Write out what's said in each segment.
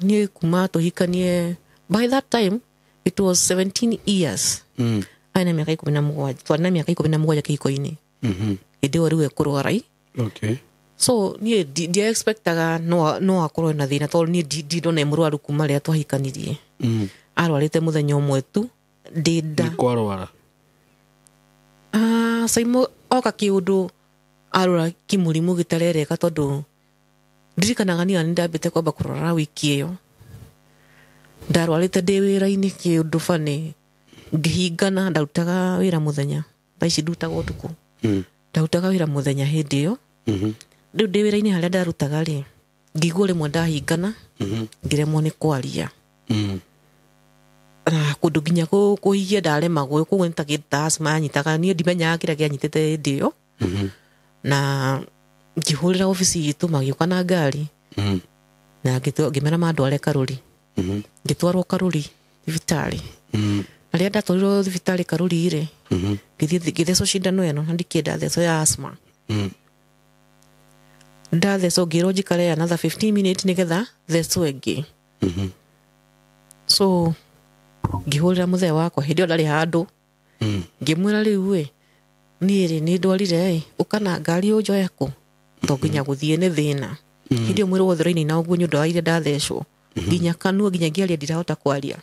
Niĩ kuma tũhikanie, by that time it was 17 years. Arĩ na mĩaka 17, twarĩ na mĩaka 17 kĩhiko-inĩ. Hĩndĩ ĩyo rĩu ekũrwara i. So niĩ ndia expectaga no akorwo na thĩna, tondũ niĩ ndindona e mũrwaru kuma rĩrĩa twahikanirie. Arwarĩte mũthenya ũmwe tu ndĩ nda. Nĩ kwarwara. Ah, Saimo oka kĩũndũ arora kĩmũrimũ gĩtarereka, tondũ ndirikanaga niĩ nĩ ndambĩte kwamba kũrwara wiki ĩyo. Ndarwarĩte ndĩ wĩra-inĩ, kĩũndũ bani ngĩhingana. Ndarutaga wĩra mũthenya, thaa ici ndutaga ũtukũ. Ndarutaga wĩra mũthenya hĩndĩ ĩyo. Rĩu ndĩ wĩra-inĩ harĩa ndarutaga rĩ, ngĩigua rĩmwe ndahingana, ngĩremwo nĩ kwaria. Na kũndũ nginya kũhikia ndaremagwo, koguo nĩ ta kĩndũ ta asthma yanyitaga. Niĩ ndimenyaga kĩrĩa kĩanyitĩte hĩndĩ ĩyo. Na ngĩhũrĩra obici itũ, magĩũka na ngari. Na ngĩmera mandware Karũri. Ngĩtwarwo Karũri thibitarĩ. Na rĩrĩa ndatwarirwo thibitarĩ Karũri rĩ, ngĩthiĩ ngĩthecwo cindano ĩno, na ndikĩenda thecwo ya asthma. Ndathecwo, ngĩrwo njikare another 15 minutes nĩgetha thecwo ĩngĩ. So ngĩhũrĩra mũthee wakwa, hĩndĩ ĩyo ndarĩ handũ. Ngĩmwĩra, rĩu ĩ niĩ rĩ, nĩ ndwarire ĩ, ũka na ngari ũnjoe kũ, to nginya gũthiĩ nĩ thĩna. Hĩndĩ ĩyo mwĩrĩ wothe ũrainaina ũguo nĩ ũndũ wa iria ndathecwo, nginya kanua, nginya ngĩaria ndirahota kwaria.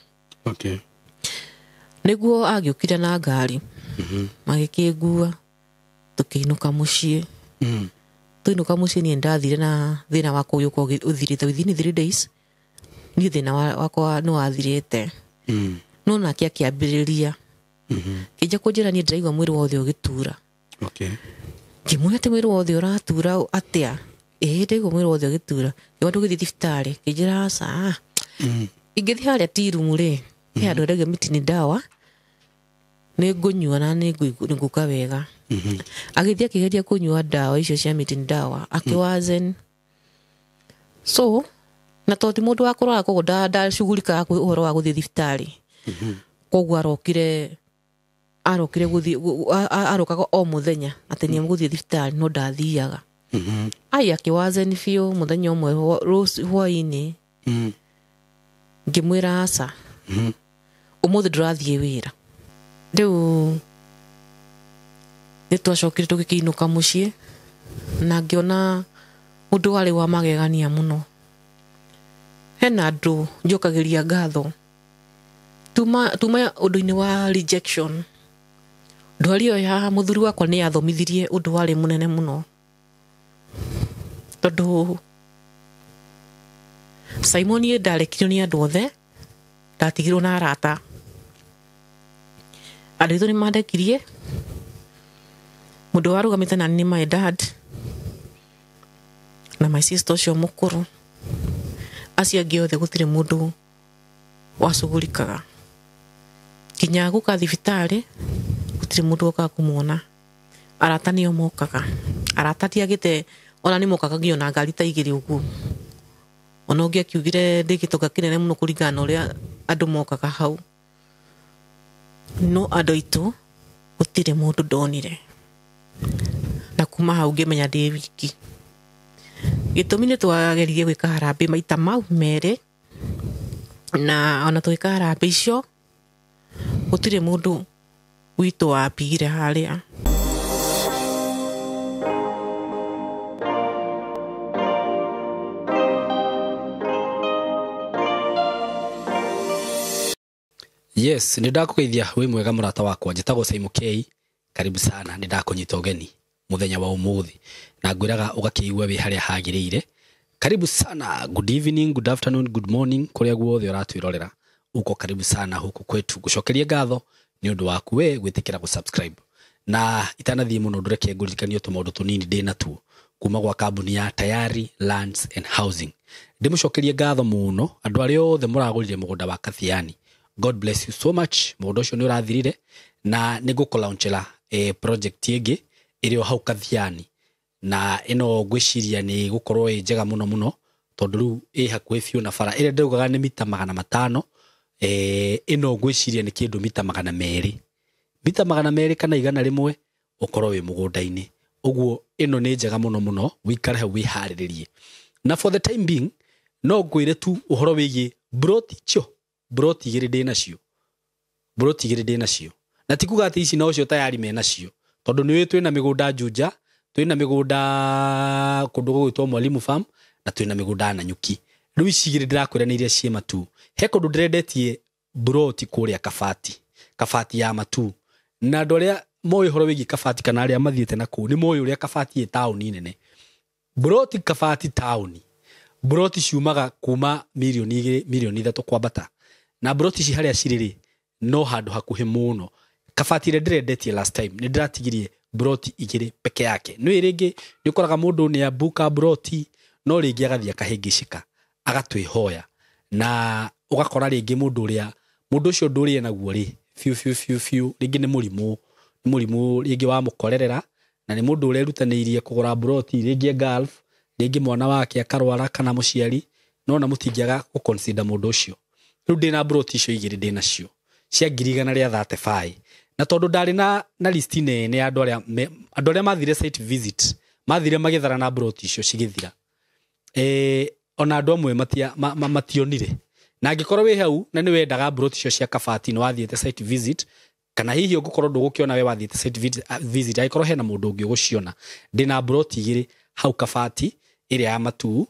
Nĩguo agĩũkire na ngari, magĩkĩngua, tũkĩinũka mũciĩ. Tũinũka mũciĩ, niĩ ndathire na thĩna wakwa ũgĩũka ũthirĩte within 3 days. Niĩ thĩna wakwa nĩ wathirĩte. No nake akĩambĩrĩria kĩnja kũnjĩra, niĩ ndĩraigua mwĩrĩ wothe ũgĩtura. Ngĩmwĩra atĩ mwĩrĩ wothe ũratura atĩa? Ĩĩ, ndaigua mwĩrĩ wothe ũgĩtura. Ngĩmwĩra tũgĩthiĩ thibitarĩ, kĩnjĩra aca. Ingĩthiĩ harĩa tirumu rĩ, he handũ endagio mĩtĩ nĩ ndawa, nĩ ngũnyua na nĩ ngũka wega. Agĩthiĩ akĩgeria kũnyua ndawa icio cia mĩtĩ nĩ ndawa, akĩwazen. So na tondũ ti mũndũ wa kũrwara, koguo ndacugurikaga kwĩ ũhoro wa gũthiĩ thibitarĩ. Koguo arokire gũthiĩ arokaga o mũthenya atĩ nĩ egũthiĩ thibitarĩ, no ndathiaga. Ai, akĩwazen biũ. Mũthenya ũmwe hwaĩ-inĩ ngĩmwĩra aca, ũmũthĩ ndũrathiĩ wĩra. Rĩu nĩ twacokire tũgĩkĩinũka mũciĩ, na ngĩona ũndũ warĩ wa magegania mũno. Hena andũ njokagĩria ngatho tuma ũndũ-inĩ wa rejection. Ndwari ĩyo ya mũthuri wakwa nĩ yathomithirie ũndũ warĩ mũnene mũno, tondũ Simon niĩ ndarekirio nĩ andũ othe, ndatigirwo na arata. Andũ aitũ nĩ mandekirie. Mũndũ warũgamĩte nani nĩ my dad na my sister ũcio mũkũrũ. Acio angĩ othe gũtirĩ mũndũ wacugurikaga. Nginya gũka thibitarĩ gũtirĩ mũndũ wokaga kũmuona, arata nĩo mokaga. Arata ndiagĩte ona nĩ mokaga nginya na ngari ta 2 ũguo. Ona ũngĩ akiugire ndĩ gĩtonga kĩnene mũno kũringana na ũrĩa andũ mokaga hau. No andũ aitũ gũtirĩ mũndũ ndonire, na kuma hau ngĩmenya ndĩ wiki. Gĩtũmi nĩ twageririe gwĩka harambĩ maita mau merĩ, na ona tũgĩka harambĩ icio gũtirĩ mũndũ witũ wapigire harĩa. Yes, nĩ ndakũgeithia wĩ mwega mũrata wakwa. Njĩtagwo Simon K. Karibu sana, nĩ ndakũnyita ũgeni mũthenya wa ũmũthĩ na ngwĩraga ũgakĩigua wĩ harĩa hagĩrĩire. Karibu sana, good evening, good afternoon, good morning, kũrĩa guothe ũratwĩrorera, uko karibu sana huku kwetu. Ngũcokerie ngatho nĩ ũndũ waku we gwĩtĩkĩra gũ-subscribe. Na itanathiĩ mũno, ndũreke ngũririkanie tũmaũndũ tũnini ndĩ natuo kuma gwa kambuni ya Tayari Lands and Housing. Ndĩmũcokerie ngatho mũno andũ arĩa othe mũragũrire mũgũnda wa Kathiani. God bless you so much. Mũgũnda ũcio nĩ ũrathirire na nĩ ngũkũlaunchĩra project ĩngĩ ĩrĩ o hau Kathiani, na ĩno ngwĩciria nĩ gũkorwo ĩ njega mũno mũno, tondũ rĩu ĩ hakuhĩ biũ na bara ĩrĩa ndĩraugaga nĩ mita 500. Ĩno ngwĩciria nĩ kĩndũ mita 200, mita 200 kana 100 ũkorwo wĩ mũgũnda-inĩ. Ũguo ĩno nĩ njega mũno mũno, wĩikare hau wĩharĩrĩrie. Na for the time being No ngwĩre tu ũhoro wĩgiĩ broti cio, broti igĩrĩ ndĩ nacio, broti igĩrĩ ndĩ nacio, na ti kuga atĩ ici nocio tayari me nacio, tondũ nĩ twĩna mĩgũnda Juja, twĩna mĩgũnda kũndũ gũgwĩtwo Mwalimu Farm, na twĩna mĩgũnda Nanyuki. Rĩu ici igĩrĩ ndĩrakwĩra nĩ iria ciĩ Matuu. He kũndũ ndĩrendetie broti kũrĩa Kabati, Kabati ya Matuu, na andũ arĩa moĩ ũhoro wĩgiĩ Kabati kana arĩa mathiĩte na kũu nĩ moĩ ũrĩa Kabati ĩ taũni nene. Broti Kabati taũni, broti ciumaga kuma 2 mirioni, 3 mirioni kwambata, na broti ici harĩa cirĩ rĩ no handũ hakuhĩ mũno. Kabati ĩrĩa ndĩrendetie last time nĩ ndĩratigirie broti igĩrĩ peke yake. Nĩ rĩngĩ nĩ ũkoraga mũndũ nĩ ambuka broti no rĩngĩ agathiĩ akahĩngĩcĩka agatwĩhoya, na ũgakora rĩngĩ mũndũ ũrĩa mũndũ ũcio ũndũ ũrĩa naguo rĩ biũ biũ biũ biũ rĩngĩ nĩ mũrimũ, nĩ mũrimũ rĩngĩ wamũkorerera, na nĩ mũndũ ũrerutanĩirie kũgũra broti rĩngĩ e Gulf, rĩngĩ mwana wake akarwara kana mũciari, no na mũtingĩaga gũ-consider mũndũ ũcio. Rĩu ndĩna broti icio igĩrĩ ndĩ nacio cia 135,000, na tondũ ndarĩ na list nene ya andũ arĩa andũ arĩa mathire site visit, mathire magĩthara na broti icio cigĩthira, ona andũ amwe mationire. Na angĩkorwo wĩ hau na nĩ wendaga broti icio cia Kabati, nĩ wathiĩte site visit, kana hihi ũngĩkorwo ndũgũkĩona we wathiĩte site visit, angĩkorwo hena mũndũ ũngĩ ũgũciona, ndĩna broti igĩrĩ hau Kabati ĩrĩa ya Matuu,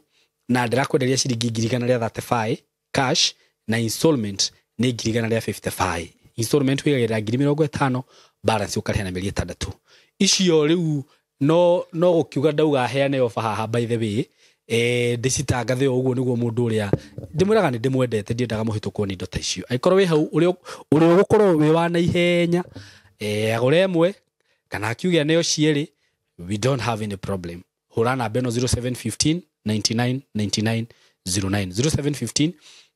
na ndĩrakwenderia ciringi 135,000 cash, na installment nĩ 155,000. Installment wĩigagĩrĩra 50,000, balance ũkarĩha na mĩeri 6. Icio rĩu no gũkiuga ndauga heane ofa haha, by the way, ndĩcitangathe o ũguo nĩguo mũndũ ũrĩa ndĩmwĩraga nĩ ndĩmwendete, ndiendaga mũhĩtũkwo nĩ indo ta icio. Angĩkorwo wĩ hau ũrĩa ũgũkorwo wĩ wa naihenya, agũre ĩmwe kana akiuge nĩo cierĩ, we don't have any problem. Hũra namba ĩno 0715 99 99 09, 0715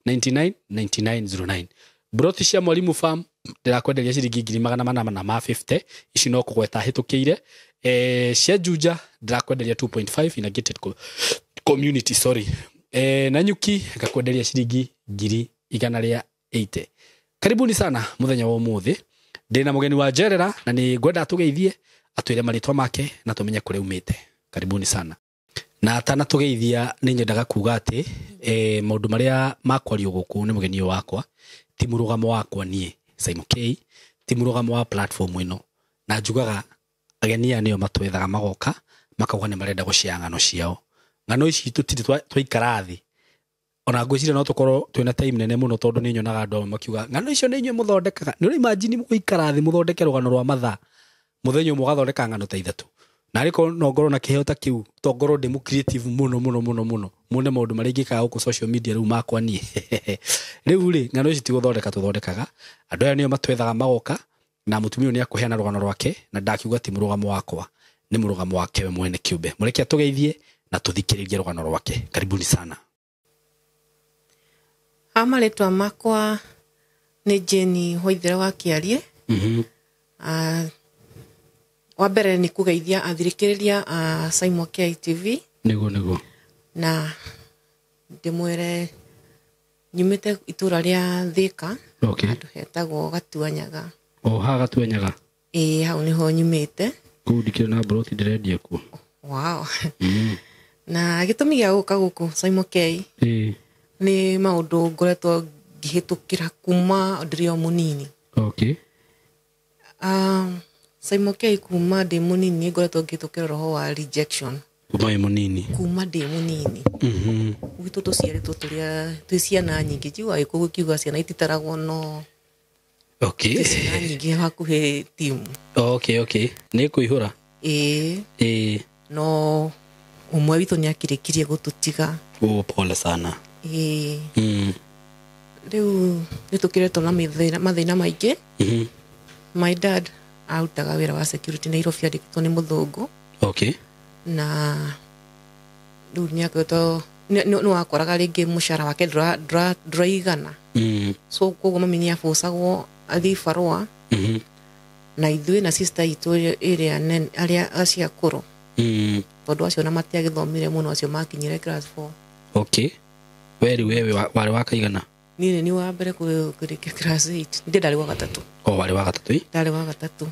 99 99 09. Broti cia Mwalimu Farm ndĩrakwenderia ciringi 850,000, ici no kũgweta hĩtũkĩire. Cia Juja ndĩrakwenderia 2.5 in a gated community, sorry. Nanyuki ngakwenderia ciringi 180,000. Karibuni sana mũthenya wa ũmũthĩ, ndĩna mũgeni wa njerera na nĩ ngwenda atũgeithie, atwĩre marĩtwa make na tũmenye kũrĩa umĩte. Karibuni sana. Na atanatũgeithia nĩ nyendaga kuga atĩ maũndũ marĩa makwario gũkũ nĩ mũgeni ũyũ wakwa ti mũrũgamo wakwa niĩ Simon K, ti mũrũgamo wa platform ĩno, na njugaga ageni aya nĩo matwethaga magoka makauga nĩ marenda gũshare ng'ano ciao. Ng'ano ici tũtirĩ twaikara thĩ, ona ngwĩciria no tũkorwo twĩna time nene mũno, tondũ nĩ nyonaga andũ amwe makiuga ng'ano icio nĩ inyuĩ mũthondekaga. Nĩ ũra imagine gũikara thĩ mũthondeke rũgano rwa mathaa mũthenya ũmwe, ũgathondeka ng'ano ta ithatũ? Na arĩkorwo no ngorwo na kĩheo ta kĩu, to ngorwo ndĩ mũ creative mũno mũno mũno mũno, muone maũndũ marĩa ingĩkaga gũkũ social media rĩu makwa niĩ. Rĩu rĩ, ng'ano ici ti gũthondeka tũthondekaga, andũ aya nĩo matwethaga magoka, na mũtumia ũyũ nĩ akũheana rũgano rwake, na ndakiuga ti mũrũgamo wakwa, nĩ mũrũgamo wake we mwene kĩũmbe. Mũreke atũgeithie na tũthikĩrĩrie rũgano rwake. Karibuni sana. Ha, marĩtwa makwa nĩ Jane Waithera wa Kĩarie. Wa mbere nĩ kũgeithia athirĩkĩrĩria a Simon K TV. Nĩguo. Na ndĩmwĩre nyumĩte itũra rĩa Thĩka, handũ hetagwo Gatuanyaga. O haha Gatuanyaga? Ĩĩ, hau nĩho nyumĩte. Kũu ndikĩrĩ na broti ndĩrendia kuo. Wow. Na gĩtũmi gĩa gũka gũkũ Simon K nĩ maũndũ ngoretwo ngĩhĩtũkĩra kuma ndĩrĩ o mũnini. Simon K, kuma ndĩ mũnini ngoretwo ngĩhĩtũkĩra roho wa rejection. Kuma wĩ mũnini? Kuma ndĩ mũnini. Gwitũ tũciarĩtwo tũrĩa twĩ ciana nyingĩ, njiguaga gĩkũyũ gĩkiuga ciana ititaragwo, no twĩ ciana nyingĩ hakuhĩ timu. Okay, nĩ kũihũra. Ĩĩ. No ũmwe witũ nĩ akĩrĩkirie gũtũtiga. Oh, pole sana. Ĩĩ. Rĩu nĩ tũkĩretwo na mathĩna maingĩ. My dad arutaga wĩra wa security Nairobi, andĩkĩtwo nĩ mũthũngũ. Na rĩu nĩ akoretwo nĩ wakoraga rĩngĩ mũcara wake ndũraigana. So koguo mami nĩ abũcagwo athiĩ barũa na ithuĩ na sister itũ ĩrĩa nene, arĩa acio akũrũ, tondũ acio na matiagĩthomire mũno, acio makinyire class 4. Okay, we rĩu wewe warĩ wa kaigana? Niĩ nĩ wa mbere kũrĩkia class 8, ndĩ ndarĩ wa gatatũ. O warĩ wa gatatũ ĩ? Ndarĩ wa gatatũ.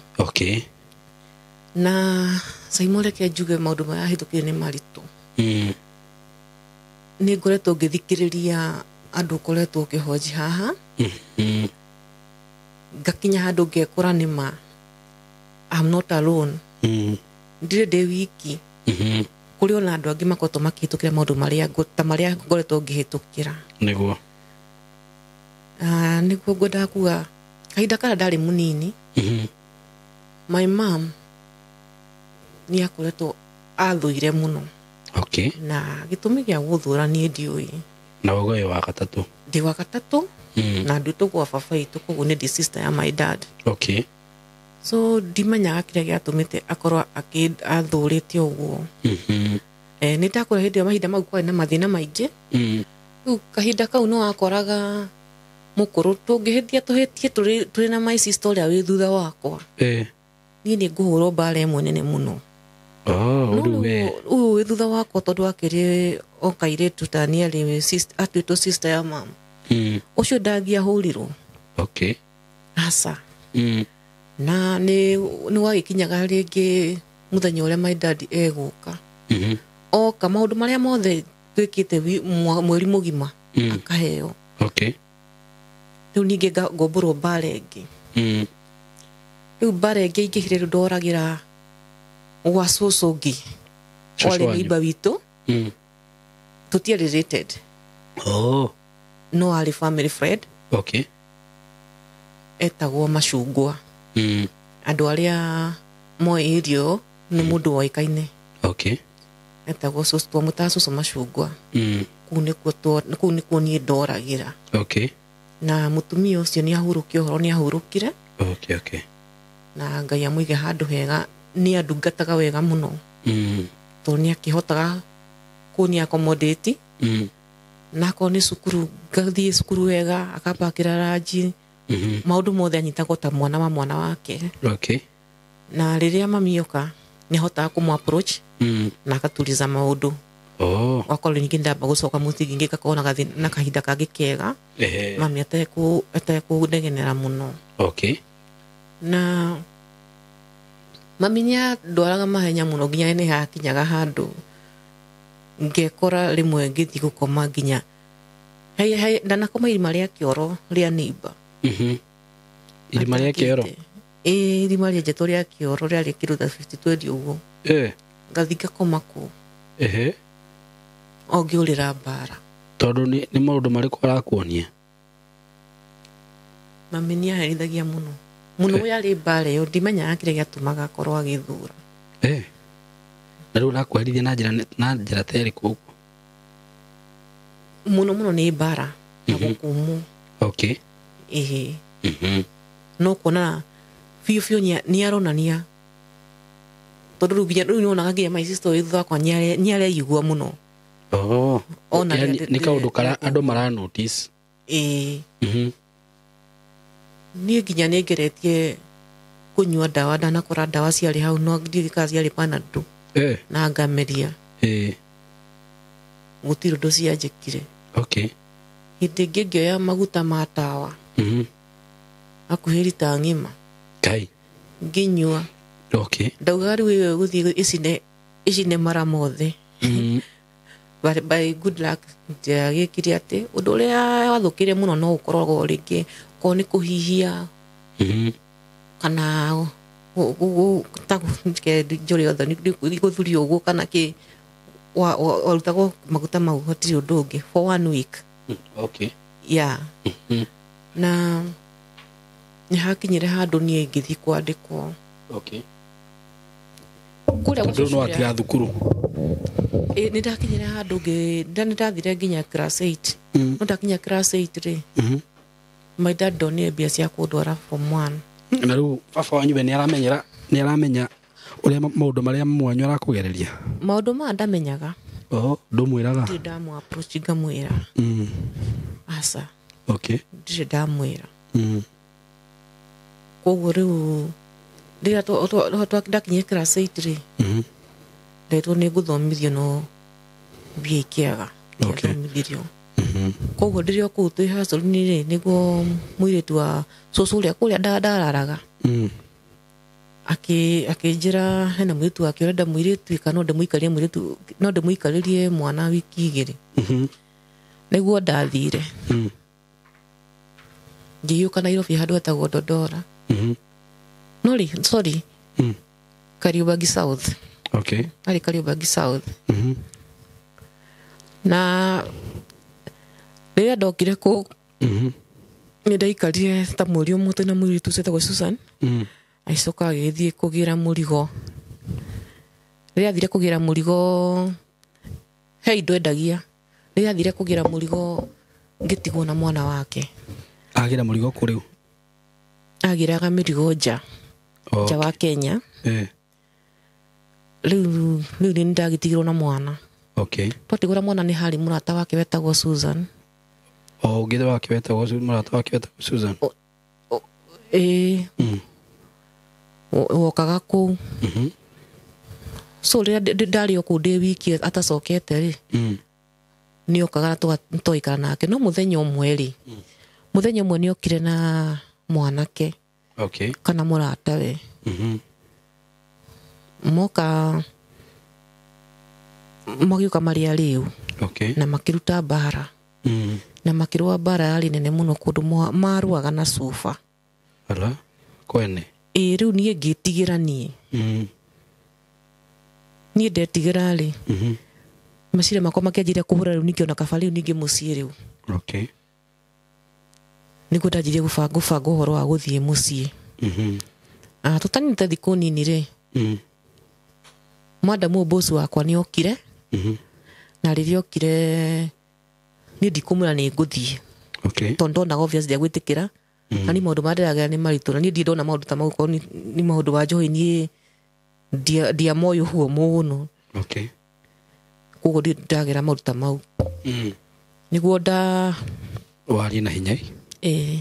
Na Simon, reke njuge maũndũ marĩa hĩtũkire nĩ maritũ. Nĩ ngoretwo ngĩthikĩrĩria andũ ũkoretwo ũkĩhoji haha. Ngakinya handũ ngekora nĩ ma I'm not alone. Ndirĩ ndĩ wiki. Kũrĩ ona andũ angĩ makoretwo makĩhĩtũkĩra maũndũ marĩa ta marĩa ngoretwo ngĩhĩtũkĩra. Nĩguo. Nĩguo ngwendaga kuga kahinda karĩa ndarĩ mũnini, my mom nĩ akoretwo athũire mũno. Okay. Na gĩtũmi gĩa gũthũra niĩ ndiũĩ. Na ũguo wĩ wa gatatũ. Ndĩ wa gatatũ. Na nduĩtwo gwa baba witũ, koguo nĩ ndĩ sister ya my dad. Okay. So ndimenyaga kĩrĩa gĩatũmĩte akorwo athũrĩte ũguo. Nĩ ndakũra hĩndĩ ĩyo mahinda mau kwarĩ na mathĩna maingĩ. Rĩu kahinda kau nĩ wakoraga mũkũrũ tũngĩhĩtia tũhĩtie tũrĩ na my sister ũrĩa wĩ thutha wakwa. Niĩ nĩ ngũhũrwo mbara ĩmwe nene mũno. Oh, No rĩu we. Ũyũ wĩ thutha wakwa tondũ akĩrĩ o kairĩtu ta nĩ arĩ atuĩtwo sister ya mama. Ũcio ndangĩahũrirwo. Okay. Aca. Na nĩ wagĩkinyaga rĩngĩ mũthenya ũrĩa my dad egũka. Oka maũndũ marĩa mothe twĩkĩte mweri mũgima akaheo. Okay. Rĩu ningĩ ngombũrwo mbara ĩngĩ. Rĩu mbara ĩngĩ ingĩhire rĩu ndoragĩra gwa cũcũ ũngĩ. Cũcũ Warĩ wanyu? neighbor witũ. Tũtiarĩ related. Oh. No arĩ family friend. Okay. Etagwo Macungwa. Andũ arĩa moĩ irio nĩ mũndũ woĩkaine. Okay. Etagwo cũcũ, twamwĩtaga cũcũ Macungwa. Kũu nĩkuo niĩ ndoragĩra. Okay. Na mũtumia ũcio nĩ ahurũkire ũhoro, nĩ ahurũkire. Okay, okay. Na Ngai amũige handũ hega, nĩ andungataga wega mũno. Tondũ nĩ akĩhotaga kũni accommodate. Na akorwo nĩ cukuru, ngathiĩ cukuru wega, akambakĩra ranji. Maũndũ mothe anyitagwo ta mwana wa mwana wake. Okay. Na rĩrĩa mami oka, nĩ ahotaga kũmũ approach na akatuliza maũndũ. Oh. Wakorwo ningĩ ndamba gũcoka mũciĩ ningĩ ngakorwo na kahinda kangĩ kega. Mami atekũndegenera mũno. Okay. Na mami nĩ andwaraga mahenya mũno nginya nĩ hakinyaga handũ ngekora rĩmwe ngĩthiĩ gũkoma nginya ndanakoma irima rĩa kĩoro rĩa neighbor. Irima rĩa kĩoro? Ĩĩ, irima rĩenjetwo rĩa kĩoro rĩarĩ kĩndũ ta 50-20 ũguo. Ngathiĩ ngakoma kũu. O ngĩũrĩra mbara. Tondũ nĩ maũndũ marĩkũ arakuonia? Mami nĩ aherithagia mũno. Mũno yarĩ mbara ĩyo, ndimenyaga kĩrĩa gĩatũmaga akorwo agĩthũra. Na rĩu arakũherithia na njĩra ta ĩrĩkũ ũguo? Mũno mũno nĩ mbara na gũkũmwo. Okay. Ĩhĩ. No kuona biũ biũ nĩ aronania. Tondũ rĩu nginya rĩu nĩwonaga nginya my sister ũyũ thutha wakwa nĩ areigua mũno. Oh. Ona Yaani rĩrĩa nĩ kaũndũ karĩa andũ mara notice. Ĩĩ. Niĩ nginya nĩ ngeretie kũnyua ndawa, ndanakora ndawa ciarĩ hau, no ndiũĩ kana ciarĩ Panadol. Na ngameria. Gũtirĩ ũndũ cianjĩkire. Okay. Hĩndĩ ĩngĩ ngĩoya maguta ma tawa. Hakuhĩ rita ng'ima. Kai. Ngĩnyua. Okay. Ndaugaga rĩu ĩyo ĩgũthiĩ ĩcine mara mothe. But by good luck ndiagĩkire atĩ ũndũ ũrĩa wathũkire mũno no ũkoragwo rĩngĩ korwo nĩ kũhihia. Kana ta njũrĩ othe nĩ gũthurio ũguo kana kĩ, warutagwo maguta mau hatirĩ ũndũ ũngĩ for 1 week. Okay. Yeah. Na nĩ hakinyire handũ niĩ ngĩthiĩ kwandĩkwo. Okay. Kũrĩa Tondũ no gũcucuria- atiga thukuru. Nĩ ndakinyire handũ nĩ ndathire nginya class 8. No ndakinya class 8 rĩ, my dad ndonire mbia cia kũndwara form 1. Na rĩu baba wanyu we nĩ aramenya ũrĩa maũndũ marĩa mami wanyu arakũgereria? Maũndũ maya ndamenyaga. Oh, ndũmwĩraga? Ndirĩ ndamũ approach ngamwĩra. Aca. Okay. Ndirĩ ndamwĩra. Koguo rĩu rĩrĩa ndakinyire class 8 rĩ, ndetwo nĩ ngũthomithio no mbia ikĩaga. Okay. Ndiathomithirio. Koguo ndĩrĩ o kũu twĩ hustle-inĩ rĩ, nĩguo mũirĩtu wa cũcũ ũrĩa kũrĩa ndararaga. Akĩnjĩra hena mũirĩtu wake ũrenda mũirĩtu kana no ndĩmũikarie mũirĩtu, no ndĩmũikarĩrie mwana wiki 2. Nĩguo ndathire. Ngĩgĩũka Nairobi handũ hetagwo Dodora. No rĩ, sorry. Kariobangi South. Okay. Arĩ Kariobangi South. Na rĩrĩa ndokire kũu, nĩ ndaikarire ta mweri ũmwe twĩna mũirĩtu ũcio wetagwo Susan. Agĩcoka agĩthiĩ kũgĩra mũrigo. Rĩrĩa athire kũgĩra mũrigo, he indo endagia. Rĩrĩa athire kũgĩra mũrigo, ngĩtigwo na mwana wake. Agĩra mũrigo kũ rĩu? Agĩraga mĩrigo nja. Nja wa Kenya. Rĩu nĩ ndagĩtigirwo na mwana. Okay. Twatigwo mwana nĩ harĩ mũrata wake wetagwo Susan. O ũngĩ wake wetagwo mũrata wake wetagwo Susan. Wokaga kũu. So rĩrĩa ndarĩ o kũu ndĩ wiki atacokete rĩ, nĩ okaga twaikara nake. No mũthenya ũmwe rĩ, mũthenya ũmwe nĩ okire na mwanake. Okay. Kana mũratawe. Moka magĩũka marĩ arĩu. Okay. Na makĩruta mbara. Na makĩrũa mbara yarĩ nene mũno kũndũ marũaga na cuba. Ala, kwene. Ĩĩ rĩu niĩ ngĩtigĩra niĩ. Niĩ ndetigĩra rĩ. Meciria makwa makĩanjĩrĩria kũhũra rĩu ningĩ ona kaba rĩu ningĩ mũciĩ rĩu. Okay. Nĩguo ndanjirie gũbanga ũhoro wa gũthiĩ mũciĩ. Tũtaninĩte thikũ nini rĩ. Madamu boss wakwa nĩ okire. Na rĩrĩa okire niĩ ndikũmwĩra nĩ ngũthiĩ. Okay. Tondũ ndonaga obviously ndegwĩtĩkĩra. Na niĩ maũndũ marĩa ndĩragera nĩ maritũ na niĩ ndirĩ ndona maũndũ ta mau korwo nĩ maũndũ ma njohi niĩ ndiamoĩ ũguo mũno. Okay. Koguo ndirĩ ndagera maũndũ ta mau. Nĩguo nda warie na hinya. Ĩĩ.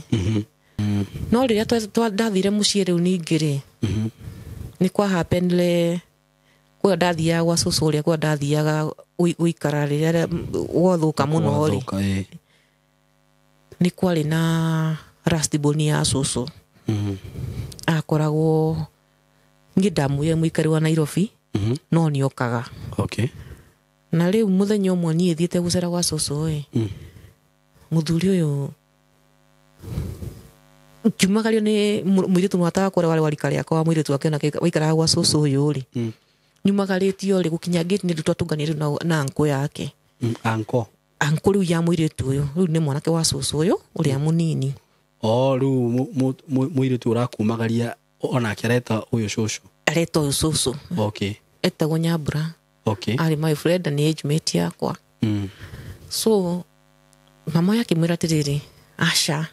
No rĩrĩa ndathire mũciĩ rĩu ningĩ rĩ, nĩ kwa happened kũrĩa ndathiaga gwa cũcũ ũrĩa kũrĩa ndathiaga gũikara rĩrĩa gwathũka mũno rĩ, nĩ kwarĩ na last born ya cũcũ. Akoragwo niĩ ndamwĩrire mũikari wa Nairobi, no nĩokaga. Okay. Na rĩu mũthenya ũmwe niĩ thiĩte gũcera gwa cũcũ ĩ, mũthuri ũyũ ngiumagario nĩ mũirĩtu mũrata wakwa ũrĩa warĩ wa rika rĩakwa, mũirĩtu wake onake waikaraga gwa cũcũ ũyũ rĩ, nyumagarĩtio rĩ gũkinya gate nĩ twatũnganire na ankũ yake. Ankũ? Ankũ rĩu ya mũirĩtu ũyũ, rĩu nĩ mwanake wa cũcũ ũyũ ũrĩa mũnini. O rĩu mũirĩtu ũrakumagaria onake areta ũyũ cũcũ? Areta ũyũ cũcũ. Okay. Etagwo Nyambura. Okay. Arĩ my friend na nĩ age mate yakwa. So mama ũyũ akĩmwĩra atĩrĩrĩ, aca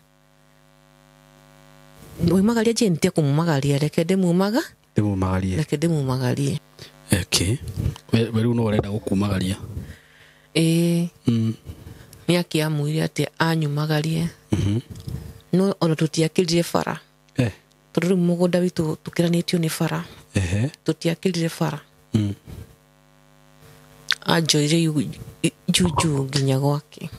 ũimagaria Jane ntie kũmumagaria, reke ndĩmumaga. Ndĩmumagarie. Reke ndĩmumagarie. Okay. We rĩu no ũrenda gũkumagaria? Ĩĩ. Nĩ akĩamũire atĩ anyumagarie. No ona tũtiakĩrire bara. Tondũ rĩu mũgũnda witũ tũkĩranĩtio nĩ bara. Tũtiakĩrire bara. Anjoire juju nginya gwake.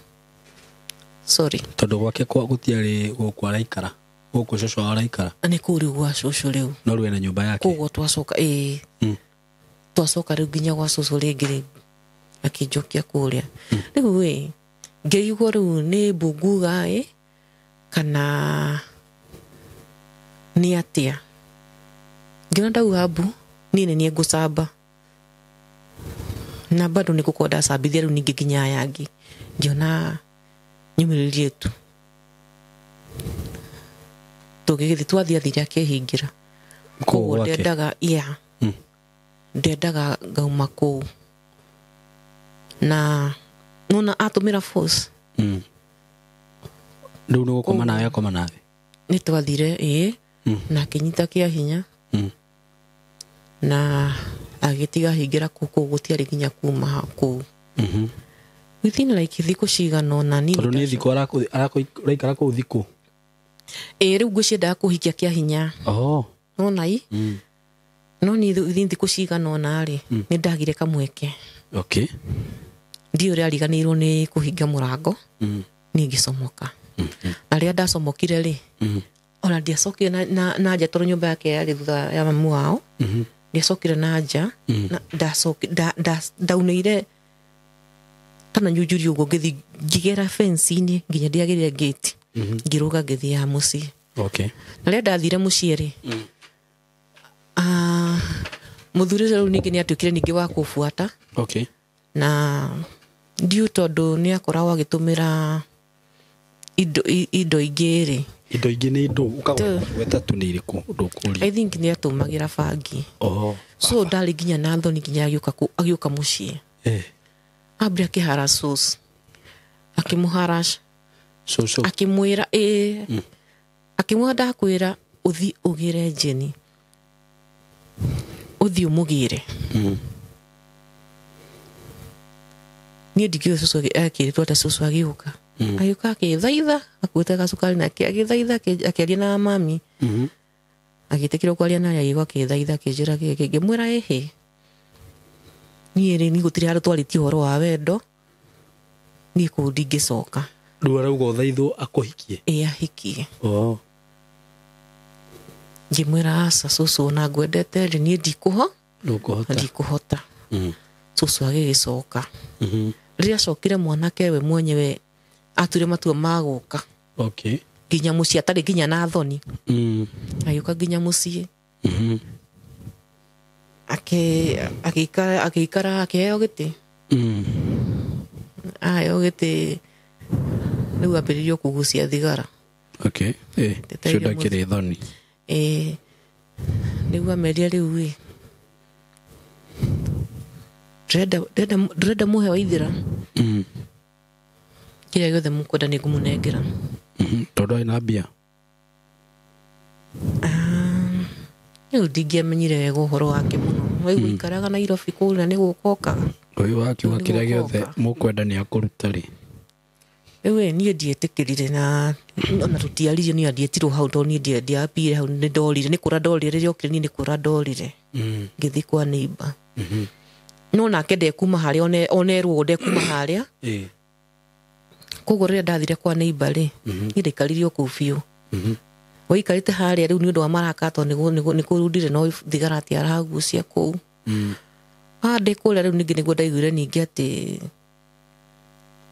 Sorry. Tondũ gwake kwa gũtiarĩ gũkũ araikara. Gũkũ cũcũ araikara. Nĩ kũu rĩu gwa cũcũ rĩu. No rĩu ena nyũmba yake. Koguo twacoka, ĩĩ. Twacoka rĩu nginya gwa cũcũ rĩngĩ rĩ, akĩnjokia kũrĩa. Rĩu ĩ, ngĩigua rĩu nĩ mbunguga ĩ, kana nĩ atĩa. Ngĩona ndauga mbu, niĩ nĩ niĩ ngũcamba. Na bado nĩ gũkorwo ndacambithia rĩu ningĩ nginya aya angĩ. Ngĩona nyumĩrĩrie tu. Tũgĩgĩthiĩ twathiĩ athire akĩhingĩra. Koguo ndendaga, yeah. Ndendaga ngauma kũu. Na nona atũmĩra force. Rĩu nĩ gũkoma nawe akoma nawe? Nĩ twathire, ĩĩ. Na akĩnyita kĩa hinya. Na agĩtiga hingĩra kũu, kũu gũtiarĩ nginya kuma kũu. Within like thikũ cigana ũna niĩ Tondũ nĩ thikũ araikara kũu thikũ? Ĩĩ, rĩu ngwĩciria kũhikia kĩa hinya. Nona ĩ? No niĩ within thikũ cigana ũna rĩ, nĩ ndagire kamweke. Okay. Ndiũĩ ũrĩa ariganĩirwo nĩ kũhinga mũrango. Niĩ ngĩcomoka. Na rĩrĩa ndacomokire rĩ, Ona ndiacokire na nja tondũ nyũmba yake yarĩ thutha ya mamu wao. Ndiacokire na nja. Ndaunĩire tana nyunjuri ũguo ngĩthiĩ ngĩgera fence-inĩ nginya ndiagĩrire gate. Ngĩrũga ngĩthiĩ mũciĩ. Okay. Na rĩrĩa ndathire mũciĩ rĩ, mũthuri ũcio rĩu ningĩ nĩ atuĩkire ningĩ wa kũbuata. Okay. Na ndiũ tondũ nĩ akoragwo agĩtũmĩra indo ingĩ rĩ. Indo ingĩ nĩ indo ũkagweta tu nĩ irĩkũ ndũkũria? I think nĩ atũmagĩra bangi. So ndarĩ nginya na thoni nginya agĩũka mũciĩ. Ambire akĩhara cũcũ. Akĩmũharaca. Cũcũ. Akĩmwĩra ĩĩ. Akĩmwĩra ndakwĩra ũthiĩ ũgĩre Jeni. Ũthiĩ ũmũgĩre. Niĩ ndikĩũĩ cũcũ akĩrĩtwo atĩa cũcũ agĩũka. Agĩũka akĩthaitha, akuĩte gacukari nake agĩthaitha, akĩaria na mami. Agĩtĩkĩrwo kwaria nake agĩũka akĩthaitha akĩnjĩra gĩkĩ, ngĩmwĩra ĩhĩ. Niĩ rĩ, niĩ gũtirĩ handũ twarĩtie ũhoro wa wendo, niĩ kũu ndingĩcoka. Rĩu arauga ũthaithwo akũhikie? Ĩĩ ahikie. Ngĩmwĩra aca cũcũ ona ngwendete rĩ, niĩ ndikũhota. Ndikũhota. Cũcũ agĩgĩcoka. Rĩrĩa acokire mwanake we mwenyewe atuire matua ma gũka. Okay. Nginya mũciĩ atarĩ nginya na thoni. Agĩũka nginya mũciĩ. Agĩikara akĩheo gĩtĩ. Aheo gĩtĩ rĩu ambĩrĩirio kũgucia thigara. Okay. Cio ndakĩrĩ thoni. Rĩu ameria rĩu ĩ. Ndĩrenda mũhe wa ithira. Kĩrĩa gĩothe mũkwenda nĩ ngũmũnengera. Tondũ arĩ na mbia? Rĩu ndingĩamenyire wega ũhoro wake mũno. Waigua aikaraga Nairobi kũu na nĩ gũka okaga. Ũyũ akiuga kĩrĩa gĩothe mũkwenda nĩ akũruta rĩ. Rĩu ĩ niĩ ndietĩkĩrire na ona tũtiaririe niĩ ndietirwo hau tondũ niĩ ndiambire hau nĩ ndorire nĩ kũra ndorire rĩrĩa okire niĩ nĩ kũra ndorire. Ngĩthiĩ kwa neighbor. No nake ndekuma harĩa onerwo ndekuma harĩa. Koguo rĩrĩa ndathire kwa neighbor rĩ, niĩ ndaikarire o kũu biũ. Waikarĩte harĩa rĩu nĩ ũndũ wa maraka tondũ nĩ kũrundire no thigara atĩ aragucia kũu. Ndĩ kũrĩa rĩu ningĩ nĩguo ndaiguire ningĩ atĩ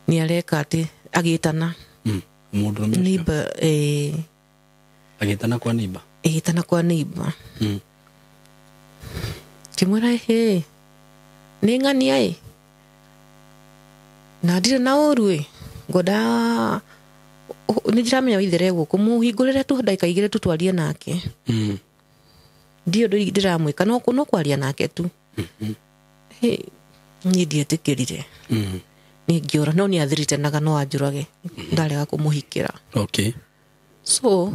nĩ areka atĩ agĩtana. Mũndũrũme ũcio? Neighbor, Agĩtana kwa neighbor? Agĩtana kwa neighbor. Ngĩmwĩra ĩhĩ, nĩ ng'ania ĩ, na ndirĩ na ũru ĩ, ngwenda nĩ ndiramenya waithere gũkũ, mũhingũrĩre tu ndagĩka igĩrĩ tu twarie nake. Ndiũĩ ũndũ ndĩramwĩka, no kwaria nake tu. Niĩ ndietĩkĩrire. Niĩ ngĩũra, no nĩ athiritenaga no anjũrage, ndarega kũmũhikĩra. Okay. So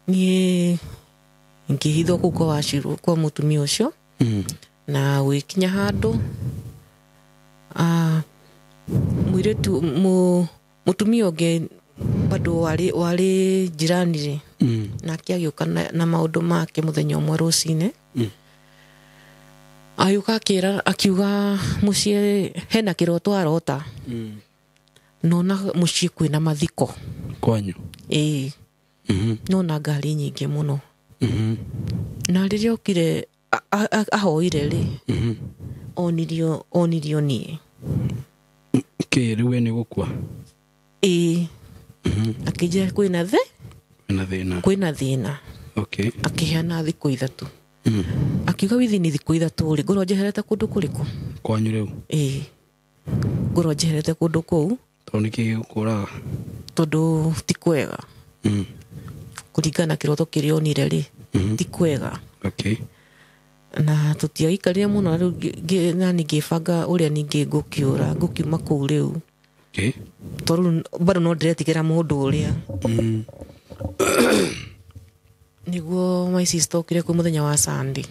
niĩ ngĩhithwo kũu kwa Wachirũ, kwa mũtumia ũcio. Na gũgĩkinya handũ, mũirĩtu, mũtumia ũngĩ bado warĩ jirani rĩ, nake agĩũka na maũndũ make mũthenya ũmwe rũcinĩ. Agĩũka akĩra, akiuga mũciĩ hena kĩroto arota. Nona mũciĩ kwĩna mathiko. Kwanyu? Ĩĩ. Nona ngari nyingĩ mũno. Na rĩrĩa okire, ahoire rĩ, onirio niĩ. Kĩ, rĩu we nĩ gũkua? Ĩĩ. Akĩnjĩra kwĩna Kwĩna thĩna. Kwĩna thĩna. Okay. Akĩheana thikũ ithatũ. Akiuga within thikũ ithatũ rĩ, ngorwo njeherete kũndũ kũrĩkũ? Kwanyu rĩu? Ĩĩ. Ngorwo njeherete kũndũ kũu. Tondũ nĩkĩ gĩgũkũraga? Tondũ ti kwega. Kũringana na kĩroto kĩrĩa onire rĩ, ti kwega. Okay. Na tũtiaikarire mũno rĩu na ningĩ ngĩbanga ũrĩa ningĩ ngũkĩũra, ngũkiuma kũu rĩu. Okay. Tondũ bado no ndĩretigĩra mũndũ ũrĩa. Nĩguo my sister okire kwĩ mũthenya wa Sunday.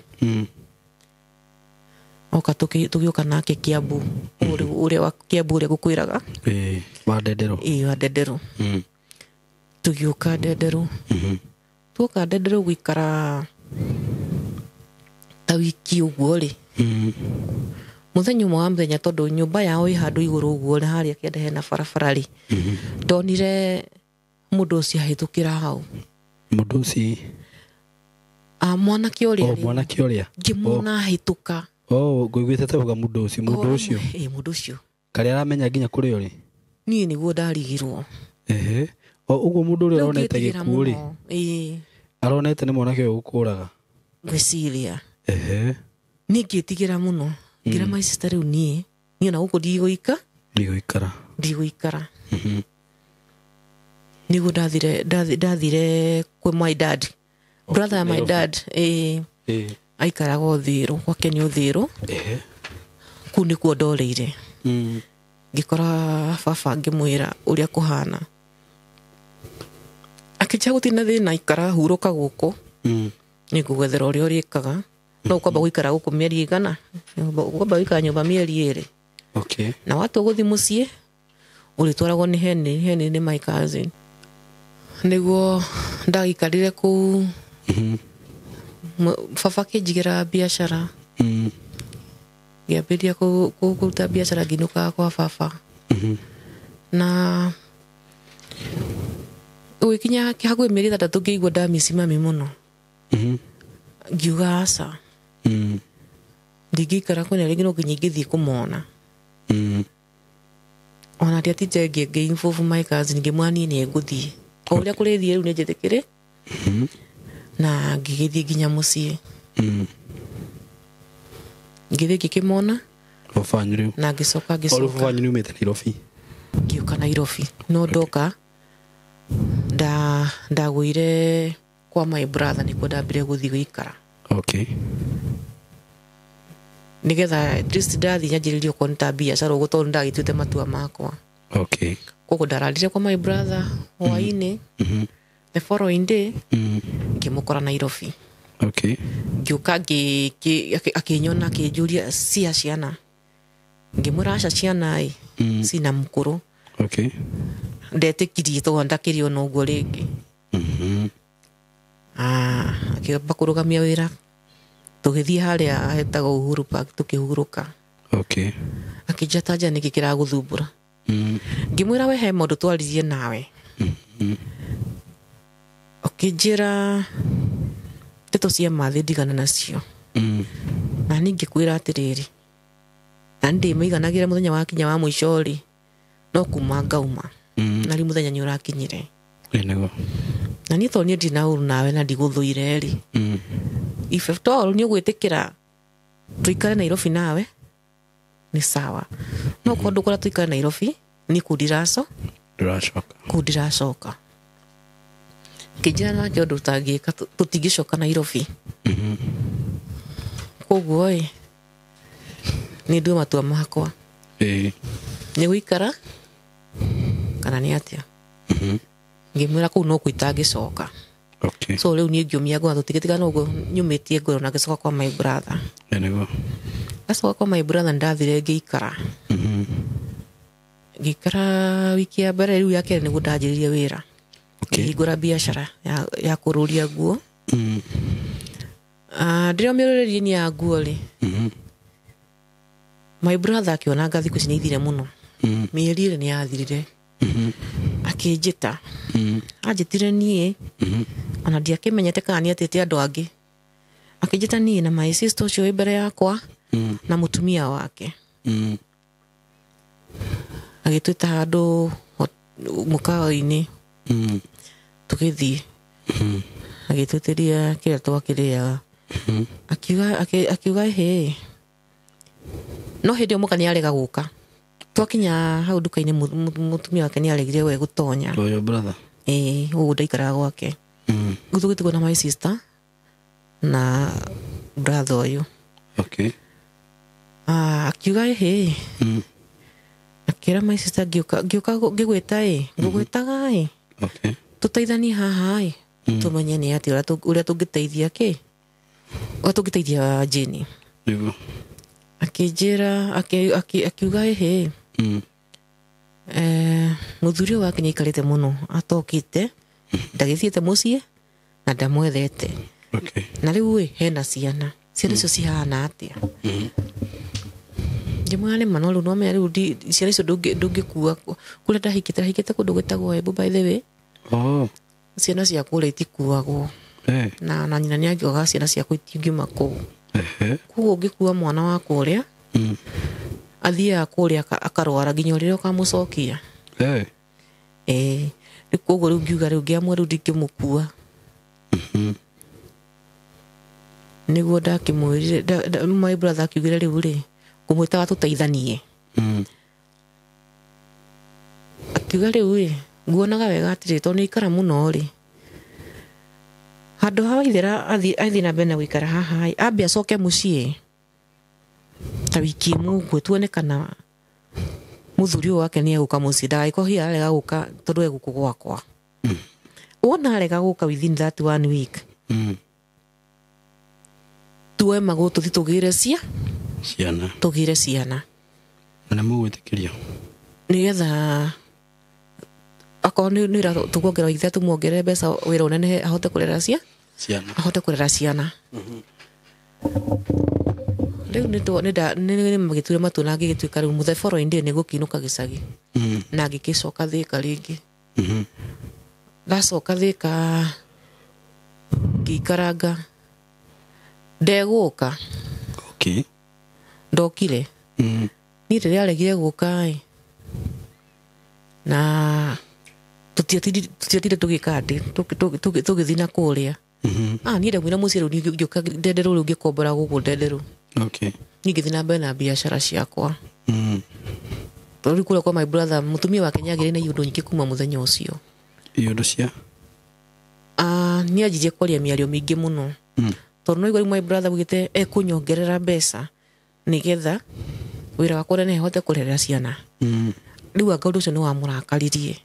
Oka tũgĩũka nake Kiambu, ũrĩa wa Kiambu ũrĩa ngũkwĩraga. Ĩĩ, wa Ndenderũ. Ĩĩ, wa Ndenderũ. Tũgĩũka Ndenderũ. Tuoka Ndenderũ gũikara ta wiki ũguo rĩ. Mũthenya ũmwe wa mũthenya tondũ nyũmba yao ĩ handũ igũrũ ũguo na harĩa kĩanda hena barabara rĩ. Ndonire mũndũ ũcio ahĩtũkĩra hau. Mũndũ ũcio? Ah, mwanake ũrĩa. O Rĩu mwanake ũrĩa. Ngĩmuona ahĩtũka. O ngũiguĩte ta uga mũndũ ũcio, mũndũ ũcio. Ĩ, mũndũ ũcio. Karĩa aramenya nginya kũrĩa ũrĩ. Niĩ nĩguo ndarigirwo. Ehe, o ũguo mũndũ ũrĩa Rĩu aronete ngĩtigĩra gĩkuũ rĩ, mũno. Ĩ. Aronete nĩ mwanake ũyũ gũkũraga. Ngwĩciria. Ehe. Niĩ ngĩtigĩra mũno, ngĩra my sister, rĩu niĩ ona gũkũ ndigũika. Ndigũikara. Ndigũikara. Nĩguo ndathire kwĩ my dad, brother ya my Nairobi. dad, ĩ. Ĩ. Aikaraga Ũthĩrũ, gwake nĩ Ũthĩrũ. Ehe. Kũu nĩkuo ndoreire. Ngĩkora baba, ngĩmwĩra ũrĩa kũhana, akĩnjĩra gũtirĩ na thĩna, ikara hurũka gũkũ. Nĩngũgwethera ũrĩa ũrĩkaga, no ũkwamba gũikara gũkũ mĩeri igana, ũkwamba gũikara nyũmba mĩeri 2. Okay. Na watua gũthiĩ mũciĩ ũrĩtwaragwo nĩ Henry. Henry nĩ my cousin. Nĩguo ndagĩikarire kũu. Baba akĩnjigĩra biacara. Ngĩambĩrĩria kũruta biacara, ngĩinũkaga kwa baba. Na gũgĩkinya hakuhĩ mĩeri 6, ngĩigua ndamici mami mũno. Ngiuga aca, ndingĩikara kwĩna rĩngĩ, no nginya ingĩthiĩ kũmona. Ona ndiatinde ngĩ-involve my cousin, ngĩmwĩra niĩ nĩ ngũthiĩ o ũrĩa kũrĩthiĩ, rĩu nĩ njĩtĩkĩre. Na ngĩgĩthiĩ nginya mũciĩ. Ngĩthiĩ ngĩkĩmona. Baba wanyu rĩu. Na ngĩcoka. O rĩu baba Ngĩcoka. wanyu nĩ umĩte Nairobi? Ngĩũka Nairobi, no ndoka ndagũire kwa my brother, nĩkuo ndambire gũthiĩ gũikara. Okay. Nĩgetha at least ndathiĩ nyanjĩrĩrie okorwo nĩ ta biacara ũguo, tondũ nĩndagĩtuĩte matua makwa. Okay. Koguo ndararire kwa my brother hwainĩ. The following day ngĩmũkora Nairobi. Okay. Ngĩũka akĩnyona, akĩnjũria cia ciana, ngĩmwĩra aca, ciana ĩ cina mũkũrũ. Okay. Ndetĩkirie tondũ ndakĩrĩ ona ũguo rĩngĩ. Ah, akĩamba kũrũgamia wĩra, tũgĩthiĩ harĩa hetagwo Uhuru Park, tũkĩhurũka. Okay. Akĩnjĩra tanja nĩkĩ kĩragũthumbũra. Ngĩmwĩra we he maũndũ twaririe nawe, ũkĩnjĩra ndeto cia mathĩ ndigana nacio. Na niĩ ngĩkwĩra atĩrĩrĩ, na nĩ ndĩmĩiganagĩra mũthenya wakinya wa mũico rĩ, no kuma ngauma. Na rĩu mũthenya nĩ ũrakinyire. Ĩ nĩguo. Na niĩ tondũ niĩ ndirĩ na ũru nawe na ndigũthũire rĩ, if at all nĩ ũgwĩtĩkĩra tũikare Nairobi nawe nĩ sawa, no korwo ndũkwenda tũikare Nairobi, niĩ kũu ndiraco Ndũracoka. Kũu ndiracoka. Ngĩnjĩra nake ũndũ ũtangĩka, tũtingĩcoka Nairobi. Koguo ĩ nĩ ndue matua makwa. Ĩ. Nĩ gũikara kana nĩ atĩa. Ngĩmwĩra kũu no kuo itangĩcoka. Okay. So rĩu niĩ ngĩũmia ngoro, tũtigĩtigana ũguo nyũmĩtie ngoro, na ngĩcoka kwa my brother. Ĩ nĩguo. Ngacoka kwa my brother, ndathire ngĩikara. Ngĩikara wiki ya mbere, rĩu ya kerĩ nĩguo ndanjĩrĩrie wĩra. Okay. Ngĩhingũra biacara ya kũrũria nguo. Ah, ndĩrĩ o mĩrũrĩrie-inĩ ya nguo rĩ, my brother akĩona nga thikũ ici nĩ ithire mũno. Mĩeri 2 nĩ yathirire. Akĩnjĩta. Anjĩtire niĩ, ona ndiakĩmenyete kana nĩ atĩte andũ angĩ. Akĩnjĩta niĩ na my sister ũcio wĩ mbere yakwa na mũtumia wake. Agĩtwĩta handũ mũkawa-inĩ. Tũgĩthiĩ, agĩtwĩtĩria kĩrĩa twakĩrĩaga. Akiuga hĩ, no hĩndĩ ĩyo mũka nĩ arega gũka. Twakinya hau nduka-inĩ, mũtumia wake nĩ aregire we gũtonya. Oh, your brother. Ĩĩ, ũguo ndaikaraga gwake. Rĩu tũgĩtigwo na my sister na brother ũyũ. Okay. Ah, akiuga ĩhĩ, akĩra my sister, ngĩũka ngĩgwĩta ĩ, ngũgwĩtaga ĩ, Okay. tũteithanie haha ĩ, tũmenye nĩ atĩ ũrĩa tũngĩteithia kĩ, ũrĩa tũngĩteithia Jane. Nĩguo. Akĩnjĩra akiuga ĩhĩ, mũthuri ũyũ wake nĩaikarĩte mũno atokĩte, ndagĩthiĩte mũciĩ na ndamwethete. Okay. Na rĩu ĩ hena ciana, ciana icio cihana atĩa? Ngĩmwĩra nĩ ma, no rĩu nomenya rĩu ciana icio ndũngĩkua kũrĩa ndahikĩte. Ndahikĩte kũndũ gwĩtagwo Embu, by the way. Oh. Ciana cia kũrĩa itikuagwo. Na nyina nĩ angiugaga ciana ciakwa itingiuma kũu. Koguo ũngĩkua mwana wa kũrĩa, athiaga kũrĩa akarwara nginya rĩrĩa ũkamũcokia. Rĩu koguo rĩu ngiuga rĩu ngĩamua rĩu ndingĩmũkua. Nĩguo ndakĩmwĩrire, my brother akiugire rĩu rĩ, ngũmwĩtaga tũteithanie. Akiuga rĩu rĩ, nguonaga wega atĩrĩ, tondũ nĩ aikara mũno rĩ, handũ ha Waithera athiĩ na mbere na gũikara haha ĩ, ambe acoke mũciĩ ta wiki ĩmwe ũguo, tuone kana mũthuri ũyũ wake nĩ egũka mũciĩ, ndagagĩkorwo hihi ararega gũka tondũ egũkũ gwakwa. Wona arega gũka within that one week, tuoe magũrũ tũthiĩ tũgĩre ciana, tũgĩre ciana. Na nĩ mũgwĩtĩkĩrio? Nĩgetha akorwo nĩ wĩra tũkuongerera Waithera, tũmuongerere mbeca wĩra ũnenehe ahote kũrera ciana, ahote kũrera ciana. Rĩu nĩ magĩtuire matua na ngĩgĩtuĩka rĩu the following day nĩ gũkĩinũka gĩcagi. Na ngĩgĩcoka Thĩka rĩngĩ. Ndacoka Thĩka ngĩikaranga ndegũka. Ndokire. Niĩ rĩrĩa aregire gũka ĩ, na tũtiatinde tũgĩka ndĩ tũgĩthiĩ na kũrĩa. Niĩ ndamwĩra mũciĩ rĩu ngĩũka Ndenderũ, rĩu ngĩkombora gũkũ Ndenderũ. Niĩ ngĩthiĩ na mbere na biacara ciakwa. Tondũ rĩu kũrĩa kwa my brother, mũtumia wake nĩagĩire na iũndũ nyingĩ kuma mũthenya ũcio. Iũndũ cia? Nĩ anjirie kwaria mĩario mĩingĩ mũno. Tondũ no igua rĩu my brother augĩte ekũnyongerera mbeca nĩgetha wĩra wakwa ũnenehe hote kũrerera ciana. Rĩu anga ũndũ ũcio nĩ wamũrakaririe.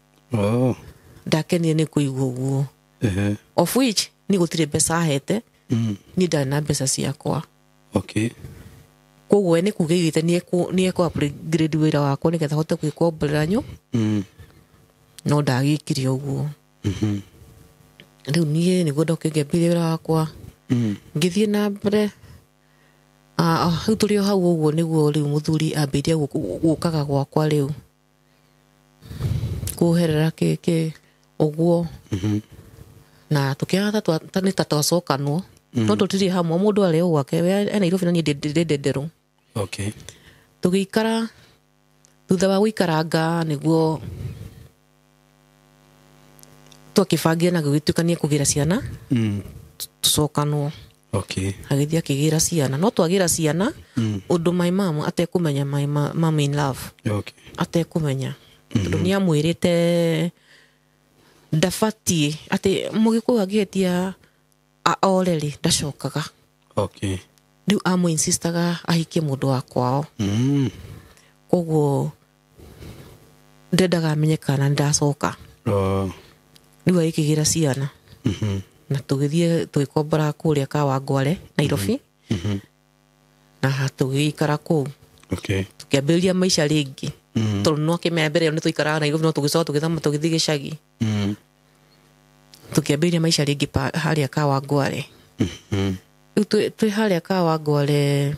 Ndakenire nĩ kũigua ũguo. Of which niĩ gũtirĩ mbeca ahete. Niĩ ndarĩ na mbeca ciakwa. Koguo we nĩ kuga aigĩte nĩ ekũ upgrade wĩra wakwa nĩgetha hote gwĩkomborera no ndagĩkire ũguo. Rĩu niĩ nĩguo ndokire ngĩambĩrĩria wĩra wakwa. Ngĩthiĩ na mbere. Rĩu tũrĩ o hau ũguo nĩguo rĩu mũthuri ambĩrĩria gũkaga gwakwa rĩu. Kũherera kĩ ũguo. Na tũkĩona ta nĩ ta twacokanwo. No tũtirĩ hamwe, mũndũ arĩ o gwake, we e Nairobi na niĩ ndĩ Ndenderũ. Tũgĩikara, thutha wa gũikaranga nĩguo twakĩbangire na gũgĩtuĩka nĩ ekũgĩra ciana, tũcokanwo. Agĩthiĩ akĩgĩra ciana, no twagĩra ciana ũndũ my mom atekũmenya, my mom in love. Atekũmenya. Tondũ nĩ amwĩrĩte ndabatiĩ atĩ mũgĩkũyũ angĩhĩtia ore rĩ, ndacokaga. Rĩu amũ-insistaga ahikie mũndũ wa kwao. Koguo ndendaga amenye kana nĩndacoka. Rĩu agĩkĩgĩra ciana. Na tũgĩthiĩ tũgĩkombora kũrĩa Kawangware, Nairobi. Na tũgĩikara kũu. Tũkĩambĩrĩria maica rĩngĩ. Tondũ no akĩmenya mbere ĩyo nĩ tũikaraga Nairobi, no tũgĩcoka tũgĩthama tũgĩthiĩ gĩcagi. Tũkĩambĩrĩria maica rĩngĩ harĩa Kawangware. Rĩu twĩ harĩa Kawangware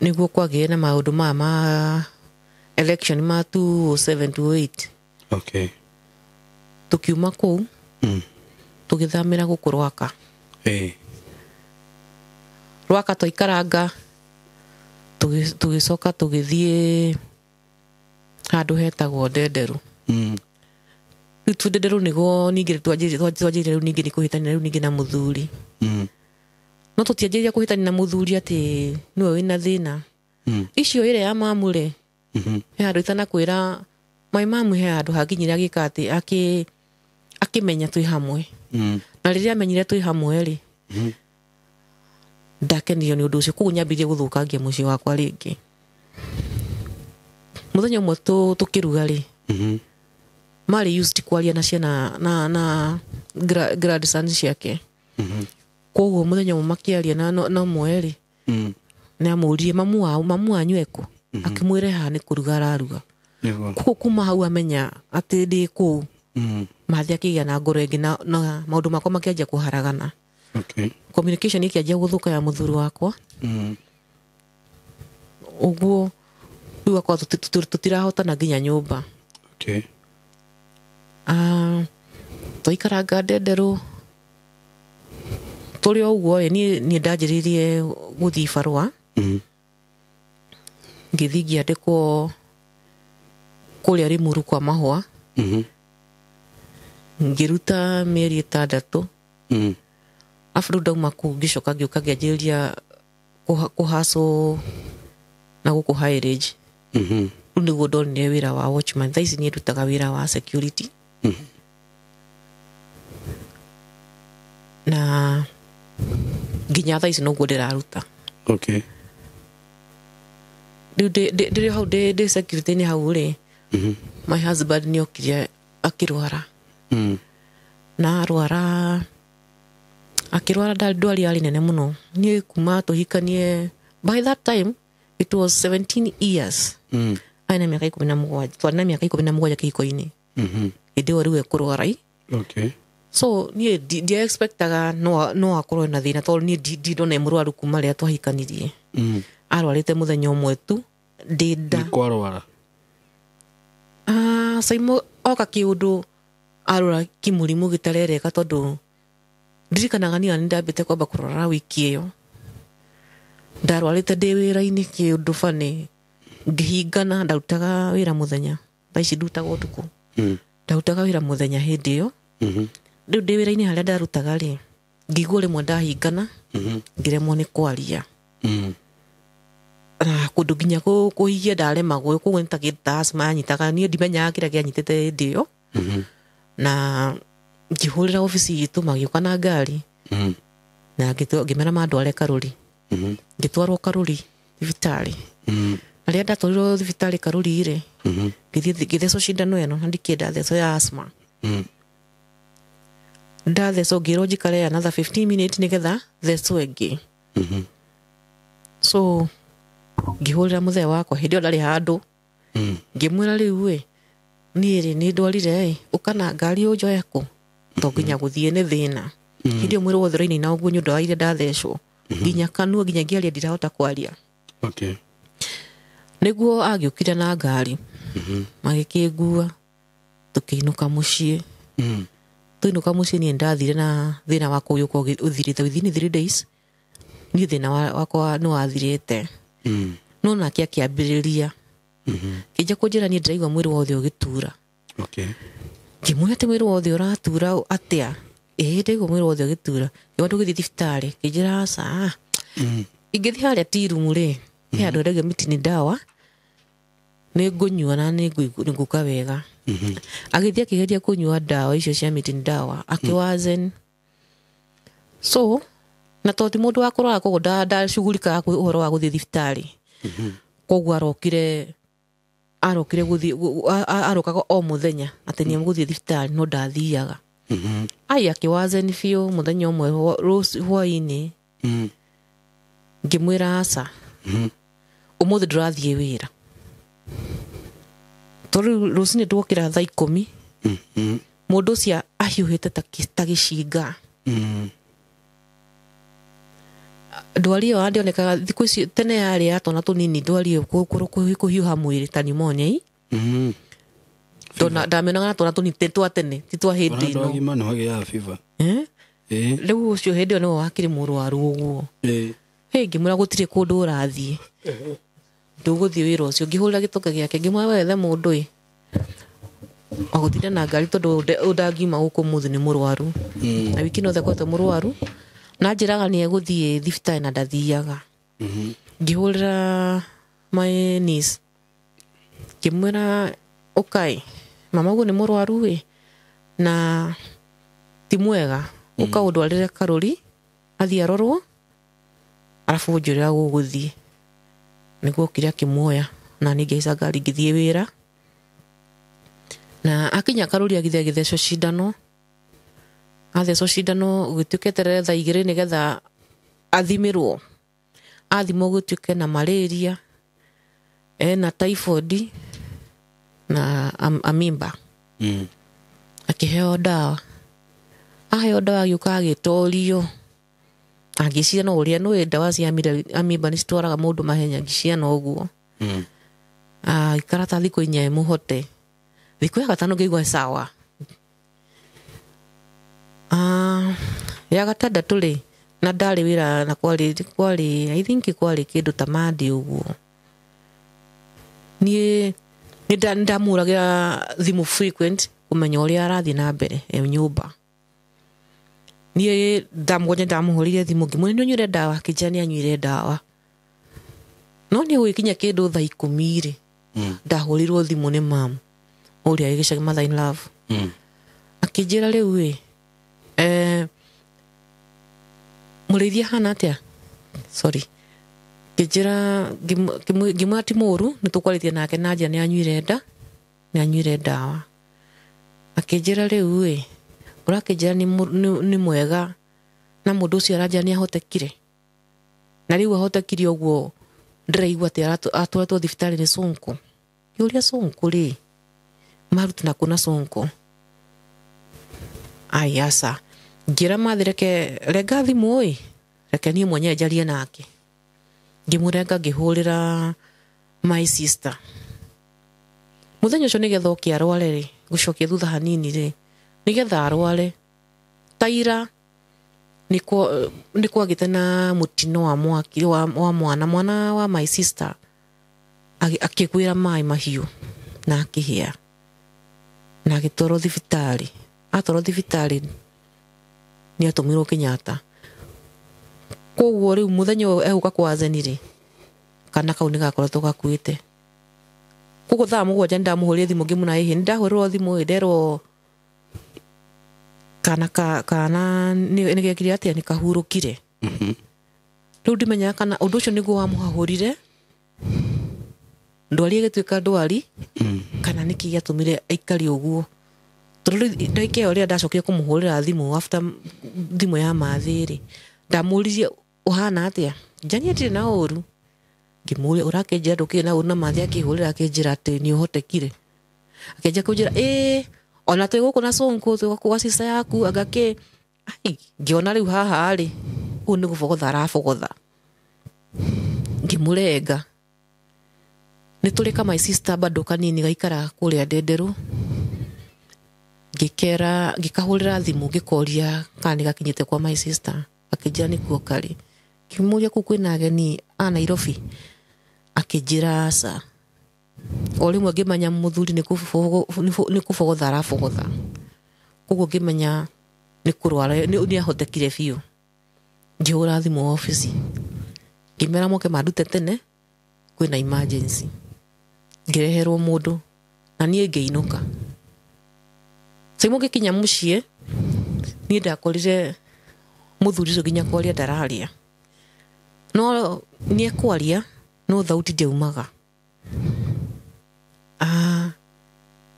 nĩguo kwagĩire na maũndũ maya ma election ma 2007 2008. Tũkiuma kũu, tũgĩthamĩra gũkũ Rwaka. Rwaka twaikaranga, tũgĩcoka tũgĩthiĩ handũ hetagwo Ndenderũ. Rĩu twĩ Ndenderũ nĩguo ningĩ twanjĩrĩire rĩu ningĩ nĩ kũhĩtania rĩu ningĩ na mũthuri. No tũtianjĩrĩria kũhĩtania na mũthuri atĩ nĩwe wĩna thĩna. Icio ĩrĩa ya mamu rĩ, he handũ itanakwĩra, my mamu he handũ hakinyire agĩka atĩ akĩmenya twĩ hamwe. Na rĩrĩa amenyire twĩ hamwe rĩ, ndakenirio nĩ ũndũ ũcio, koguo nyambĩrĩrie gũthũkangia mũciĩ wakwa rĩngĩ. Mũthenya ũmwe tũkĩruga rĩ, marĩ used kwaria na ciana na grandson ciake. Koguo mũthenya ũmwe makĩaria na ũmwe rĩ, nĩ amũririe mamu wanyu ekũ? Akĩmwĩra haha nĩ kũruga araruga. Koguo kuma hau amenya atĩ ndĩ kũu, mathiĩ akĩgĩa na ngoro ĩngĩ na maũndũ makwa makĩanjia kũharagana. Communication ĩkĩanjia gũthũka ya mũthuri wakwa. Ũguo rĩu akorwo tũtirahotana nginya nyũmba. Twaikaranga Ndenderũ tũrĩ o ũguo ĩ, niĩ ndanjĩrĩirie gũthiĩ barũa. Ngĩthiĩ ngĩandĩkwo kũrĩa Rĩmuru kwa Mahũa. Ngĩruta mĩeri 6. Arabu rĩu ndauma kũu ngĩcoka ngĩũka ngĩanjĩrĩria kũhacwo na gũkũ High Range. Rĩu nĩguo ndonire wĩra wa watchman. Thaa ici niĩ ndutaga wĩra wa security. Na nginya thaa ici noguo ndĩraruta. Okay. Rĩu ndĩrĩ hau ndĩ security-inĩ hau rĩ, my husband nĩ okire akĩrwara. Na arwara akĩrwara ndwari yarĩ nene mũno. Niĩ kuma tũhikanie, by that time it was 17 years. Arĩ na mĩaka 17, twarĩ na mĩaka 17 kĩhiko-inĩ. Hĩndĩ ĩyo rĩu ekũrwara i. Okay. So niĩ ndia expectaga no akorwo na thĩna tondũ niĩ ndindona e mũrwaru kuma rĩrĩa twahikanirie. Arwarĩte mũthenya ũmwe tu ndĩ nda. Nĩ kwarwara. Saimo oka kĩũndũ arora kĩmũrimũ gĩtarereka tondũ ndirikanaga niĩ nĩ ndambĩte kwamba kũrwara wiki ĩyo. Ndarwarĩte ndĩ wĩra-inĩ kĩũndũ bani ngĩhingana, ndarutaga wĩra mũthenya. Thaa ici ndutaga ũtukũ. Ndarutaga wĩra mũthenya hĩndĩ ĩyo. Rĩu ndĩ wĩra-inĩ harĩa ndarutaga rĩ, ngĩigua rĩmwe ndahingana, ngĩremwo nĩ kwaria. Na kũndũ nginya kũhikia ndaremagwo, koguo nĩ ta kĩndũ ta asthma yanyitaga, niĩ ndimenyaga kĩrĩa kĩanyitĩte hĩndĩ ĩyo. Na ngĩhũrĩra obici itũ magĩũka na ngari. Na ngĩmera mandware Karũri. Ngĩtwarwo Karũri thibitarĩ. Na rĩrĩa ndatwarirwo thibitarĩ Karũri rĩ, ngĩthiĩ ngĩthecwo cindano ĩno na ndikĩenda thecwo ya asthma. Ndathecwo ngĩrwo njikare another 15 minutes nĩgetha thecwo ĩngĩ. So ngĩhũrĩra mũthee wakwa hĩndĩ ĩyo ndarĩ handũ. Ngĩmwĩra rĩu ĩ, niĩ rĩ nĩ ndwarire ĩ, ũka na ngari ũnjoe kũ? To nginya gũthiĩ nĩ thĩna. Hĩndĩ ĩyo mwĩrĩ wothe ũrainaina ũguo nĩ ũndũ wa iria ndathecwo. Nginya kanua nginya ngĩaria ndirahota kwaria. Okay. Nĩguo agĩũkire na ngari. Magĩkĩngua tũkĩinũka mũciĩ. Tũinũka mũciĩ niĩ ndathire na thĩna wa kũiyũka ũthirĩte within 3 days. Niĩ thĩna wakwa nĩ wathirĩte. No nake akĩambĩrĩria. Kĩnja kũnjĩra niĩ ndĩraigua mwĩrĩ wothe ũgĩtura. Okay. Ngĩmwĩra atĩ mwĩrĩ wothe ũratura atĩa? Ĩĩ ndĩraigua mwĩrĩ wothe ũgĩtura. Ngĩmwĩra ndũgĩthiĩ thibitarĩ. Kĩnjĩra aca. Ingĩthiĩ harĩa tea room rĩ, he handũ endagio mĩtĩ nĩ ndawa, nĩ ngũnyua na nĩ ngũka wega. Agĩthiĩ akĩgeria kũnyua ndawa icio cia mĩtĩ nĩ ndawa, akĩwazen. So na tondũ ti mũndũ wa kũrwara koguo ndacugurikaga ũhoro wa gũthiĩ thibitarĩ. Koguo arokire gũthiĩ, arokaga o mũthenya atĩ nĩ egũthiĩ thibitarĩ no ndathiaga. Ai akĩwazen biũ mũthenya ũmwe hwaĩ-inĩ. Ngĩmwĩra aca. Ũmũthĩ ndũrathiĩ wĩra. Tondũ rĩu rũcinĩ ndwokĩra thaa 10. Mũndũ ũcio ahiũhĩte ta gĩcinga. Ndwari ĩyo ndĩonekaga thikũ ici, tene yarĩ ya twana tũnini, ndwari ĩyo kũhiũha mwĩrĩ ta pneumonia ĩ. Ndamĩonaga na twana tũnini twa tene, ti twa hĩndĩ ĩno. Andũ agima nĩ magĩaga fever. Rĩu ũcio hĩndĩ ĩyo nĩwe wakĩrĩ mũrwaru ũguo. Hĩ, ngĩmwĩra gũtirĩ kũndũ ũrathiĩ. Ndũgũthiĩ wĩra ũcio. Ngĩhũrĩra gĩtonga gĩake, ngĩmwĩra wethe mũndũ ĩ. Wagũtinda na ngari tondũ ũndangiuma gũkũ ũmũthĩ nĩ mũrwaru. Na wiki ĩno akoretwo mũrwaru. Na njĩraga nĩ egũthiĩ thibitarĩ na ndathiaga. Ngĩhũrĩra my niece. Ngĩmwĩra ũkai, mama ũguo nĩ mũrwaru ĩ, na ti mwega. Ũka ũndwarĩre Karũri, athiĩ arorwo, arabu ũnjĩre gũgũthiĩ. Nĩguo okire akĩmuoya, na niĩ ngĩhaica ngari ngĩthiĩ wĩra. Na akinya Karũri agĩthiĩ agĩthecwo cindano. Athecwo cindano gũgĩtuĩka eterere thaa 2 nĩgetha athimĩrwo. Athimwo gũtuĩke na malaria, ena typhoid na amimba. Akĩheo ndawa. Aheo ndawa agĩũka agĩtorio. Angĩciria no ũrĩa nĩũĩ ndawa cia amimba nĩ citwaraga mũndũ mahenya, ngĩciria no ũguo. Aikara ta thikũ 4 mũhote. Thikũ ya 5 ngĩigua sawa. Ya gatandatũ rĩ, na ndarĩ wĩra na kwarĩ I think kwarĩ kĩndũ ta Monday ũguo. Niĩ nĩ ndamũhũragĩra thimũ frequent kũmenya ũrĩa arathiĩ na mbere e nyũmba. Niĩ thaa 7 ndamũhũrĩire thimũ ngĩmwĩra nĩ ũnyuire ndawa, akĩnjĩra nĩ anyuire ndawa. No nĩ gũgĩkinya kĩndũ thaa 10 rĩ, ndahũrĩirwo thimũ nĩ mamu ũrĩa wĩ gĩcagi, mother in love. Akĩnjĩra rĩu ĩ, mũrĩithi ahana atĩa? Sorry. Ngĩnjĩra, ngĩmwĩra ti mũũru, nĩ tũkwarĩtie nake na njĩra nĩ anyuire ndawa. Akĩnjĩra rĩu ĩ, ũrakĩnjĩra nĩ mwega, na mũndũ ũcio aranjĩra nĩ ahotekire. Na rĩu ahotekire ũguo ndĩraigua atĩ atwaretwo thibitarĩ nĩ Sonko. Ngĩũria Sonko rĩ, maruti na kũ na Sonko? Ai aca. Ngĩra mathi reke renga thimũ ĩ, reke niĩ mwenyewe njarie nake. Ngĩmũrenga ngĩhũrĩra my sister. Mũthenya ũcio nĩgetha oke arware rĩ, gũcokia thutha hanini rĩ, nĩgetha arware, taira nĩ kwagĩte na mũtino wa mwaki wa mwana wa my sister akĩgwĩra maĩ mahiũ na akĩhĩa na agĩtwarwo thibitarĩ. Atwarwo thibitarĩ nĩ atũmirwo Kenyatta. Koguo rĩu mũthenya ũyũ egũka kwa Zeni rĩ, kana kau nĩ gakoretwo gakuĩte. Koguo thaa 7 nĩndamũhũrĩire thimũ ngĩmwĩra ĩhĩ, nĩndahũrĩrwo thimũ ĩ, nderwo kana kana nĩ gekire atĩa, nĩ kahurũkire. Rĩu ndimenyaga kana ũndũ ũcio nĩguo wamũhahũrire, ndwari ĩgĩtuĩka ndwari, kana nĩkĩ gĩatũmire aikare ũguo. Tondũ rĩu ndagĩka ĩyo rĩrĩa ndacokire kũmũhũrĩra thimũ after thimũ ya mathĩ rĩ, ndamũririe ũhana atĩa, Njani atirĩ na ũru. Ngĩmũria ũrakĩnjĩra ndũkĩrĩ na ũru, na mathĩ akĩhũrĩra akĩnjĩra atĩ nĩ ũhotekire. Akĩanjia kũnjĩra ĩĩ, ona twĩ gũkũ na Sonko, twĩ gũkũ gwa sister yaku, anga kĩ. Ai, ngĩona rĩu haha rĩ, ũyũ nĩ gũbogotha arabogotha. Ngĩmũrenga. Nĩ tũrĩ ka my sister bado kanini gaikara kũrĩa Ndenderũ. Ngĩkera, ngĩkahũrĩra thimũ ngĩkoria kana nĩ gakinyĩte kwa my sister. Akĩnjĩra nĩkuo karĩ. Ngĩmũria kũu kwĩna ageni a Nairobi. Akĩnjĩra aca. O rĩmwe ngĩmenya mũthuri nĩ kũbogotha arabogotha. Koguo ngĩmenya nĩ kũrwara, nĩ ahotekire biũ. Ngĩhũra thimũ obici. Ngĩmera moke mandute tene, kwĩna emergency. Ngĩreherwo mũndũ na niĩ ngĩinũka. Saimo ngĩkinya mũciĩ, niĩ ndakorire mũthuri ũcio nginya kwaria ndararia. No nĩ ekwaria, no thauti ndĩaumaga.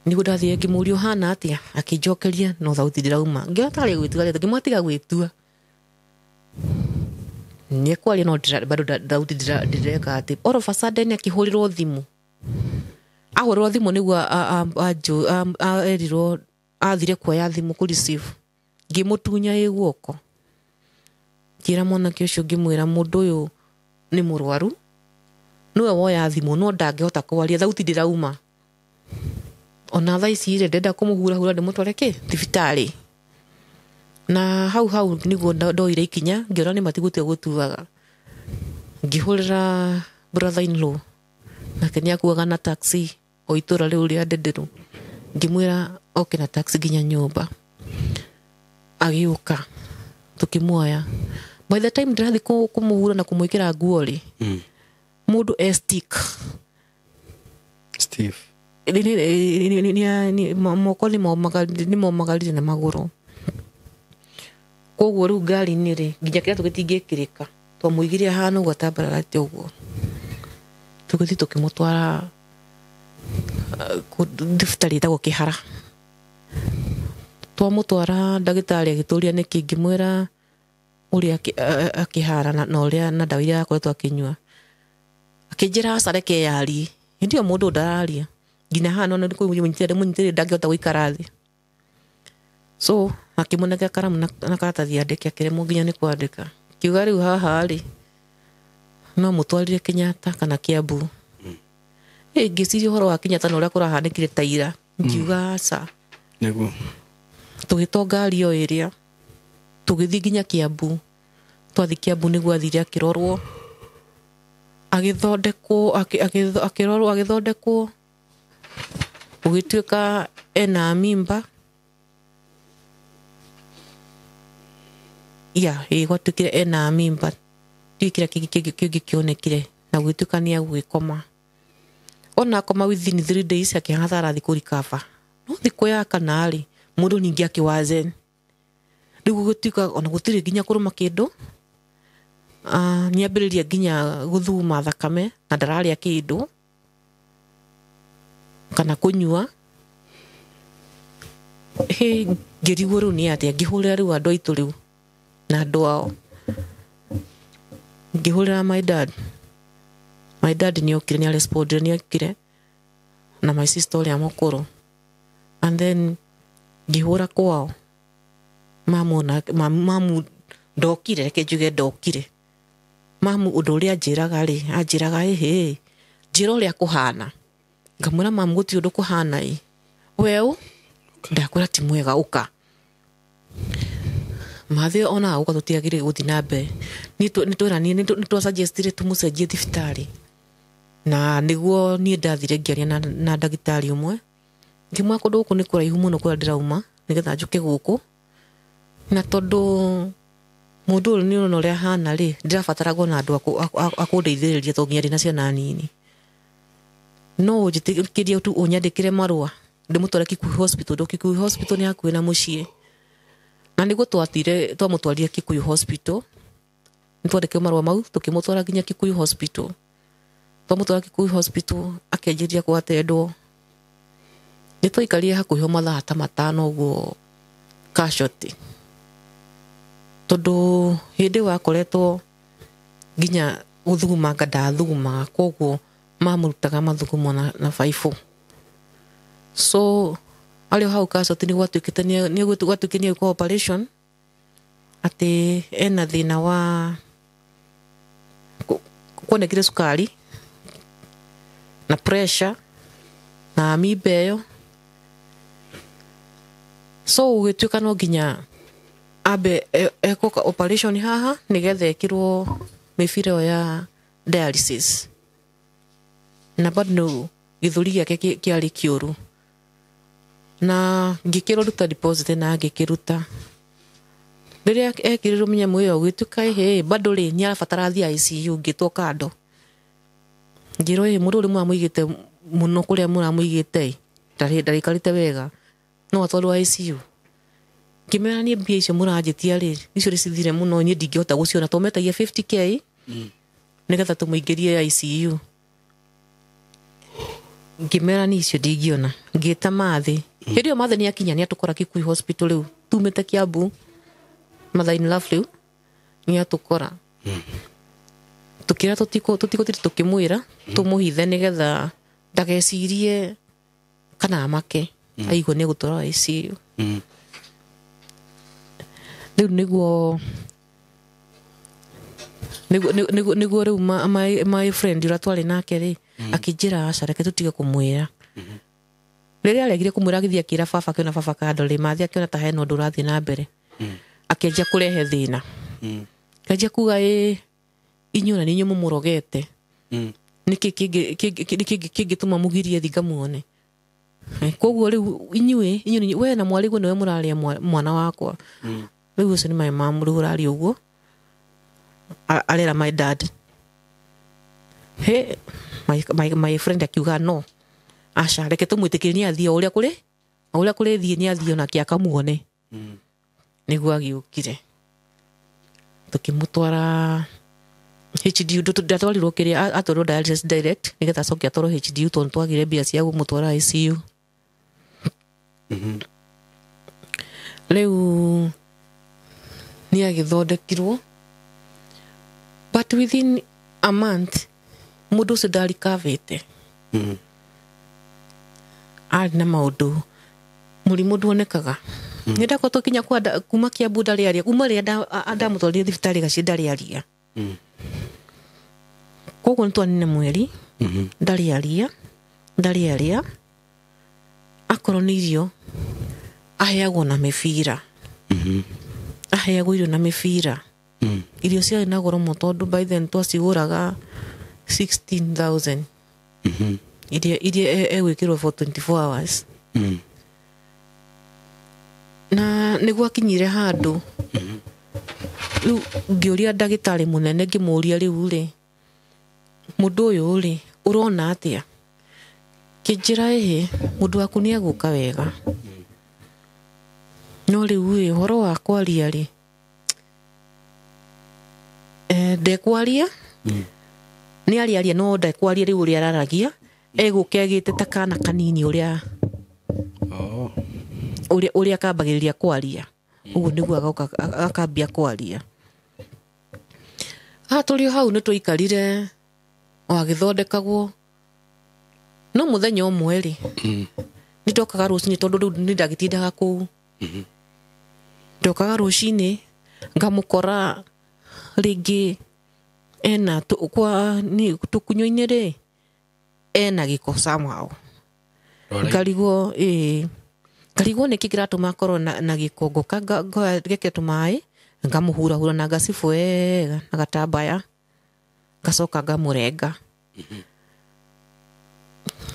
Nĩguo ndathire ngĩmũria ũhana atĩa, akĩnjokeria no thauti ndĩrauma. Ngĩona tarĩ gwĩtua arĩtua, ngĩmwĩra tiga gwĩtua. Nĩ ekwaria no bado thauti ndĩreka atĩ. All of a sudden akĩhũrĩrwo thimũ. Ahũrĩrwo thimũ nĩguo erirwo athire kuoya thimũ kũ receive. Ngĩmũtunya ĩ guoko. Ngĩra mwanake ũcio ngĩmwĩra mũndũ ũyũ nĩ mũrwaru, nĩwe woya thimũ no ndangĩhota kwaria, thauti ndĩrauma. Ona thaa ici rĩ, ndĩrenda kũmũhurahura ndĩmũtware kĩ thibitarĩ. Na hau hau nĩguo ndoire ikinya, ngĩona nĩ matigũtua gũtuaga. Ngĩhũrĩra brother in law, nake nĩ akuaga na taxi o itũra rĩu rĩa Ndenderũ. Ngĩmwĩra oke na taxi nginya nyũmba. Agĩũka tũkĩmuoya. By the time ndĩrathiĩ kũmũhura na kũmwĩkĩra nguo rĩ, mũndũ e stick. Steve. Moko nĩ momagarire na magũrũ. Koguo rĩu ngari-inĩ rĩ, nginya kĩratũ gĩtingĩkĩrĩka. Twamũigire hana ũguo atambararĩte ũguo. Tũgĩthiĩ tũkĩmũtwara thibitarĩ ĩtagwo Kĩhara. Twamũtwara ndagĩtarĩ agĩtũria nĩkĩ, ngĩmwĩra ũrĩa akĩhara na ũrĩa na ndawa iria akoretwo akĩnyua. Akĩnjĩra aca reke yarie. Hĩndĩ ĩyo mũndũ ndararia. Nginya haha no nĩ kũmũnyitĩrĩra ndĩmũnyitĩrĩire ndangĩhota gũikara thĩ. So akĩmũnengera karamu na karatathi andĩke, akĩremwo nginya nĩ kwandĩka. Kiuga rĩu haha rĩ, no mũtwarire Kenyatta kana Kiambu. Ngĩciria ũhoro wa Kenyatta na ũrĩa kũrahanĩkire ta ira. Ngiuga aca. Nĩguo. Tũgĩtwo ngari o ĩrĩa. Tũgĩthiĩ nginya Kiambu. Twathiĩ Kiambu nĩguo athire akĩrorwo, agĩthondekwo, akĩrorwo, agĩthondekwo, gũgĩtuĩka ena mimba. Ya ĩ gwatuĩkire ena mimba, ndiũĩ kĩrĩa kĩngĩ kĩonekire, na gũgĩtuĩka nĩ agũgĩkoma. Ona akoma within 3 days akĩhana ta arathiĩ kũrikaba, no thikũ ya kana rĩ, mũndũ ningĩ akĩwazen. Rĩu gũgĩtuĩka ona gũtirĩ nginya kũrũma kĩndũ. Nĩambĩrĩria nginya gũthuma thakame na ndararĩa kĩndũ kana kũnyua. Hĩ, ngĩrigwo rĩu nĩ atĩa, ngĩhũrĩra rĩu andũ aitũ rĩu na andũ ao, ngĩhũrĩra my dad. My dad nĩokire, nĩ arespondire, nĩokire na my sister ũrĩa mũkũrũ. And then ngĩhũra kwao, mamu ona mamu ndokire, reke njuge ndokire. Mamu ũndũ ũrĩa anjĩraga rĩ, anjĩraga ĩhĩ, njĩra ũrĩa kũhana. Ngamwĩra mamu gũtirĩ ũndũ kũhana ĩ, weũ ndakwĩra ti mwega, ũka mathĩ ona gũka tũtiagĩrĩire gũthiĩ na mbere. Nĩtweranire, nĩtwasuggestire tũmũcenjie thibitarĩ, na nĩguo niĩ ndathire ngĩaria na ndagĩtarĩ ũmwe, ngĩmwĩra kũndũ gũkũ nĩ kũraihu mũno kũrĩa ndĩrauma nĩgetha njũke gũkũ, na tondũ mũndũ ũyũ nĩ ũrona ũrĩa ahana rĩ, ndĩrabatara na andũ a kũndeithĩrĩria tondũ nginya ndĩna ciana nini. No ũnjĩtĩkĩrie tu ũnyandĩkĩre marũa ndĩmũtware Kikuyu Hospital, tondũ Kikuyu Hospital nĩ hakuhĩ na mũciĩ. Na nĩguo twathire twamũtwarire Kikuyu Hospital, nĩtwandĩkire marũa mau tũkĩmũtwara nginya Kikuyu Hospital. Twamũtwara Kikuyu Hospital akĩanjĩrĩria gwatendwo. Nĩtwaikarire hakuhĩ o mathaa ta 5 ũguo casualty, tondũ hĩndĩ ĩyo akoretwo nginya gũthugumanga ndathugumaga, koguo mamũrutaga mathugumo na baibũ. So arĩ o hau casualty nĩ gwatuĩkĩte nĩ gwatuĩkire nĩ egwĩkwo operation, atĩ ena thĩna wa kuonekire cukari na pressure na mimba ĩyo. So gũgĩtuĩka no nginya ambe ekwo operation haha nĩgetha ekĩrwo mĩbira ĩyo ya dialysis. Na bado gĩthũri gĩake kĩarĩ kĩũru, na ngĩkĩrwo ruta deposit na ngĩkĩruta. Rĩrĩa ekĩrirwo mĩnyamũ ĩyo gũgĩtuĩka ĩhĩ bado rĩ nĩarabatara athiĩ ICU. Ngĩtwo kando ngĩrwo ĩ mũndũ ũrĩa mũramũigĩte mũno kũrĩa mũramũigĩte ĩ ndarĩikarĩte wega, no atwarwo ICU. Ngĩmera niĩ mbia icio mũranjĩtia rĩ, icio nĩcithire mũno, niĩ ndingĩhota gũciona, tondũ metagia 50K nĩgetha tũmũingĩrie ICU. Ngĩmera niĩ icio ndingĩona. Ngĩta Mathĩ. Hĩndĩ ĩyo Mathĩ nĩakinya nĩatũkora Kikuyu Hospital rĩu tumĩte Kiambu, mother in love rĩu nĩatũkora. Tũkĩra tũtigũthiĩ tũkĩmwĩra tũmũhithe nĩgetha ndagecirie kana amake aigue nĩ egũtwarwo ICU. Rĩu nĩguo rĩu my friend ũrĩa twarĩ nake rĩ akĩnjĩra aca reke tũtige kũmwĩra. Rĩrĩa aregire kũmwĩra agĩthiĩ akĩra baba, akĩona baba kando rĩ, Mathĩ akĩona ta hena ũndũ ũrathiĩ na mbere, akĩanjia kũrehe thĩna. Akĩanjia kuga ĩ inyuĩ na nĩ inyuĩ mũmũrogete, nĩkĩ kĩngĩtũma mũgirie thiĩ ngamuone? Koguo rĩu inyuĩ we na mwarĩguo nĩwe mũrarĩa mwana wakwa. Rĩu ũcio nĩ my mom rĩu ũraria ũguo, arera my dad. He my friend akiuga no aca reke tũmwĩtĩkĩrie nĩ athiĩ o ũrĩa kũrĩ, o ũrĩa kũrĩ thiĩ nĩ athiĩ onake akamuone. Nĩguo agĩũkire tũkĩmũtwara HDU, ndatwarirwo kĩrĩa atwarwo dialysis direct nĩgetha acoke atwarwo HDU tondũ twagire mbia cia kũmũtwara ICU. Rĩu nĩ agĩthondekirwo, but within a month mũndũ ũcio ndarikavĩte. Arĩ na maũndũ, mũrimũ nduonekaga. Nĩ ndakoretwo nginya kuma Kiambu ndarĩ aria, kuma rĩrĩa ndamũtwarire thibitarĩ Gaciĩ ndarĩ aria. Koguo nĩtwanine mweri ndarĩ aria, ndarĩ aria, akorwo nĩ irio aheagwo na mĩbira. Aheagwo irio na mĩbira. Irio ciarĩ na goro mũno tondũ by then twacigũraga 16,000. Iria egwĩkĩrwo for 24 hours. Na nĩ gwakinyire handũ rĩu ngĩũria ndagĩtarĩ mũnene, ngĩmũria rĩu rĩ, mũndũ ũyũ rĩ, ũrona atĩa? Kĩnjĩra ĩhĩ, mũndũ waku nĩ egũka wega. No rĩu rĩ, ũhoro wa kwaria rĩ, ndekwaria, nĩ ariaria no ndekwaria rĩu ũrĩa araragia, egũka egĩte ta kana kanini ũrĩa ũrĩa akambagĩrĩria kwaria. Ũguo nĩguo agoka akambia kwaria. Haha tũrĩ o hau nĩ tũikarire o agĩthondekagwo. No mũthenya ũmwe rĩ, nĩ ndokaga rũcinĩ tondũ rĩu nĩ ndagĩtindaga kũu. Ndokaga rũcinĩ ngamũkora rĩngĩ ena kwa tũkunyo-inĩ rĩ, ena gĩko somehow. Ngarigwo ĩĩ, ngarigwo nĩkĩ kĩratũma akorwo na gĩko. Ngoka ngekĩra tũmaĩ ngamũhurahura na ngacibũ wega na gatambaya, ngacoka ngamũrenga.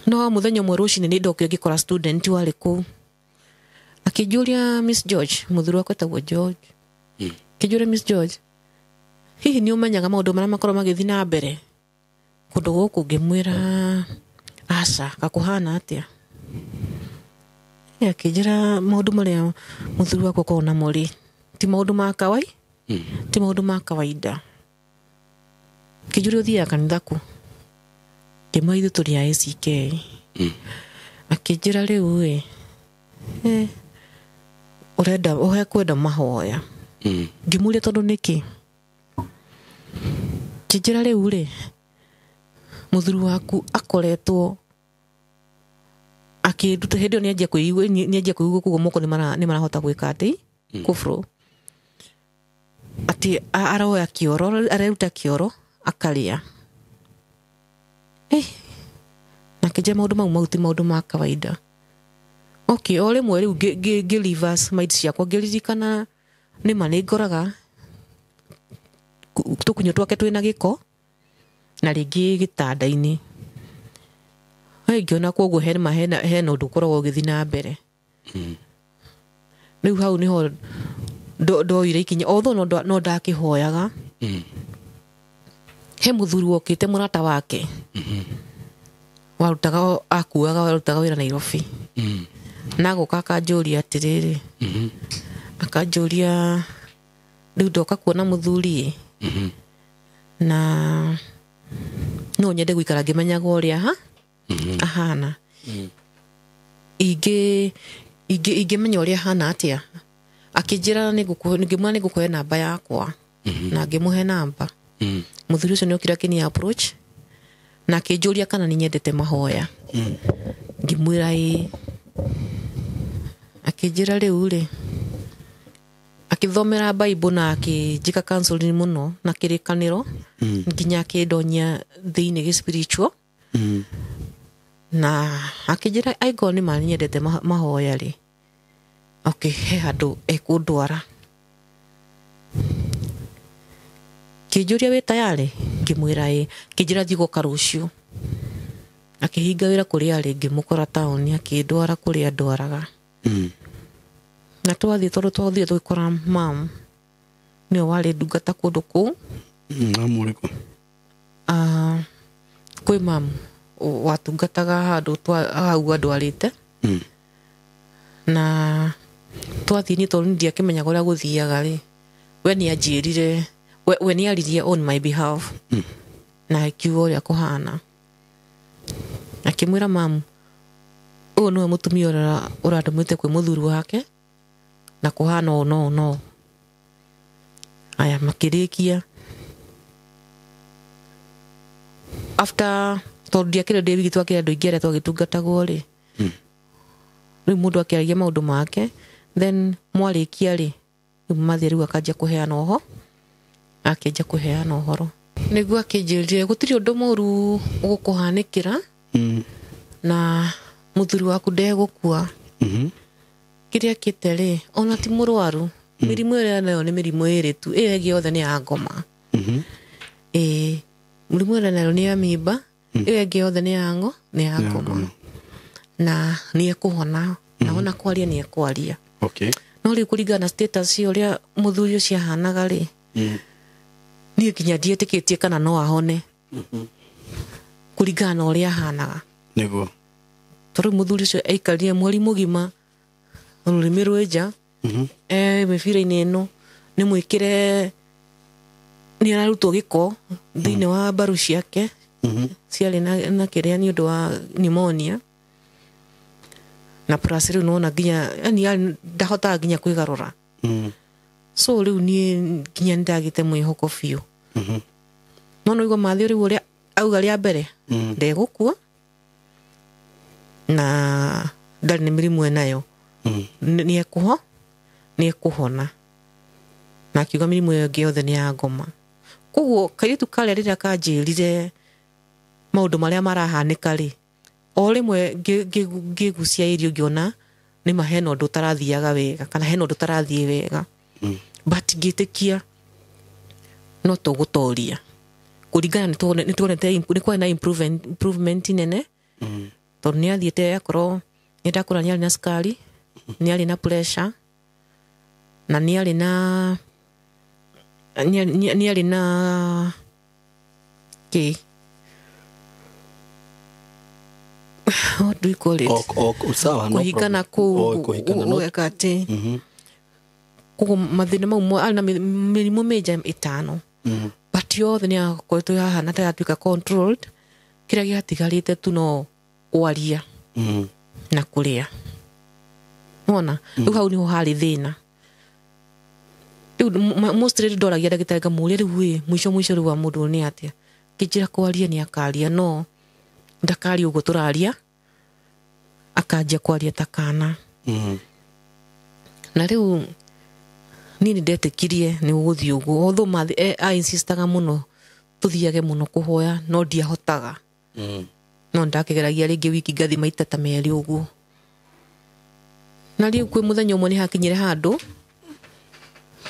No mũthenya ũmwe rũcinĩ nĩ ndokire ngĩkora student warĩ kũu akĩnjũria, Miss George, mũthuri wakwa etagwo George, akĩnjũria, Miss George, hihi nĩ ũmenyaga maũndũ marĩa makorwo magĩthiĩ na mbere kũndũ gũkũ? Ngĩmwĩra aca, gakũhana atĩa? Akĩnjĩra maũndũ marĩa mũthuri wakwa akoragwo namo rĩ, ti maũndũ ma kawai, ti maũndũ ma kawaida. Akĩnjũria ũthiaga kanitha kũ? Ngĩmwĩra ithuĩ tũrĩ a ACK. Akĩnjĩra rĩu ĩ, ũrenda ũhekwenda mahoya. Ngĩmũria tondũ nĩkĩ? Akĩnjĩra rĩu rĩ, mũthuri waku akoretwo akĩnduta hĩndĩ ĩyo nĩanjia kwĩigua, nĩanjia kwĩigua koguo moko nĩ marahota gwĩka atĩ kũbro atĩ aroya kĩoro, areruta kĩoro akarĩa. Na akĩnjĩra maũndũ mau ti maũndũ ma kawaida. Okay, o rĩmwe rĩu ngĩ reverse mind ciakwa, ngĩririkana nĩma nĩ ngoraga tũkunyo twake twĩna gĩko na rĩngĩ gĩtanda-inĩ. Ngĩona koguo hena hena ũndũ ũkoragwo ũgĩthiĩ na mbere. Rĩu hau nĩho ndoire ikinya, although no ndakĩhoyaga. He mũthuri wokĩte mũrata wake warutaga, akuaga, warutaga wĩra Nairobi. Na agoka akanjũria atĩrĩrĩ, akanjũria rĩu ndoka kuona mũthuri ĩ, na no nyende gũikara ngĩmenyaga ũrĩa ha ahana. Ingĩmenya ũrĩa ahana atĩa? Akĩnjĩra ngĩmwĩra nĩngũkũhe namba yakwa, na ngĩmũhe namba. Mũthuri ũcio nĩokire akĩni approach na akĩnjũria kana nĩ nyendete mahoya. Ngĩmwĩra ĩĩ. Akĩnjĩra rĩu rĩ, akĩthomera Bible na akĩnjĩka counseling mũno na kĩrĩkanĩro nginya akĩndonya thĩinĩ gĩ spiritual. Na akĩnjĩra angĩkorwo nĩ ma nyendete mahoya rĩ, okay, he handũ ekũndwara. Kĩnjũria wĩ tayarĩ? Ngĩmwĩra ĩĩ. Akĩnjĩra thiĩ gũka rũciũ. Akĩhinga wĩra kũrĩa arĩ, ngĩmũkora taũni, akĩndwara kũrĩa ndwaraga. Na twathiĩ, tondũ twathire tũgĩkora mam nĩwe warĩ ndungata kũndũ kũu. Mamu ũrĩkũ? Kwĩ mam watungataga handũ hau andwarĩte. Na twathiĩ niĩ tondũ ndiakĩmenyaga ũrĩa gũthiaga rĩ, we nĩanjĩrire, we nĩaririe on my behalf. Na akiuga ũrĩa kũhana. Akĩmwĩra mamu, ũyũ nĩwe mũtumia ũrĩa ũrandũmĩte kwĩ mũthuri wake na kũhana ũũ no no. Aya makĩrĩkia. After tondũ ndiakĩrĩ ndĩ wiki, twakĩrĩ andũ aingĩ arĩa twagĩtungatagwo rĩ, rĩu mũndũ akĩaragia maũndũ make, then mwarĩkia rĩ, rĩu mathiĩ rĩu akanjia kũheana ũhoro, akĩanjia kũheana ũhoro. Nĩguo akĩnjĩrire gũtirĩ ũndũ mũru ũgũkũhanĩkĩra na mũthuri waku ndegũkua. Kĩrĩa kĩte rĩ, ona ti mũrwaru. Mĩrimũ ĩrĩa nayo nĩ mĩrimũ ĩrĩ tu, ĩyo ĩngĩ yothe nĩ ya ngoma. Ĩĩ, mũrimũ ĩrĩa nayo nĩ ya mimba, ĩyo ĩngĩ yothe nĩ ya ngo nĩ ya ngoma, na nĩ ekũhona, na ona kwaria nĩ ekwaria. Okay. No rĩu kũringana na status ya ũrĩa mũthuri ũcio ahanaga rĩ, niĩ nginya ndietĩkĩtie kana no ahone kũringana na ũrĩa ahanaga. Nĩguo. Tondũ rĩu mũthuri ũcio aikarire mweri mũgima rũrĩmĩ rwĩ nja, mĩbira-inĩ ĩno nĩ mwĩkĩre, nĩ ararutwo gĩko thĩinĩ wa mbaru ciake ciarĩ na kĩrĩa nĩ ũndũ wa pneumonia. Na plus rĩu nĩwona nginya yani ndahotaga nginya kwĩgarũra. So rĩu niĩ nginya nĩndagĩte mwĩhoko biũ. No nĩũigua Matthew rĩu ũrĩa auga rĩa mbere, ndegũkua na ndarĩ na mĩrimũ enayo, nĩ ekũhona, na akiuga mĩrimũ ĩyo ĩngĩ yothe nĩ ya ngoma. Koguo kairĩtu karĩa rĩrĩa kanjĩrire maũndũ marĩa marahanĩka rĩ, o rĩmwe ngĩgucia irio ngĩona nĩma hena ũndũ ũtarathiaga wega, kana hena ũndũ ũtarathiĩ wega. But ngĩtĩkia no tũgũtoria kũringana nĩ tuonete nĩ kwarĩ na improvement nene, tondũ nĩ athiĩte akorwo nĩ ndakũra, nĩ arĩ na cukari, nĩ arĩ na pressure, na nĩ arĩ na nĩ arĩ na kĩ, what do you call it? Sawa, no kũhingana problem. kũu. Oh, kũhingana, no. Gweka atĩ koguo mathĩna mau arĩ na mĩrimũ mĩnja ĩtano, but yothe nĩ yakoretwo yahana ta yatuĩka controlled. Kĩrĩa gĩatigarĩte tu no kwaria na kũrĩa. Nĩwona rĩu hau nĩho harĩ thĩna. Rĩu mostly ndoragia ndagĩtarĩ ngamũria, rĩu ĩ mũico mũico rĩu wa mũndũ ũyũ nĩ atĩa? Kĩnjĩra kwaria nĩ akaria, no ndakaria ũguo tũraria, akanjia kwaria ta kana. Na rĩu niĩ nĩ ndetĩkirie nĩ gũgũthiĩ ũguo, although Mathi ainsistaga mũno tũthiage mũno kũhoya, no ndiahotaga. No ndakĩgeragia rĩngĩ wiki ngathi maita ta merĩ ũguo. Na rĩu kwĩ mũthenya ũmwe nĩ hakinyire handũ,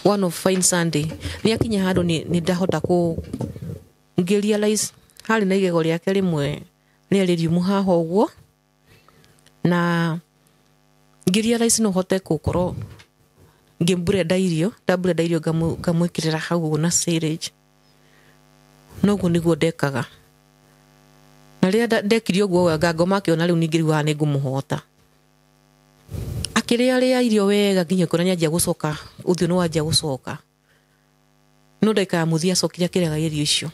one of fine Sunday, nĩ akinya handũ nĩ ndahota kũ ngĩ realize harĩ na igego rĩake rĩmwe rĩarĩ riũmũ haha ũguo, na ngĩ realize no hote gũkorwo ngĩmburenda irio, ndamburenda irio ngamwĩkĩrĩra hau ũguo na syringe. Noguo nĩguo ndekaga. Na rĩrĩa ndekire ũguo ngangoma akĩona rĩu ningĩ rĩu haha nĩ ngũmũhota. Akĩrĩa rĩa irio wega nginya kuona nĩ anjia gũcoka, ũthiũ nĩ wanjia gũcoka. No ndagĩka ya mũthia acokire akĩrega irio icio.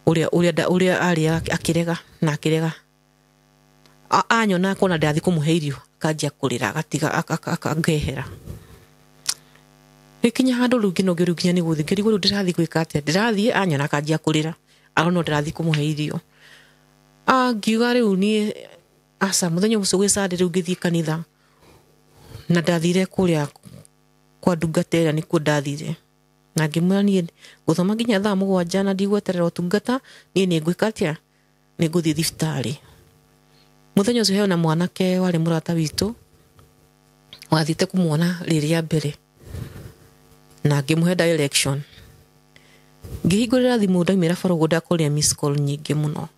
Ũrĩa arĩa akĩrega na akĩrega. Anyona akona ndathi kũmũhe irio, akanjia kũrĩra, agatiga, akangehera. Gĩkinya handũ rĩu ngĩno ngĩrĩu nginya nĩ gũthiĩ, ngĩrigwo rĩu ndĩrathiĩ gwĩka atĩa, ndĩrathiĩ anyona akanjia kũrĩra, arona ndĩrathiĩ kũmũhe irio. Ngiuga rĩu niĩ aca, mũthenya ũcio gwĩ Sunday rĩu ngĩthiĩ kanitha, na ndathire kũrĩa kwa ndungata ĩrĩa nĩkuo ndathire. Na ngĩmwĩra niĩ ngũthoma nginya thaa 7 na ndigweterera ũtungata, niĩ nĩ ngwĩka atĩa, nĩ ngũthiĩ thibitarĩ. Mũthenya ũcio hena mwanake warĩ mũrata witũ wathiĩte kũmuona rĩrĩa mbere, na ngĩmũhe direction. Ngĩhingũrĩra thimũ ndaumĩra bara ũguo ndakorire miss call nyingĩ mũno.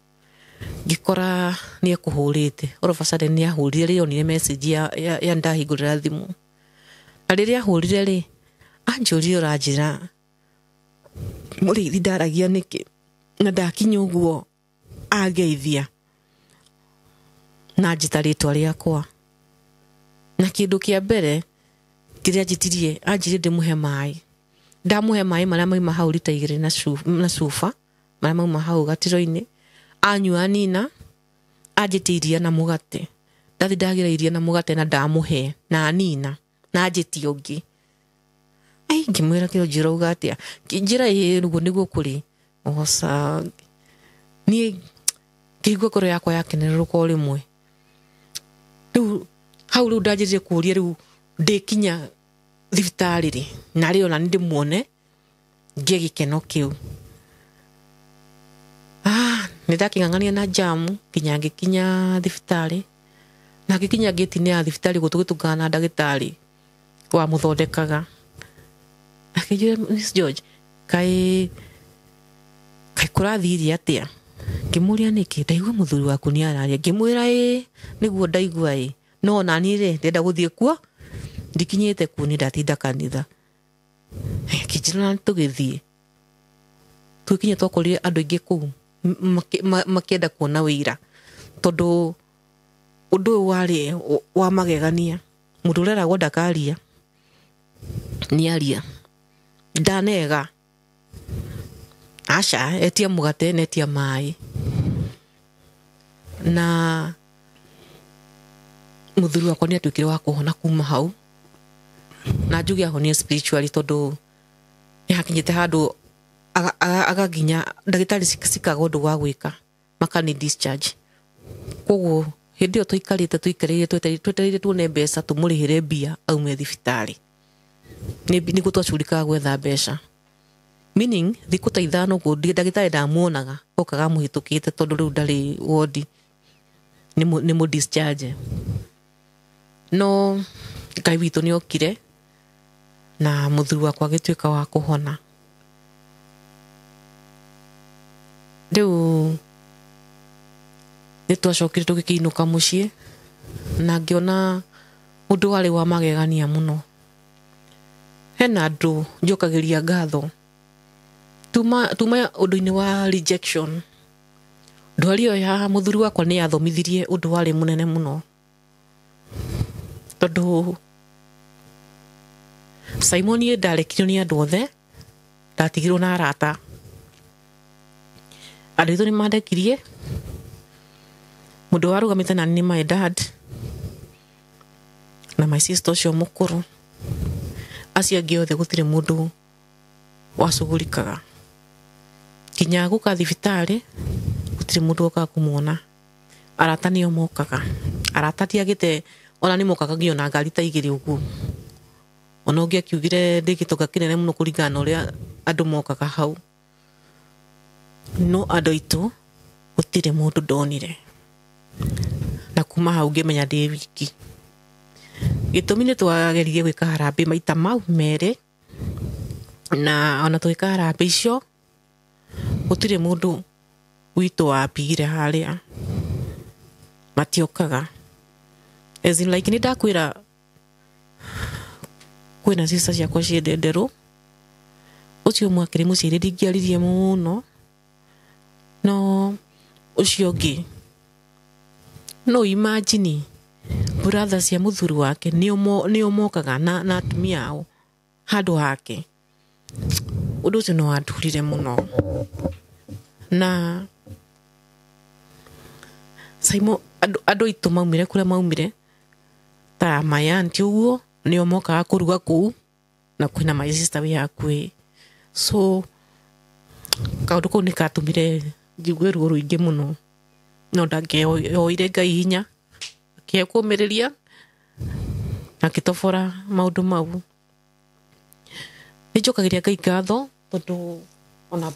Ngĩkora nĩ ekũhũrĩte. All of a sudden nĩ ahũrire rĩrĩa onire message ya ndahingũrĩra thimũ. Na rĩrĩa ahũrire rĩ, anjũrire ũranjĩra mũrĩithi ndaragia nĩkĩ, na ndakinya ũguo angeithia na njĩta rĩtwa rĩakwa. Na kĩndũ kĩa mbere kĩrĩa anjĩtirie, anjĩrire ndĩmũhe maĩ. Ndamũhe maĩ marĩa mauma hau rita igĩrĩ na cuba, marĩa mauma hau gatiro-inĩ. Anyua nina, anjĩtie iria na mũgate. Ndathi ndagĩra iria na mũgate na ndamũhe na anina, na anjĩtie ũngĩ. Ai, ngĩmwĩra kĩo njĩra uga atĩa? Njĩra ĩĩ ũguo nĩguo kũrĩ. Oca, niĩ ngĩigua ngoro yakwa yakenererũka o rĩmwe. Rĩu hau rĩu ndanjĩrire kũũria rĩu ndĩkinya thibitarĩ rĩ, na rĩ ona ndĩmuone ngĩe gĩkeno kĩu. Nĩ ndakĩng'ang'ania na jamu nginya ngĩkinya thibitarĩ, na ngĩkinya ngĩti-inĩ ya thibitarĩ ũguo tũgĩtũngana na ndagĩtarĩ. Wamũthondekaga akĩnjĩra, "Miss George, kaĩ kaĩ kũrathirie atĩa?" Ngĩmũria, "Nĩkĩ?" "Ndaigua mũthuri waku nĩ araria." Ngĩmwĩra, "Ĩ nĩguo ndaigua, ĩ no nani rĩ ndĩrenda gũthiĩ kuo, ndikinyĩte kuo, nĩ ndatinda kanitha." Akĩnjĩra na tũgĩthiĩ. Tũgĩkinya twakorire andũ aingĩ kũu makĩenda kuona wĩira, tondũ ũndũ ũyũ warĩ wa magegania. Mũndũ ũreragwo ndakaria nĩ aria, ndanega aca, etia mũgate na etia maĩ. Na mũthuri wakwa nĩ atuĩkire wa kũhona kuma hau, na njuge ahonire spiritually, tondũ nĩ hakinyĩte handũ agaginya ndagĩtarĩ cikaga ũndũ wa gwĩka, makani discharge. Koguo hĩndĩ ĩyo tũikarĩte tũikarĩire twetereire tuone mbeca tũmũrĩhĩre mbia aume thibitarĩ, nĩguo twacurikaga gwetha mbeca, meaning thikũ ta 5 ũguo ndagĩtarĩ ndamuonaga, okaga amũhĩtũkĩte, tondũ rĩu ndarĩ wodi, nĩ mũ discharge. No Ngai witũ nĩ okire na mũthuri wakwa agĩtuĩka wa kũhona. Rĩu nĩ twacokire tũgĩkĩinũka mũciĩ na ngĩona ũndũ warĩ wa magegania mũno. Hena andũ njokagĩria ngatho tuma ũndũ-inĩ wa rejection. Ndwari ĩyo ya mũthuri wakwa nĩ yathomithirie ũndũ warĩ mũnene mũno, tondũ Simon niĩ ndarekirio nĩ andũ othe, ndatigirwo na arata. Andũ aitũ nĩ mandekirie. Mũndũ warũgamĩte nani nĩ my dad na my sister ũcio mũkũrũ. Acio angĩ othe gũtirĩ mũndũ wacugurikaga. Nginya gũka thibitarĩ gũtirĩ mũndũ wokaga kũmuona. Arata nĩo mokaga. Arata ndiagĩte ona nĩ mokaga nginya na ngari ta 2 ũguo. Ona ũngĩ akiugire ndĩ gĩtonga kĩnene mũno kũringana na ũrĩa andũ mokaga hau. No andũ aitũ gũtirĩ mũndũ ndonire. Na kuma hau ngĩmenya ndĩ wiki. Gĩtũmi nĩ twageririe gwĩka harambĩ maita mau merĩ, na ona tũgĩka harambĩ icio gũtirĩ mũndũ witũ wambire harĩa, matiokaga. As in like nĩ ndakwĩra kwĩna sister ciakwa ciĩ ndenderũ, ũcio ũmwe akĩrĩ mũciĩ ndingĩaririe mũno, no ũcio ũngĩ no imagine brother cia mũthuri wake nĩo mokaga na atumia ao handũ hake. Ũndũ ũcio nĩ wandurire mũno. Na Simon andũ aitũ maumire kũrĩa maumire ta my auntie ũguo nĩo mokaga kũruga kũu, na kwĩna my sister wĩ hakuhĩ. So kaũndũ kau nĩ katũmire njigue ruo rũingĩ mũno, no ndangĩoire Ngai hinya akĩhe kũmĩrĩria akĩtobora maũndũ mau. Nĩ njokagĩria Ngai ngatho tondũ ona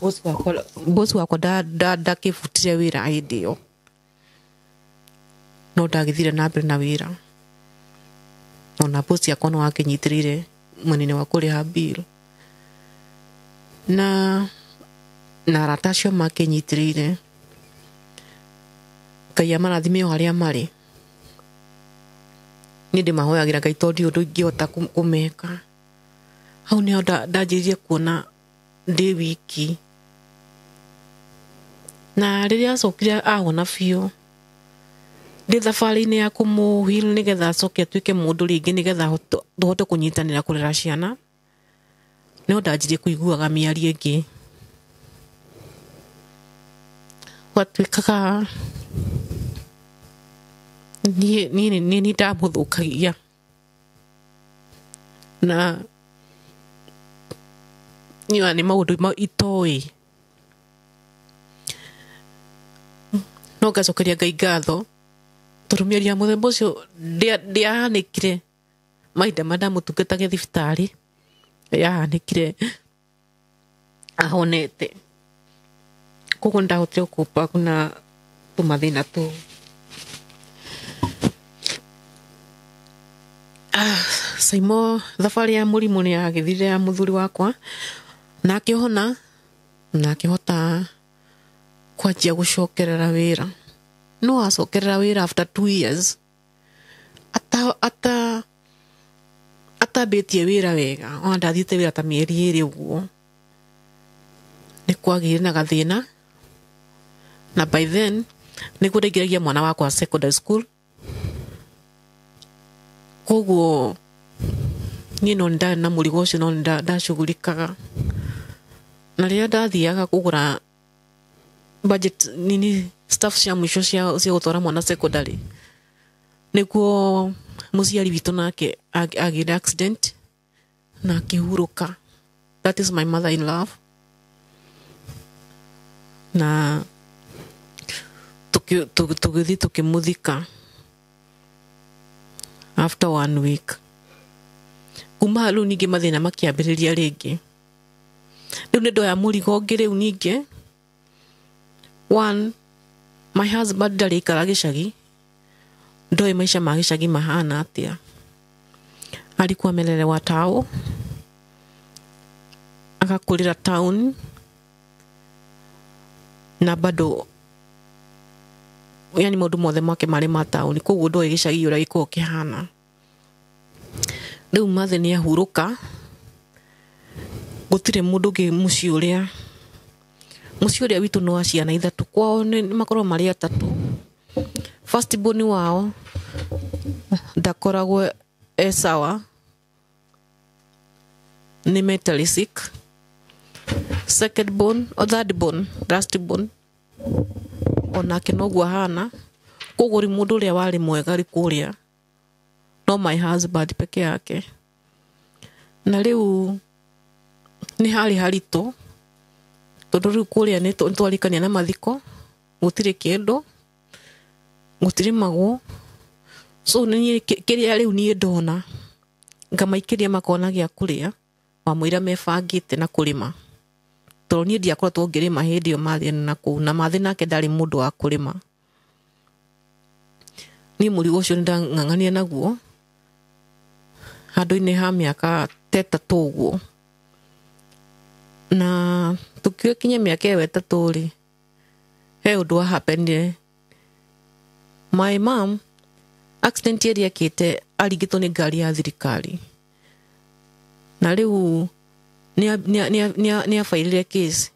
boss wakwa ndakĩbutire wĩra hĩndĩ ĩyo, no ndagĩthire na mbere na wĩra. Ona boss yakwa no akĩnyitĩrĩire mwena-inĩ wa kũrĩha bill, na arata acio makĩnyitĩrĩire. Ngai amarathime o harĩa marĩ. Niĩ ndĩmahoyagĩra Ngai tondũ ndiũĩ ũndũ ingĩhota kũmeka. Hau nĩho ndanjĩrĩirie kuona ndĩ wiki. Na rĩrĩa acokire ahona biũ, ndĩ thabarĩ-inĩ ya kũmũ-heal nĩgetha acoke atuĩke mũndũ rĩngĩ, nĩgetha tũhote kũnyitanĩra kũrera ciana, nĩho ndanjirie kũiguaga mĩario ĩngĩ. Gwatuĩkaga niĩ nĩ ndamũthũkagia, na niĩ nĩ maũndũ itoĩ. No ngacokeria Ngai ngatho tondũ mĩario ya mũthemba ũcio ndĩahanĩkire mahinda marĩa ndamũtungataga thibitarĩ, yahanĩkire ahonete. Koguo nĩndahotire gũcope na tũmathĩna tũu. Saimo thabarĩ ya mũrimũ nĩ yagĩthirire ya mũthuri wakwa, na akĩhona na akĩhota kwanjia gũcokerera wĩra. No acokerera wĩra after 2 years ata atambĩtie wĩra wega, ona ndathiĩte wĩra ta mĩeri 2 ũguo, nĩ kwagĩire na gathĩna. Na by then nĩguo ndaingĩragia mwana wakwa secondary school, koguo niĩ no ndarĩ na mũrigo ũcio, no ndacugurikaga. Na rĩrĩa ndathiaga kũgũra budget nini stuff cia mũico cia gũtwara mwana secondary, nĩguo mũciari witũ nake agĩire accident na akĩhurũka. That is my mother in love. Na tũgĩthiĩ tũkĩmũthika after 1 week. Kuma rĩu ningĩ mathĩna makĩambĩrĩria rĩngĩ. Rĩu nĩ ndoya mũrigo ũngĩ rĩu ningĩ. One, my husband ndarĩ aikara gĩcagi, ndoĩ maica ma gĩcagi mahana atĩa. Alikuwa amelelewa tao, akakũrĩra town, na bado yani maũndũ mothe make marĩ ma town, koguo ndoĩ gĩcagi ũrĩa gĩkoragwo kĩhana. Rĩu mathe nĩ ahurũka, gũtirĩ mũndũ ũngĩ mũciĩ ũrĩa. Mũciĩ ũrĩa witũ nĩ wa ciana 3, kwao nĩ makoragwo marĩ 3. First born wao ndakoragwo e sawa, nĩ mentally sick. Second born or third born, last born, onake noguo ahana. Koguo rĩ mũndũ ũrĩa warĩ mwega rĩ kũrĩa no my husband peke yake. Na rĩu nĩ harĩ haritũ, tondũ rĩu kũrĩa nĩ twarikania na mathiko, gũtirĩ kĩndũ, gũtirĩ magwo. So nĩ kĩrĩa rĩu niĩ ndona ngamaikĩria makona gĩa kũrĩa, wamũira mebangĩte na kũrĩma. Tondũ niĩ ndiakoretwo ngĩrĩma hĩndĩ ĩyo mathĩ na kũu, na mathĩ nake ndarĩ mũndũ wa kũrĩma. Niĩ mũrigo ũcio nĩndang'ang'anire naguo handũ-inĩ ha mĩaka ta 3 ũguo. Na tũgĩkinya mĩaka ĩyo 3 rĩ, he ũndũ wa happenire. My mom accident ĩrĩa ekĩte aringĩtwo nĩ ngari ya thirikari, na rĩu nĩ abairire case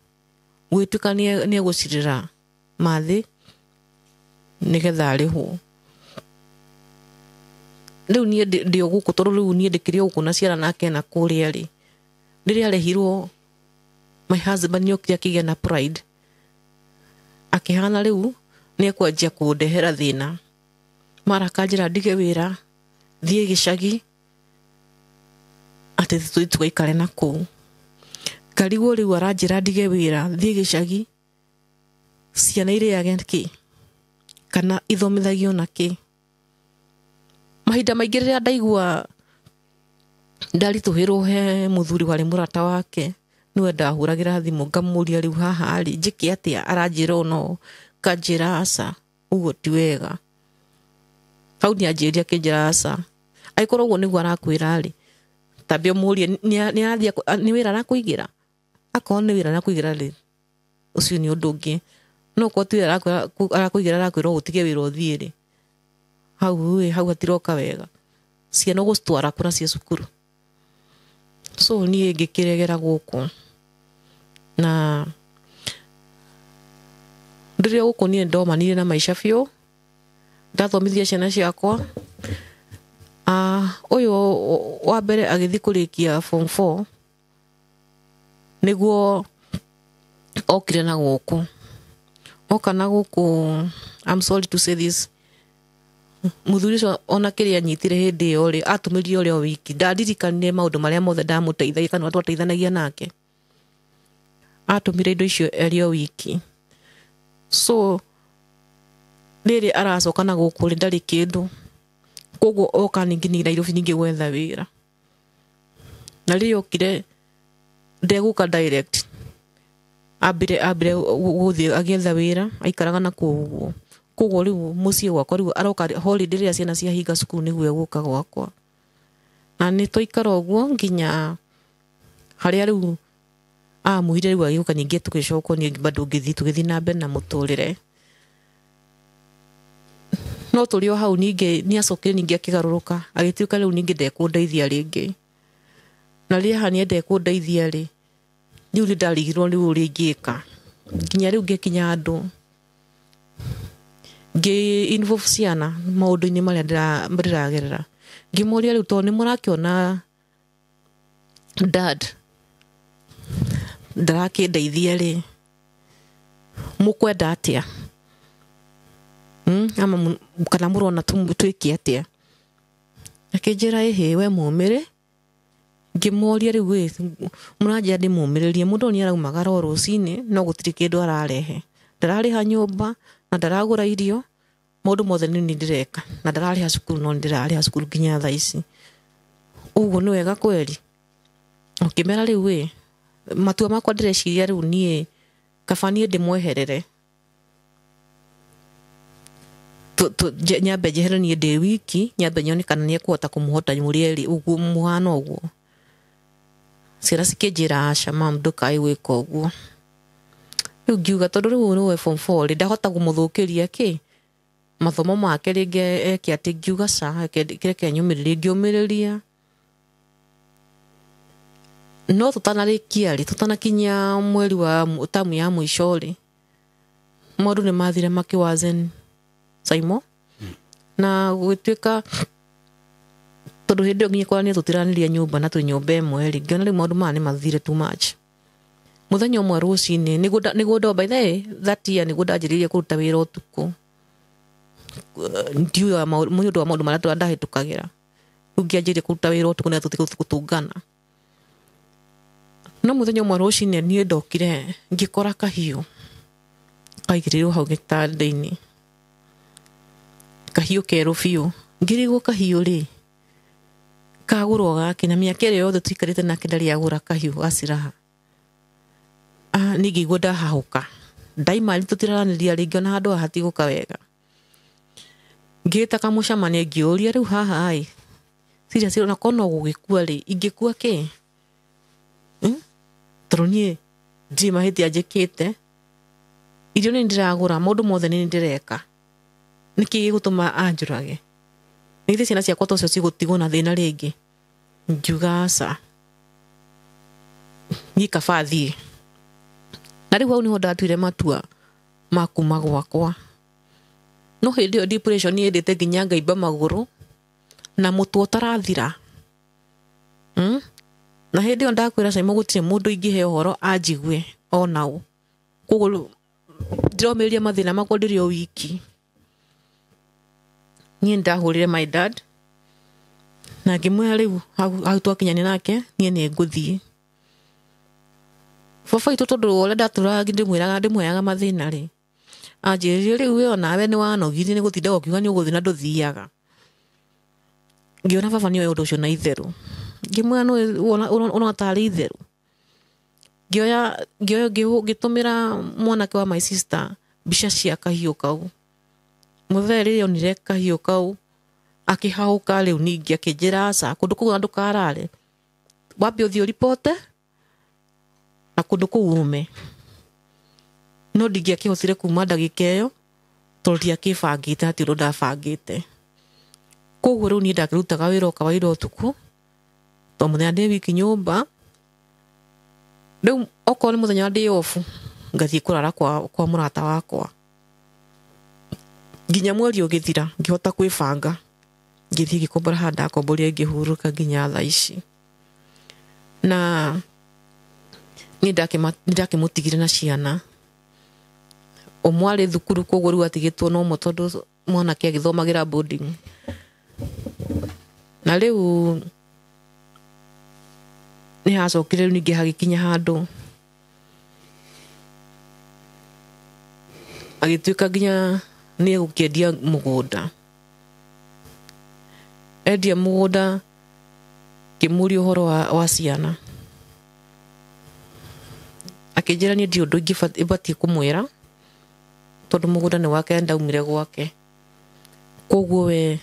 gwĩtuĩka nĩ egũcirĩra mathĩ nĩgetha arĩhwo. Rĩu niĩ ndĩ o gũkũ, tondũ rĩu niĩ ndĩkĩrĩ o gũkũ na ciana nake na kũrĩa rĩ, rĩrĩa arehirwo my husband nĩ okire akĩgĩa na pride, akĩhana rĩu nĩ ekwanjia kũndehera thĩna. Mara akanjĩra ndige wĩra, thiĩ gĩcagi, atĩ tũthiĩ tũgaikare na kũu. Ngarigwo rĩu aranjĩra ndige wĩra, thiĩ gĩcagi, ciana irĩage kĩ kana ithomithagio na kĩ. Mahinda maingĩ rĩrĩa ndaigua ndaritũhĩrwo he mũthuri warĩ mũrata wake, nĩwe ndahũragĩra thimũ ngamũria rĩu haha rĩ njĩke atĩa, aranjĩra ũũ no kanjĩra aca, ũguo ti wega. Hau nĩanjĩrire akĩnjĩra aca, angĩkorwo ũguo nĩguo arakwĩra rĩ, tambe ũmũrie nĩ wĩra arakũigĩra. Akorwo nĩ wĩra arakũigĩra rĩ, ũcio nĩ ũndũ ũngĩ. No korwo ti wĩra arakũigĩra, arakwĩra ũtige wĩra ũthiĩ rĩ, hau ĩ, hau hatiroka wega. Ciana ũgũcitwara kũ nacio cukuru? So niĩ ngĩkĩregera gũkũ. Na rĩrĩa gũkũ niĩ ndomanire na maica biũ, ndathomithia ciana ciakwa. Ũyũ wa mbere agĩthiĩ kũrĩkia form 4, nĩguo okire na gũkũ. Oka na gũkũ, I'm sorry to say this, mũthuri ũcio ona kĩrĩa anyitire hĩndĩ ĩyo rĩ, atũmĩrire ũrĩa wiki. Ndaririkanire maũndũ marĩa mothe ndamũteithagia kana twateithanagia nake. Atũmire indo icio arĩ o wiki. So rĩrĩ aracoka na gũkũ rĩ, ndarĩ kĩndũ. Koguo oka ningĩ nĩ Nairobi ningĩ gwetha wĩra. Na rĩrĩa okire ndegũka direct, ambire gũthiĩ agĩetha wĩra, aikaraga na kũu ũguo. Koguo rĩu mũciĩ gwakwa rĩu aroka holiday rĩrĩa ciana ciahinga cukuru nĩguo egũka gwakwa. Na nĩ twaikara ũguo nginya harĩa rĩu amwire rĩu agĩũka ningĩ tũgĩcokwo niĩ bado ngĩthiĩ tũgĩthiĩ na mbere na mũtũrĩre. No tũrĩ o hau ningĩ nĩ acokire ningĩ akĩgarũrũka agĩtuĩka rĩu ningĩ ndekũndeithia rĩngĩ. Na rĩrĩa hania ndekũndeithia rĩ, rĩu nĩ ndarigirwo rĩu ũrĩa ingĩka. Nginya rĩu ngĩkinya handũ ngĩ involve ciana maũndũ-inĩ marĩa ndĩragerera. Ngĩmoria rĩu tondũ nĩ mũrakĩona dad ndarakĩndeithia rĩ, mũkwenda atĩa? Ama kana mũrona twĩke atĩa? Akĩnjĩra ĩhĩ we mũmĩrĩ. Ngĩmoria rĩu ĩ mũranjĩra ndĩmũmĩrĩrie, mũndũ ũyũ nĩaraumagara o rũcinĩ no gũtirĩ kĩndũ ararehe. Ndararĩha nyũmba na ndaragũra irio, maũndũ mothe nĩ niĩ ndĩreka na ndararĩha cukuru no nĩndĩrarĩha cukuru nginya thaa ici. Ũguo nĩ wega kweri? Ũkĩmera rĩu ĩ matua makwa ndĩreciria rĩu niĩ kaba niĩ ndĩmweherere. Nyambe njehere niĩ ndĩ wiki, nyambe nyone kana nĩekũhota kũmũhota mũrĩ erĩ ũguo mũhana ũguo. Ciana cikĩnjĩra aca mam ndũkae gwĩka ũguo. Rĩu ngiuga tondũ rĩu nĩwe form 4 rĩ, ndahota kũmũthũkĩria kĩ mathomo make rĩngĩ eke atĩ, ngiuga ca reke nyũmĩrĩrie, ngĩũmĩrĩria. No tũtanarĩkia rĩ, tũtanakinyia mweri wa tamu ya mũico rĩ, maũndũ nĩ mathire makĩwazen Saimo. Na gũgĩtuĩka tondũ hĩndĩ ĩyo nginya kwaranĩria tũtiranĩria nyũmba na twĩ nyũmba ĩmwe rĩ, ngĩona rĩu maũndũ maya nĩ mathire too much. Mũthenya ũmwe rũcinĩ nĩguo by the way that year nĩguo ndanjĩrĩirie kũruta wĩra ũtukũ. Ndiũĩ nĩ ũndũ wa maũndũ marĩa ndahĩtũkagĩra. Rĩu ngĩanjĩrĩria kũruta wĩra ũtukũ nĩgetha tũtige gũtũngana. No mũthenya ũmwe rũcinĩ niĩ ndokire ngĩkora kahiũ kaigĩrĩirwo hau gĩtanda-inĩ. Kahiũ kerũ biũ. Ngĩrigwo kahiũ rĩ kagũrwo gake na mĩaka ĩrĩa yothe tũikarĩte nake ndarĩ agũra kahiũ ga ciraha. Niĩ ngĩigua ndahahũka. Ndaima tũtiraranĩria rĩngĩ ona handũ haha hatigũka wega. Ngĩĩta kamũcemanio ngĩũria rĩu haha ĩ serious ona korwo no gũgĩkua rĩ, ingĩkua kĩ? Tondũ niĩ ndirĩ mahĩtia njĩkĩte, irio nĩ ndĩragũra, maũndũ mothe nĩ ndĩreka. Nĩkĩ gĩgũtũma anjũrage? Nĩ githĩ ciana ciakwa tocio cigũtigwo na thĩna rĩngĩ? Ngiuga aca, niĩ kaba thiĩ. Na rĩu hau nĩho ndatuire matua ma kuma gwakwa. No hĩndĩ ĩyo depression yendete nginya ngaimba magũrũ na mũtwe ũtarathira. Na hĩndĩ ĩyo ndakwĩra Saimo gũtirĩ mũndũ ingĩhe ũhoro anjigue ona ũ. Koguo ndĩromĩrĩria mathĩna makwa ndĩrĩ o wiki. Niĩ ndahũrire my dad na ngĩmwĩra rĩu hau twakinyania nake niĩ nĩ ngũthiĩ. Baba witũ tondũ ũrĩa ndatũraga ndĩmwĩraga ndĩmweaga mathĩna rĩ, anjĩrire rĩu we onawe nĩ wanogirie nĩ gũtinda ũkiuga nĩ ũgũthiĩ na ndũthiaga. Ngĩona baba nĩoĩ ũndũ ũcio na itherũ. Ngĩmwĩra nĩ ũrona tarĩ itherũ. Ngĩoya ngĩtũmĩra mwanake wa my sister mbica cia kahiũ kau. Mũthee rĩrĩa onire kahiũ kau akĩhahũka rĩu ningĩ akĩnjĩra aca kũndũ kũu ndũkarare, wambe ũthiĩ ũripote na kũndũ kũu ume. No ndingĩakĩhotire kuma ndagĩka ĩyo tondũ ndiakĩbangĩte, hatirĩ ũndũ ndabangĩte. Koguo rĩu niĩ ndakĩrutaga wĩra o kawaida ũtukũ tondũ mũthenya ndĩ wiki nyũmba. Rĩu okorwo nĩ mũthenya ndĩ off ngathiĩ kũrara kwa mũrata wakwa. Nginya mweri ũgĩthira ngĩhota kwĩbanga ngĩthiĩ ngĩkombora handũ ndakomboria ngĩhurũka nginya thaa ici. Na niĩ ndakĩmũtigire na ciana. Ũmwe arĩ thukuru koguo rĩu atigĩtwo na ũmwe tondũ mwanake agĩthomagĩra boarding. Na rĩu nĩ hacokire rĩu ningĩ hagĩkinya handũ agĩtuĩka nginya nĩ egũkĩendia mũgũnda. Endia mũgũnda ngĩmũria ũhoro wa ciana. Akĩnjĩra niĩ ndirĩ ũndũ ingĩbatiĩ kũmwĩra tondũ mũgũnda nĩ wake ndaumire gwake. Koguo we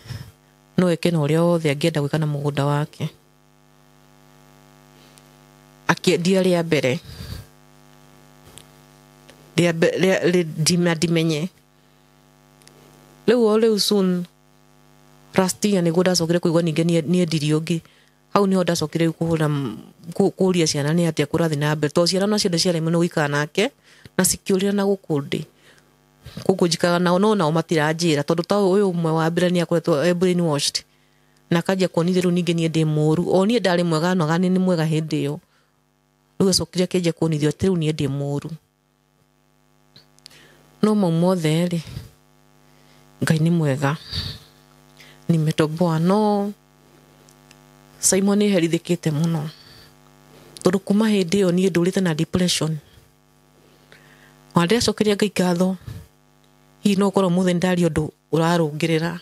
no eke na ũrĩa wothe angĩenda gwĩka na mũgũnda wake. Akĩendia rĩa mbere rĩa ndimenye rĩu o rĩu soon last year nĩguo ndacokire kũigua ningĩ nĩendirie ũngĩ. Hau nĩho ndacokire rĩu kũhũra kũria ciana nĩ atĩa kũrathiĩ na mbere, tondũ ciana nacio nĩ ciaremwo nĩ gũikara nake na cikĩũrĩra na gũkũ ndĩ gũkũ njikaraga nao, no nao matiranjĩra tondũ ta ũyũ ũmwe wa mbere nĩ akoretwo e brainwashed na akanjia kuonithia rĩu ningĩ niĩ ndĩ mũru, o niĩ ndarĩ mwega no niĩ nĩ mwega hĩndĩ ĩyo. Rĩu acokire akĩanjia kuonithio atĩ rĩu niĩ ndĩ mũru. No mau mothe rĩ, Ngai nĩ mwega, nimetoboa. No Simon nĩ herithĩkĩte mũno tondũ kuma hĩndĩ ĩyo niĩ ndũrĩte na depression. Ona ndĩracokeria Ngai ngatho, hihi no ũkorwo ũmũthĩ nĩndaria ũndũ ũrarũngĩrĩra,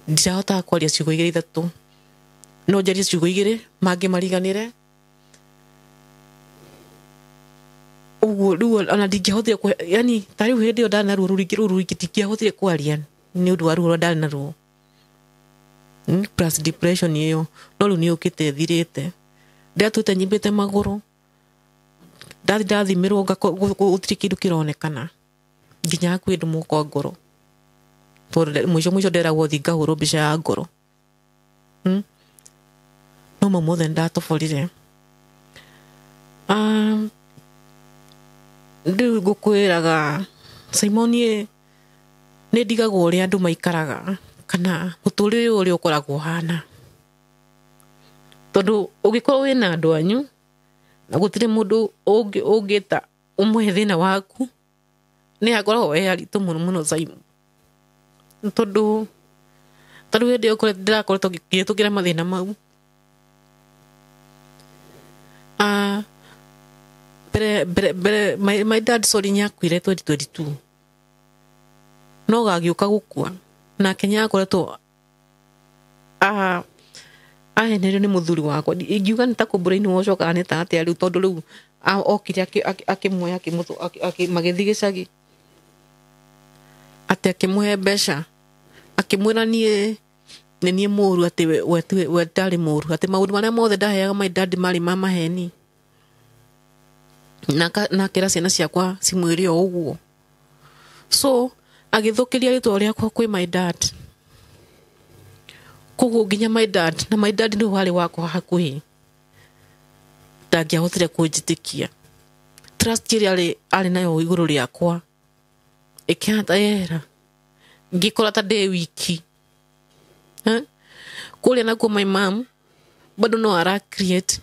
ndirahotaga kwaria ciugo igĩrĩ ithatũ, no njarie ciugo igĩrĩ mangĩ mariganĩre ũguo. Rĩu ona ndingĩahotire, yani ta rĩu hĩndĩ ĩyo ndarĩ na ruo rũingĩ, rũu rũingĩ ndingĩahotire kwaria nĩ ũndũ wa ruo rũrĩa ndarĩ naruo, plus depression ĩyo. No rĩu nĩ yũkĩte ĩthirĩte, ndĩratuĩte nyimbĩte magũrũ, ndathi ndathimĩrwo gũtirĩ kĩndũ kĩronekana nginya hakuhĩ ndũmwo kwa ngoro, tondũ mũico mũico nderagwo thiĩ ngahũrwo mbica ya ngoro. No mau mothe nĩndatoborire. Rĩu ngũkwĩraga Simon, nĩ ndigagwo ũrĩa andũ maikaraga kana mũtũrĩre ũrĩa ũkoragwo ũhana, tondũ ũngĩkorwo wĩna andũ anyu na gũtirĩ mũndũ ũngĩta ũmũhe thĩna waku, nĩ hakoragwo he haritũ mũno mũno Simon, tondũ ta rĩu hĩndĩ ĩyo ndĩrakoretwo ngĩhĩtũkĩra mathĩna mau. Mbere mbere mbere my dad, sorry, nĩakuire 2022, no gagĩũka gũkua nake nĩakoretwo ahenerio nĩ mũthuri wakwa. Ingiuga nĩ ta kũ brainwash kana nĩ ta atĩa rĩu, tondũ rĩu okire akĩmuoya magĩthiĩ gĩcagi, atĩ akĩmũhe mbeca akĩmwĩra niĩ nĩ niĩ mũru, atĩ we ndarĩ mũru, atĩ maũndũ marĩa mothe ndaheaga my dad marĩ ma maheni, na akĩra ciana ciakwa cimwĩre o ũguo. So agĩthũkĩria rĩtwa rĩakwa kwĩ my dad, koguo nginya my dad, na my dad nĩwe warĩ wakwa hakuhĩ, ndangĩahotire kũnjĩtĩkia. Trust ĩrĩa arĩ nayo igũrũ rĩakwa ĩkĩhana ta yehera, ngĩkora ta ndĩ wiki. Kũrĩa nakuo my mom bado no ara create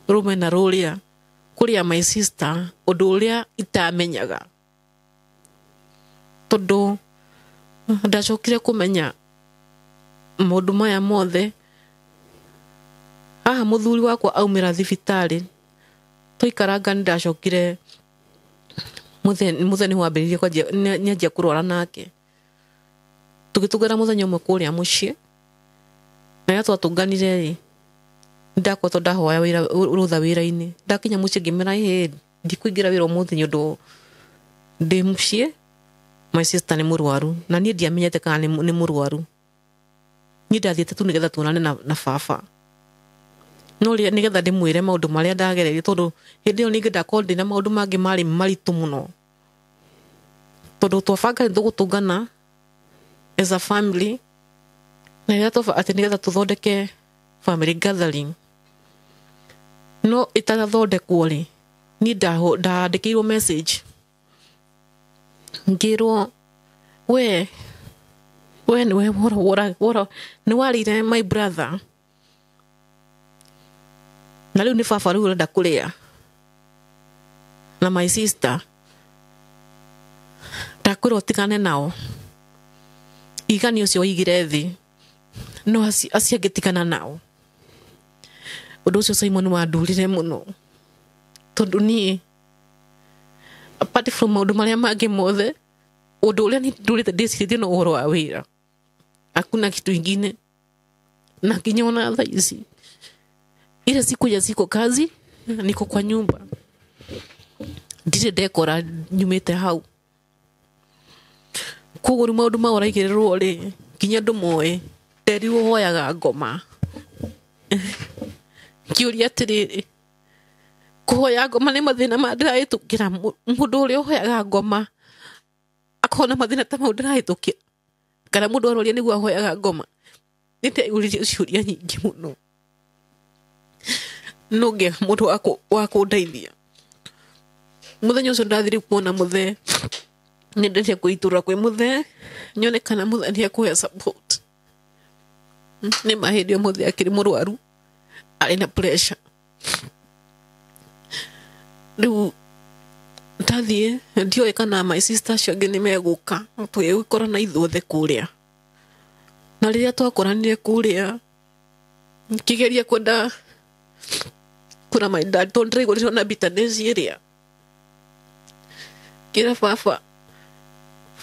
rũmena rũrĩa kũrĩa my sister, ũndũ ũrĩa itamenyaga, tondũ ndacokire kũmenya maũndũ maya mothe haha mũthuri wakwa aumĩra thibitarĩ twaikaranga. Nĩ ndacokire mũthenya wambĩrĩirie kwanjia nĩanjia kũrwara nake, tũgĩtũngana mũthenya ũmwe kũrĩa mũciĩ, na rĩrĩa twatũnganire rĩ, nĩndakoretwo ndahoya wĩra rũtha wĩra-inĩ. Ndakinya mũciĩ ngĩmera ĩ ndikũingĩra wĩra ũmũthĩ nĩ ũndũ ndĩ mũciĩ, my sister nĩ mũrwaru, na niĩ ndiamenyete kana nĩ mũrwaru. Niĩ ndathiĩte tu nĩgetha tuonane na baba, no nĩgetha ndĩmwĩre maũndũ marĩa ndagereire, tondũ hĩndĩ ĩyo ningĩ ndakorwo ndĩna maũndũ mangĩ marĩ maritũ mũno, tondũ twabanga nĩ tũgũtũngana as a family na rĩrĩa atĩ nĩgetha tũthondeke family gathering, no ĩtanathondekwo rĩ, niĩ ndandĩkĩirwo message ngĩrwo we nĩwe wora nĩ warĩire my brother, na rĩu nĩ baba rĩu ũrenda kũrĩa na my sister, ndakwĩrwo ũtigane nao, igani ũcio waigire thĩ, no acio angĩ tigana nao. Ũndũ ũcio Simon wandurire mũno, tondũ niĩ apart from maũndũ marĩa mangĩ mothe, ũndũ ũrĩa niĩ ndũrĩte ndĩcirĩtie no ũhoro wa wĩra, hakuna kitu ingine. Na nginya ona thaa ici ile siku ya siko kazi, niko kwa nyumba, ndirĩ ndekora nyumĩte hau. Koguo rĩu maũndũ mau ũraigĩrĩrwo rĩ, nginya andũ moĩ nderirwo hoyaga ngoma. Ngĩũria atĩrĩrĩ, kũhoya ngoma nĩ mathĩna ma ndĩrahĩtũkĩra, mũndũ ũrĩa ũhoyaga ngoma akorwo na mathĩna ta mau ndĩrahĩtũkĩra, kana mũndũ aroria nĩguo ahoyaga ngoma. Nĩ ndeyũririe ciũria nyingĩ mũno, no ngĩaga mũndũ wa kũndeithia. Mũthenya ũcio ndathire kuona mũthee, nĩ ndendire kwĩitũrũra kwĩ mũthee nyone kana mũthee nĩ ekũhe support. Nĩ ma hĩndĩ ĩyo mũthee akĩrĩ mũrwaru, arĩ na pressure. Rĩu ndathiĩ ndioĩ kana my sister acio angĩ nĩ megũka, tũgĩkorana ithuothe kũrĩa. Na rĩrĩa twakoranire kũrĩa, ngĩgeria kwenda kwĩra my dad tondũ ndĩraigua ndĩrona bitterness ĩrĩa. Ngĩra baba,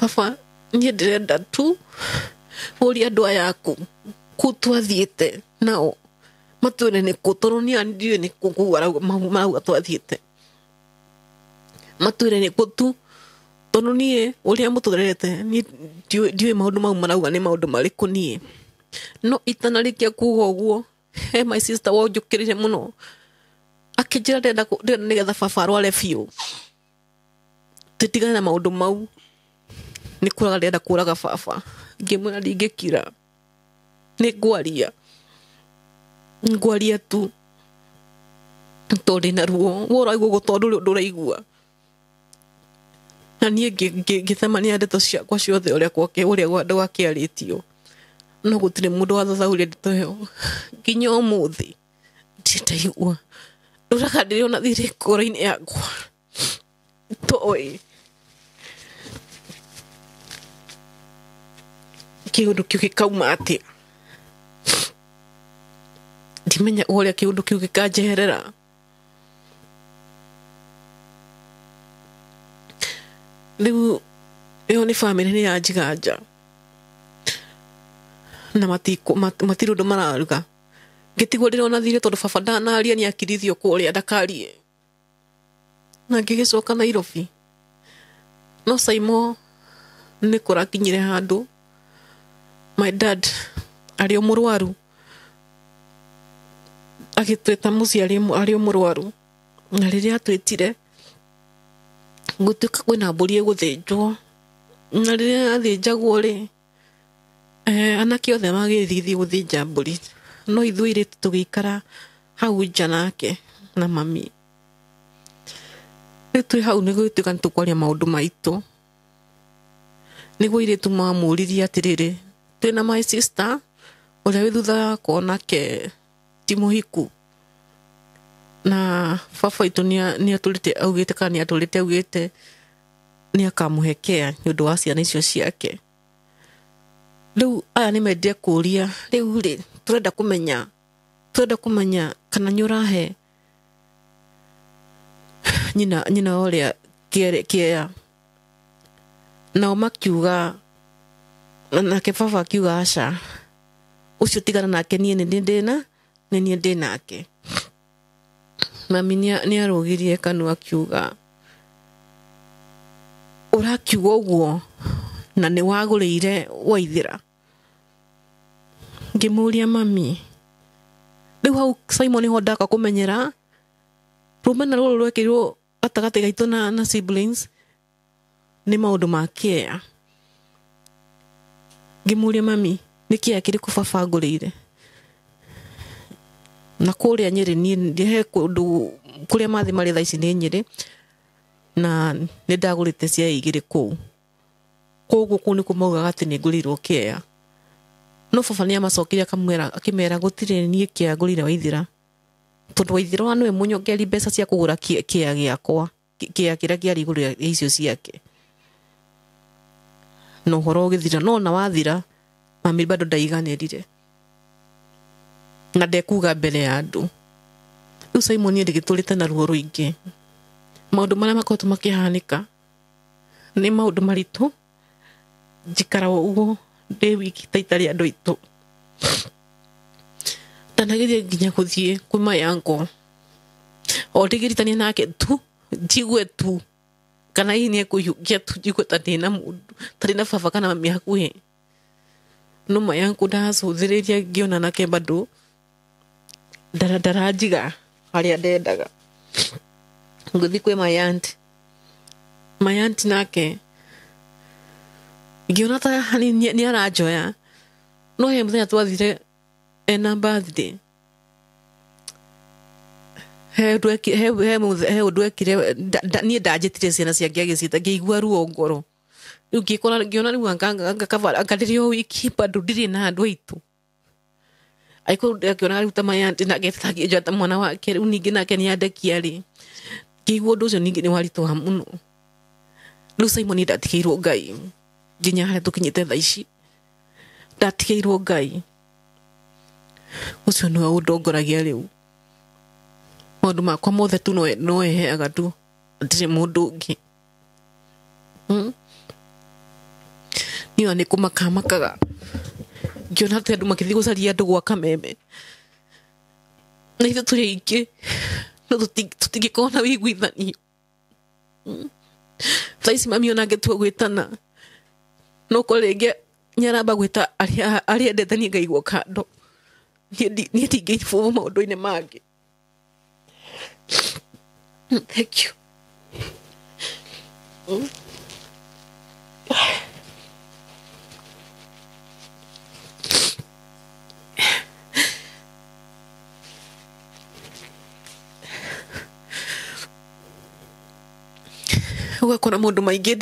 baba niĩ ndĩrenda tu ũrie andũ aya aku kũu twathiĩte nao matwĩre nĩ kũ, tondũ niĩ ndiũĩ nĩ kũ kũu marauga twathiĩte, matwĩre nĩ kũ tu, tondũ niĩ ũrĩa mũtũrerete niĩ ndiũĩ maũndũ mau marauga nĩ maũndũ marĩkũ niĩ. No itanarĩkia kuga ũguo, he my sister wanjũkĩrĩire mũno akĩnjĩra ndĩrenda nĩgetha baba arware biũ, tũtigane na maũndũ mau, nĩ kũraga ndĩrenda kũraga baba. Ngĩmwĩra ndingĩkira, nĩ ngwaria, ngwaria tu tondũ ndĩna ruo, we ũraigua ũguo tondũ ndũrĩ ũndũ ũraigua. Na niĩ ngĩcemania ndeto ciakwa ciothe ũrĩa gwakĩarĩtio, no gũtirĩ mũndũ wathathaũrire ndeto ĩyo nginya ũmũthĩ ndirĩ ndaigua. Ndũraga ndĩrĩ ona thirĩ ngoro-inĩ yakwa, toĩ kĩũndũ kĩu gĩkauma atĩa, ndimenya ũrĩa kĩũndũ kĩu gĩkanjeherera. Rĩu ĩyo nĩ bamĩrĩ nĩ yanjiga nja na matirĩ ũndũ mararuga. Ngĩtigwo ndĩrona thirĩ tondũ baba ndanaria nĩ akirithio kũrĩa ndakarie. Na ngĩgĩcoka Nairobi. No Saimo nĩ kũrakinyire handũ my dad arĩ o mũrwaru, agĩtwĩta mũciĩ arĩ o mũrwaru. Na rĩrĩa atwĩtire gũtuĩka kwĩna mbũri ĩgũthĩnjwo, na rĩrĩa yathĩnjagwo rĩ, anake othe magĩthiĩ gũthĩnja mbũri, no ithuĩ airĩtu tũgĩikara hau nja nake na mami. Rĩu twĩ hau nĩ gũgĩtuĩka nĩ tũkwaria maũndũ maitũ, nĩguo airĩtu mamũririe atĩrĩrĩ, twĩna my sister ũrĩa wĩ thutha wakwa onake ti mũhiku, na baba witũ nĩ atũrĩte augĩte kana nĩ atũrĩte augĩte nĩ akamũhe care nĩ ũndũ wa ciana icio ciake. Rĩu aya nĩ mendire kũũria, rĩu rĩ tũrenda kũmenya kana nĩ ũrahe nyina ũrĩa kĩea. Nao makiuga, nake baba akiuga aca, ũcio tigana nake, niĩ nĩ ndĩna, nĩ niĩ ndĩ nake. Mami nĩ arũgirie kanua akiuga, ũrakiuga ũguo na nĩ wagũrĩire Waithĩra. Ngĩmũria mami, rĩu hau Simon nĩho ndaka kũmenyera rũmena rũrũ rwekĩrirwo gatagatĩ gaitũ na siblings nĩ maũndũ ma kĩea. Ngĩmũria mami, nĩ kĩea kĩrĩkũ baba angũrĩire? Na kũrĩa Nyĩrĩ niĩ he kũndũ kũrĩa mathĩ marĩ thaa ici nĩ Nyĩrĩ, na nĩ ndagũrĩte cia igĩrĩ kũu. Koguo kũu nĩkuo maugaga atĩ nĩ ngũrĩirwo kĩea. No baba nĩ amacokirie akĩmera gũtirĩ niĩ kĩea ngũrĩire Waithĩra, tondũ Waithĩra wa nĩwe mũnyongeri mbeca cia kũgũra kĩea gĩakwa, kĩea kĩrĩa kĩarĩ igũrũ rĩa icio ciake. Na ũhoro ũgĩthira, no ona wathira mami bado ndaiganĩrire na ndekuga mbere ya andũ. Rĩu Simon niĩ ndĩgĩtũrĩte na ruo rũingĩ. Maũndũ marĩa makoretwo makĩhanĩka nĩ maũndũ maritũ, njikara ũguo ndĩ wiki ta itarĩ andũ aitũ. Ndanageria nginya gũthiĩ kwĩ my uncle, o ndĩgĩritania nake tu njigue tu kana hihi nĩ ekũhiũkia tu njigue ta ndĩna mũndũ, ta ndĩna baba kana mami hakuhĩ. No my uncle ndacũthĩrĩria ngĩona nake bado Ndaranjiga harĩa ndendaga. Ngũthiĩ kwĩ my aunt. My aunt nake ngĩona ta nĩ aranjoya. No he mũthenya twathire ena birthday. He ũndũ ekire niĩ ndanjĩtire ciana ciake agĩciĩta ngĩigua ruo ngoro. Rĩu ngĩkora ngĩona rĩu anga ndĩrĩ o wiki bado ndirĩ na andũ aitũ. Aikorwo ndakĩona rĩu ta my aunt nake takĩnjoya ta mwana wake rĩu ningĩ nake nĩandekia rĩ. Ngĩigua ũndũ ũcio ningĩ nĩ waritũha mũno. Rĩu Simon ndatigĩirwo Ngai nginya harĩa tũkinyĩte thaa ici. Ndatigĩirwo Ngai. Ũcio nĩwe ũndongoragia rĩu. Maũndũ makwa mothe tu no heaga tu. Ndirĩ mũndũ ũngĩ. Niĩ ona nĩ kũmaka makaga. Ngĩona atĩ andũ makĩthiĩ gũcaria andũ gwa Kameme. Na ithuĩ tũrĩ aingĩ. No tũtingĩkorwo na ũiguithanio. Thaa ici mami ona angĩtua gwĩtana. No korwo rĩngĩ nĩaramba gwĩta arĩa endete niĩ ngaigwo kando. Niĩ ndingĩibũrwo maũndũ-inĩ mangĩ. Thank you. Ũgakora maũndũ maingĩ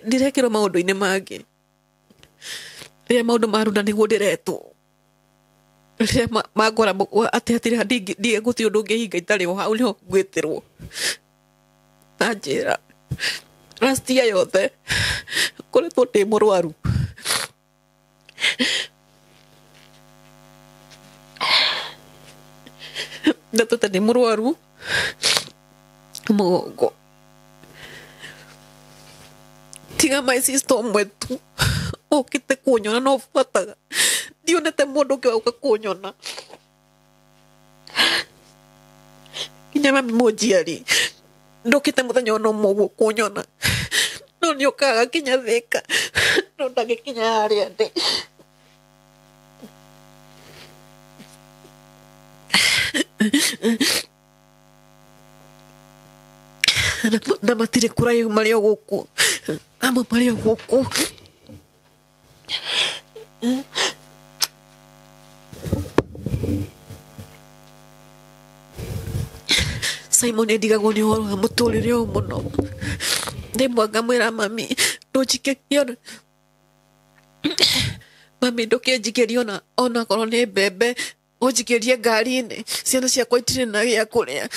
ndirekĩrwo maũndũ-inĩ mangĩ. Rĩrĩa maũndũ marunda nĩguo ndĩretwo. Rĩrĩa mangora atĩ hatirĩ gũtirĩ ũndũ ũngĩhinga itarĩ ho hau nĩho ngwĩtĩrwo. Na njĩra last year yothe ngoretwo ndĩ mũrwaru. Ndatũte ndĩ mũrwaru mũgongo. Tiga my sister ũmwe tu ũkĩte kũnyona no buataga. Ndionete mũndũ ũngĩ wa gũka kũnyona. Nginya mami mũnjiari ndũkĩte mũthenya ona ũmwe ũguo kũnyona. No nĩũkaga nginya Thĩka no ndangĩkinya harĩa ndĩ. Na matirĩ kũraihu marĩ o gũkũ. Amwe marĩ o gũkũ. Simon ndigagwo nĩ ũhoro wa mũtũrĩre ũyũ mũno. Rĩmwe ngamwĩra mami ndũnjikĩrie ona mami ndũkĩnjikĩrie ona korwo nĩ mbembe ũnjikĩrie ngari-inĩ ciana ciakwa itirĩ na gĩa kũrĩa.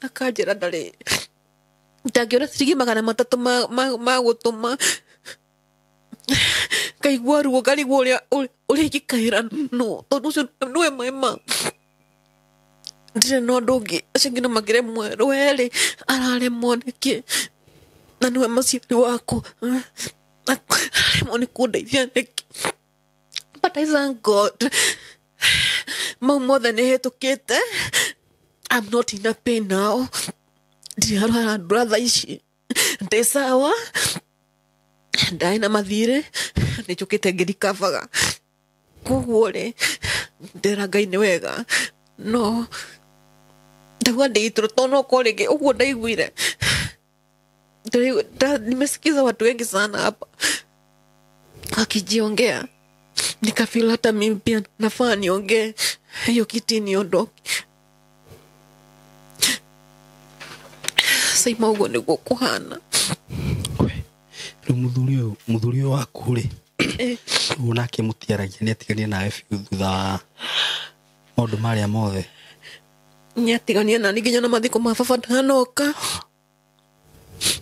Akanjĩra ndarĩ ndangĩona ciringi 300 ma gũtũma. Ngaigua ruo ngarigwo ũrĩa ingĩkaĩra no tondũ ũcio nĩwe my mum. Ndirĩ na ũndũ ũngĩ acio angĩ no makĩremwo we rĩ araremwo nĩkĩ na nĩwe mũciari wakwa araremwo nĩ kũndeithia nĩkĩ. But I thank God mau mothe nĩ hĩtũkĩte. I'm not in a pain now. Ndirarwara ndura thaa ici ndĩ sawa. Ndarĩ na mathirĩ nĩ njũkĩte ngĩrikavaga. Koguo rĩ ndĩra Ngai nĩ wega no ndauga ndĩitũrũ tondũ no korwo rĩngĩ ũguo ndaiguire. Nimesikiza watu wengi sana hapa wakijiongea nikafeel hata mimi pia nafaa niongee hiyo kiti niondoke. Saima ũguo nĩguo kũhana. Rĩu mũthuri ũyũ waku rĩ rĩu nake mũtiaragia nĩatigania nawe biũ thutha wa maũndũ marĩa mothe? Nĩatigania nani nginya na mathiko ma baba ndanoka.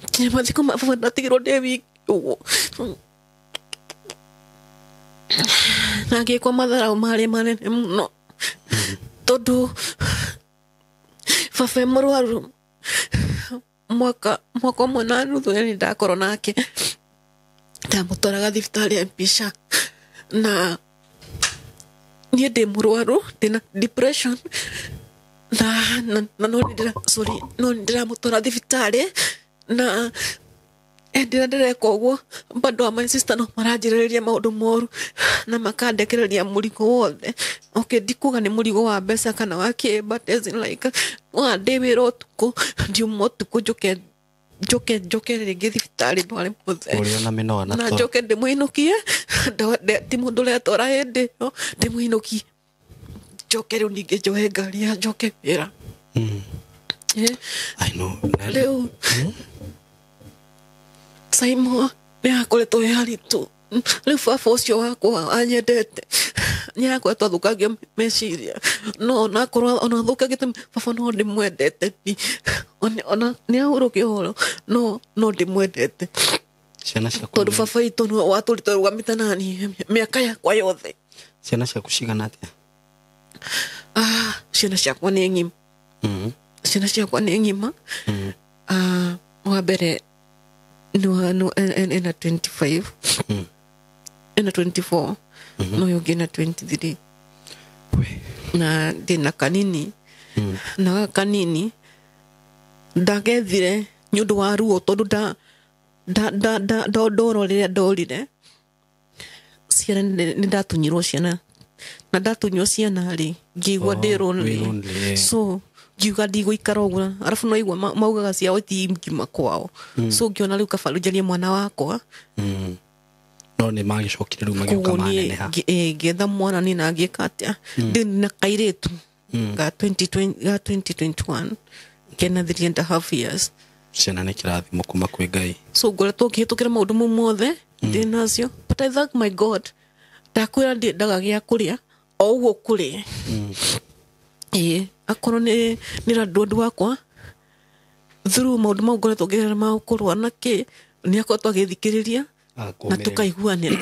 Nginya mathiko ma baba ndatigirwo ndĩ wiki ũguo. Na ngĩkwo matharaũ marĩ manene mũno tondũ baba e mũrwaru mwaka ũmwe na nuthu nĩ ndakorwo nake. Ndamũtwaraga thibitarĩ ya mbica na niĩ ndĩ mũrwaru ndĩna depression na no nĩ ndĩramũtwara thibitarĩ na Ndĩra ndĩreka ũguo bado wa my sister no maranjĩrĩria maũndũ moru na makandekereria mũrigo wothe. Okay, ndikuga nĩ mũrigo wa mbeca kana wa kĩ, but as in like wa ndĩ wĩra ũtukũ, ndiuma ũtukũ njoke njoke njoke rĩngĩ thibitarĩ ndware mũthee Ũrĩ ona mĩnoga na na toro. njoke ndĩmũinũkie. Ti mũndũ ũretwara hĩndĩ ĩyo, ndĩmũinũkie, njoke rĩu ningĩ njoe ngari ya njoke wĩra. I know. Rĩu Simon nĩ akoretwo e haritũ. Rĩu baba ũcio wakwa anyendete nĩ akoretwo athũkangia meciria, no onakorwo ona athũkangĩte baba, no ndĩmwendete. Ni ona nĩ ahurũke ũhoro, no no ndĩmwendete. Ciana ciaku Tondũ baba itũ nĩwe watũrĩte rũgamĩte nani mĩaka yakwa yothe. Ciana ciaku cigana atĩa? Ah, ciana ciakwa nĩ ng'ima. Ciana ciakwa nĩ ng'ima. Ah, wa mbere ena 25, ena 24, no ũyũ ũngĩ ena 23. We. Na ndĩna kanini. Na gaka kanini ndagethire nĩ ũndũ wa ruo, tondũ nda nda nda nda ndo ndoro rĩrĩa ndorire ciana, nĩ ndatunyirwo ciana, na ndatunywo ciana rĩ, ngĩigua Oh, ndĩ lonely. wĩ lonely, yeah. So ngiuga ndigũikara ũguo, arabu no igua maugaga ciao ti ngima kwao, so ngĩona rĩu kaba njarie mwana wakwa. No nĩ magĩcokire rĩu magĩũka Koguo niĩ maneneha. ngĩetha mwana niĩ na ngĩka atĩa, ndĩ na kairĩtu ga 2020, ga 2021, kena 3.5 years. Ciana nĩ kĩrathimo kuma kwĩ Ngai. So ngoretwo ngĩhĩtũkĩra maũndũ mau mothe ndĩ nacio, but I thank my God. Ndakwĩra ndiendaga gĩa kũrĩa o ũguo kũrĩ, ĩĩ, akorwo nĩ landlord wakwa, through maũndũ mau ngoretwo ngĩgerera ma kũrũa na kĩ, nĩ akoretwo agĩthikĩrĩria na Akũmĩrĩria. Tũkaiguanĩra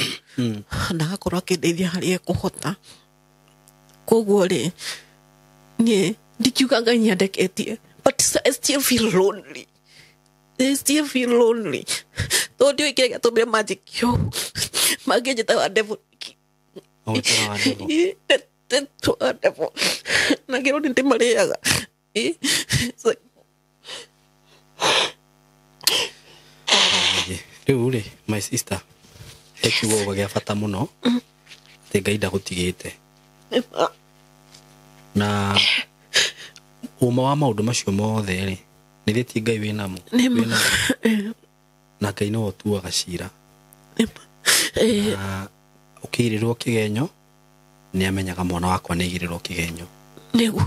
na agakorwo akĩndeithia harĩa ekũhota. Koguo rĩ, niĩ ndikiuga Ngai nĩandeketie, but I still feel lonely. I still feel lonely, tondũ ndiũĩ kĩrĩa gĩatũmire manjĩke ũũ, mangĩnjĩta wa devil. Ũgĩtara wa devil. Nĩtwa wa devil na ngĩrwo nĩ ndĩmarĩaga. Rĩu rĩ, my sister, he kiugo ũga gĩa bata mũno, atĩ Ngai ndagũtigĩte. Na ũma wa maũndũ macio mothe rĩ, nĩ thĩ ti Ngai wĩnamo. Nĩma. Wĩnamo. Na Ngai nĩwe ũtuaga cira. Na ũkĩigĩrĩrwo kĩgenyo, nĩ amenyaga mwana wakwa nĩ aigĩrĩrwo kĩgenyo. Nĩguo.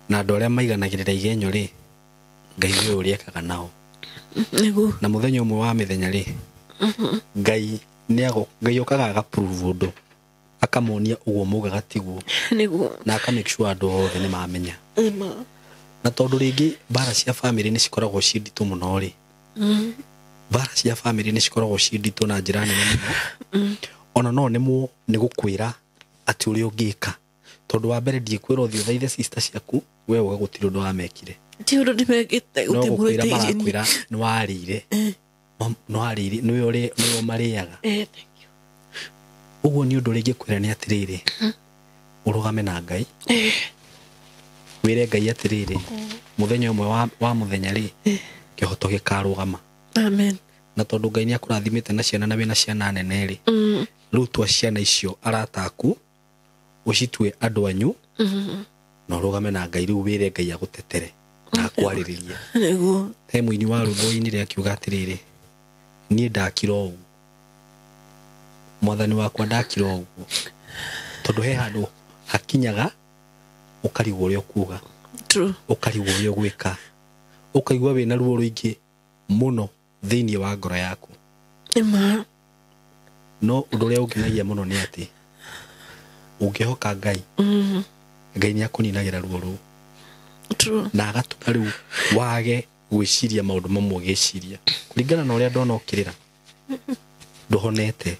Na andũ arĩa maiganagĩrĩra igenyo rĩ, Ngai nĩwe ũrĩa ekaga nao. Nĩguo. Na mũthenya ũmwe wa mĩthenya rĩ, Ngai nĩ Ngai okaga agaprove ũndũ, akamonia ũguo maugaga tiguo. Nĩguo. Na aka make sure andũ othe nĩ mamenya. Nĩma. Na tondũ rĩngĩ mbara cia bamĩrĩ nĩ cikoragwo ciĩ nditũ mũno rĩ, mbara cia bamĩrĩ nĩ cikoragwo ciĩ nditũ na njĩra nene mũno. Ona no nemwo nĩ gũkwĩra atĩ ũrĩa ũngĩka, tondũ wa mbere ndiĩkwĩra ũthiĩ ũthaithe sister ciaku, we uga gũtirĩ ũndũ wamekire. Ti ũndũ ndĩmekĩte. No gũtirĩ mũndũ gũkwĩra ĩtĩirie niĩ. Marakwĩra nĩ warĩire, nĩ warĩire, nĩwe nĩwe ũmarĩaga. Thank you. Ũguo nĩ ũndũ ũrĩa ingĩkwĩra nĩ atĩrĩrĩ, ũrũgame na Ngai, wĩre Ngai atĩrĩrĩ, mũthenya ũmwe wa mũthenya rĩ, kĩhoto gĩkarũgama. Amen. Na tondũ Ngai nĩ akũrathimĩte na ciana na wĩna ciana nene rĩ, rĩu tua ciana icio arata aku, ũcitue andũ anyu, na ũrũgame na Ngai. Rĩu wĩre Ngai agũtetere na akwarĩrĩrie. Nĩguo. He mũini wa rwĩmbo ũinire akiuga atĩrĩrĩ, niĩ ndakira ũguo, mwathani wakwa, ndakira ũguo, tondũ he handũ hakinyaga ũkarigwo ũrĩa ũkuga. True. Ũkarigwo ũrĩa ũgwĩka, ũkaigua wĩna ruo rũingĩ mũno thĩinĩ wa ngoro yaku. Nĩma. No ũndũ ũrĩa ũngenagia mũno nĩ atĩ ũngĩhoka Ngai, Ngai nĩ akũninagĩra ruo rũu. True. Na agatũma rĩu wage gwĩciria maũndũ mamwe ũgĩciria kũringana na ũrĩa ndona ũkĩrĩra, ndũhonete.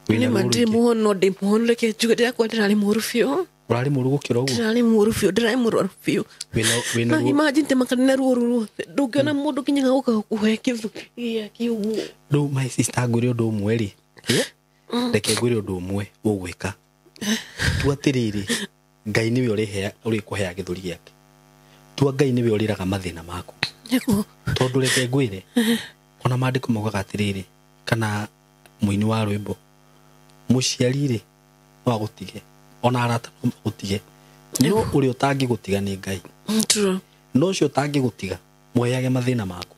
Wĩna Nĩma. ruo Ndirĩ rũingĩ. mũhono, ndĩ mũhono, reke njuge ndĩrakwa ndĩrarĩ mũru biũ. Ũrarĩ mũru gũkĩra ũguo? Ndĩrarĩ mũru biũ, ndĩrarĩ mũrwaru biũ. Wĩna Na ruo. Imagine temakana ruo rũu ruothe, ndũngĩona mũndũ nginya gũka gũkũhe kĩthũ gĩake ũguo. Rĩu my sister, ngwĩre ũndũ ũmwe rĩ, reke ngwĩre ũndũ ũmwe ũgwĩka. Tua atĩrĩrĩ, Ngai nĩwe ũrĩkũhea gĩthũri gĩake. Tua Ngai nĩwe ũrĩraga mathĩna maku. Nĩguo. Tondũ reke ngwĩre, Ona maandĩko maugaga atĩrĩrĩ, kana mũini wa rwĩmbo, mũciari rĩ no agũtige, ona arata no magũtige, no ũrĩa ũtangĩgũtiga nĩ Ngai. True. No ũcio ũtangĩgũtiga, mũheage mathĩna maku,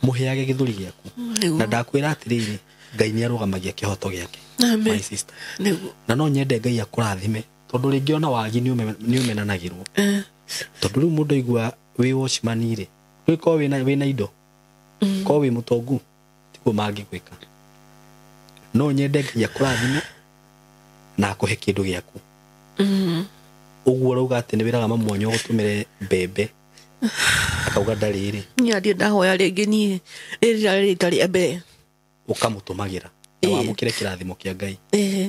mũheage gĩthũri gĩaku. Na ndakwĩra atĩrĩrĩ, Ngai nĩ arũgamagia kĩhoto gĩake. Amen. My sister. Nĩguo. Na no nyende Ngai akũrathime, tondũ rĩngĩ ona wagi nĩ ũmenanagĩrwo. Tondũ rĩu mũndũ aigua wĩ watchman rĩ, rĩu korwo wĩna indo, korwo wĩ mũtongu, tiguo mangĩgwĩka. No nyende Ngai akũrathime na akũhe kĩndũ gĩaku. Ũguo ũrauga atĩ nĩ wĩraga mamu wanyu agũtũmĩre mbembe, akauga ndarĩ rĩ. Niĩ ndirĩ ndahoya rĩngĩ niĩ, rĩrĩ rĩarĩ rita rĩa mbere. Ũkamũtũmagĩra na wamũkĩre kĩrathimo kĩa Ngai.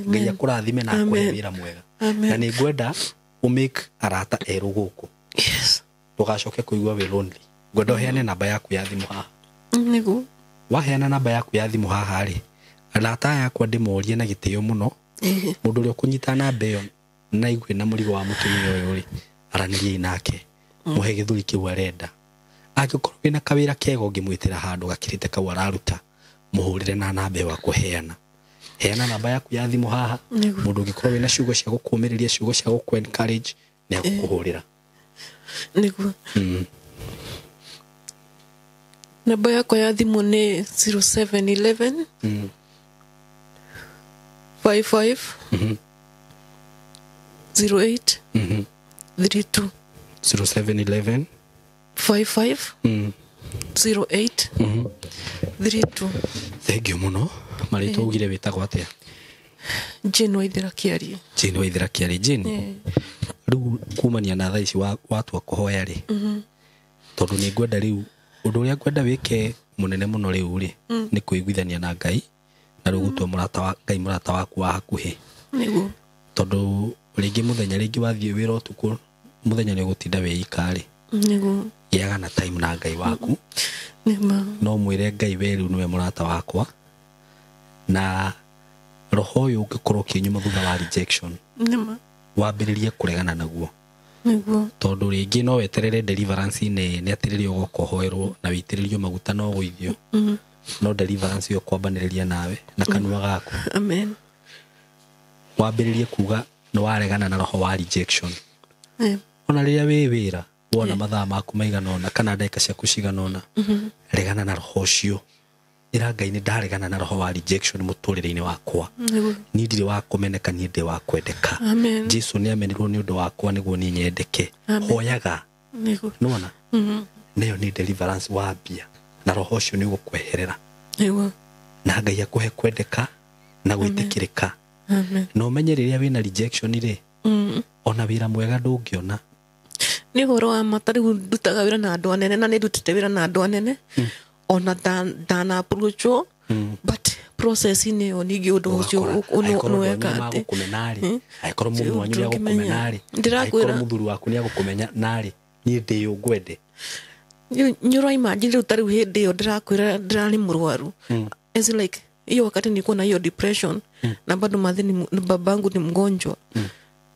Ngai akũrathime na akũhe wĩra mwega. Na nĩ ngwenda ũmake arata erũ gũkũ. Yes. Ndũgacoke kũigua wĩ lonely. Ngwenda ũheane namba yaku ya thimũ haha. Nĩguo. Waheana namba yaku ya thimũ haha rĩ, arata aya akwa ndĩmorie na gĩtĩo mũno, mũndũ ũrĩa ũkũnyita namba ĩyo na aigue na mũrigo wa mũtumia ũyũ rĩ, aranĩriei nake, mũhe gĩthũri kĩu arenda. Angĩkorwo wĩna kawĩra kega ũngĩmwĩtĩra handũ gakĩrĩte kau araruta, mũhũrĩre na namba ĩyo akũheana. Heana namba yaku ya thimũ haha, mũndũ ũngĩkorwo wĩna ciugo cia gũkũmĩrĩria, ciugo cia gũkũ encourage, nĩ agũkũhũrĩra. Nĩguo. Namba yakwa ya thimũ nĩ 0711 55 08 32. 0711 55 08 32. Thank you mũno. Marĩtwa ugire wĩtagwo atĩa? Jane Waithera Kĩarie. Jane Waithera Kĩarie. Jane, rĩu kumania na thaa ici watua kũhoya rĩ, tondũ nĩ ngwenda rĩu ũndũ ũrĩa ngwenda wĩke mũnene mũno rĩu rĩ, nĩ kwĩiguithania na Ngai na rĩu gũtua mũrata wa Ngai mũrata waku wa hakuhĩ. Nĩguo. Tondũ rĩngĩ mũthenya rĩngĩ wathiĩ wĩra ũtukũ, mũthenya nĩ ũgũtinda wĩ ika rĩ. Nĩguo. Gĩaga na time na Ngai waku. Nĩma. No mwĩre Ngai we rĩu nĩwe mũrata wakwa, na roho ũyũ ũngĩkorwo ũkĩnyuma thutha wa rejection, Nĩma. wambĩrĩrie kũregana naguo. Nĩguo. Tondũ rĩngĩ no weterere deliverance nene atĩ rĩrĩa ũgoka ũhoerwo na wĩitĩrĩrio maguta no ũgũithio. No deliverance ĩyo kwambanĩrĩria nawe na kanua gaku. Amen. Wambĩrĩrie kuga nĩ waregana na roho wa rejection. Ona rĩrĩa wĩ wĩra wona mathaa maku maigana ũna kana ndagĩka ciaku cigana ũna, regana na roho ũcio. Ĩra Ngai nĩ ndaregana na roho wa rejection mũtũrĩre-inĩ wakwa. Niĩ ndirĩ wa kũmeneka, niĩ ndĩ wa kwendeka. Jesu nĩ amenirwo nĩ ũndũ wakwa nĩguo niĩ nyendeke. Hoyaga. Nĩwona? Nayo nĩ deliverance wambia, na roho ũcio nĩ ũgũkweherera. Nĩguo. Na Ngai akũhe kwendeka na gwĩtĩkĩrĩka. Na ũmenye rĩrĩa wĩna rejection rĩ, ona wĩra mwega ndũngĩona. Nĩ ũhoro wa ma, ta rĩu ndutaga wĩra na andũ anene, na nĩ ndutĩte wĩra na andũ anene, ona ndana approachwo, but process-inĩ ĩyo ningĩ ũndũ ũcio nĩweka atĩ. Angĩkorwo mũndũ wanyu nĩ agũkũmena rĩ, angĩkorwo mũthuri waku nĩ agũkũmenya narĩ, niĩ ndĩ ũ ngwende. Nĩ ũraimagine rĩu ta rĩu hĩndĩ ĩyo ndĩrakwĩra ndĩrarĩ mũrwaru. As in like hiyo wakati nilikuwa na hiyo depression, na bado madhe ni babangu ni mgonjwa.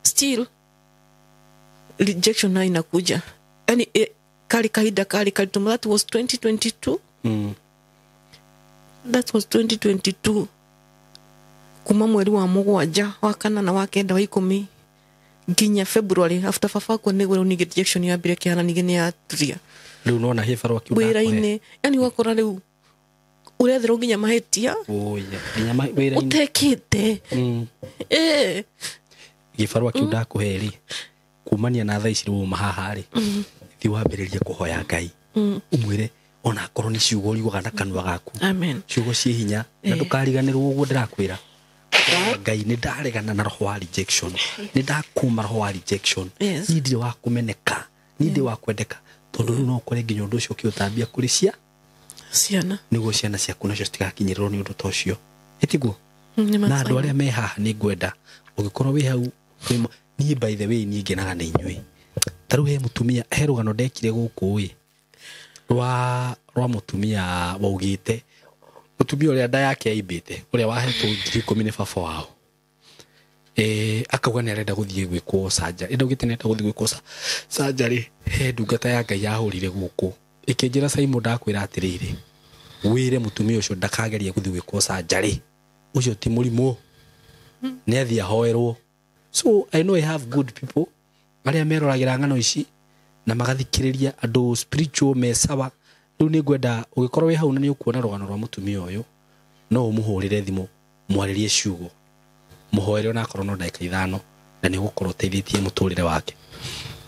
Still rejection nayo inakuja. Yaani kali kaida kali kali that was 2022. That was 2022. Kuma mweri wa mũgwanja wa kana na wa kenda wa ikũmi nginya February after baba akua nĩguo rĩu ningĩ rejection yambire kĩhana ningĩ nĩ yaturia. Rĩu nona he barũa kiu wĩra-inĩ, yaani ũgakora rĩu ũretherwo nginya mahĩtia. Nginya wĩra-inĩ. Ũtekĩte. Gĩbarũa kĩu ndakũhe rĩ, kumania na thaa ici rĩu uma haha rĩ, thiĩ wambĩrĩrie kũhoya Ngai. Ũmwĩre ona akorwo nĩ ciugo ũriugaga na kanua gaku. Amen. Ciugo ciĩ hinya, na ndũkariganĩrwo ũguo ndĩrakwĩra. Ngai nĩ ndaregana na roho wa rejection. Nĩ ndakuma roho wa rejection. Niĩ ndirĩ wa kũmeneka, niĩ ndĩ wa kwendeka. Tondũ rĩu no ũkore nginya ũndũ ũcio ũkĩũtambia kũrĩ ciana, nĩguo ciana ciaku nacio citigakinyĩrĩrwo nĩ ũndũ ta ũcio. Ĩtiguo? Na andũ arĩa me haha nĩ ngwenda ũngĩkorwo wĩ hau, niĩ by the way niĩ ngenaga nĩ inyuĩ. Ta rĩu he mũtumia, he rũgano ndekire gũkũ ĩ, rwa mũtumia waugĩte, mũtumia ũrĩa nda yake yaimbĩte, ũrĩa wahetwo 10,000 nĩ baba wao. Akauga nĩ arenda gũthiĩ gwĩkwo surgery. Ndaugĩte nĩ arenda gũthiĩ gwĩkwo surgery. He ndungata ya Ngai yahũrire gũkũ, ĩkĩnjĩra Simon ndakwĩra atĩrĩrĩ, Wĩre mũtumia ũcio ndakagerie gũthiĩ gwĩkwo surgery, ũcio ti mũrimũ, nĩ athiĩ ahoerwo. So I know I have good people arĩa meroragĩra ng'ano ici na magathikĩrĩria andũ spiritual me sawa. Rĩu nĩ ngwenda ũgĩkorwo wĩ hau na nĩ ũkuona rũgano rwa mũtumia ũyũ, no ũmũhũrĩre thimũ, mwarĩrie ciugo, mũhoere onakorwo no ndagĩka 5, na nĩ ũgũkorwo ũteithĩtie mũtũrĩre wake.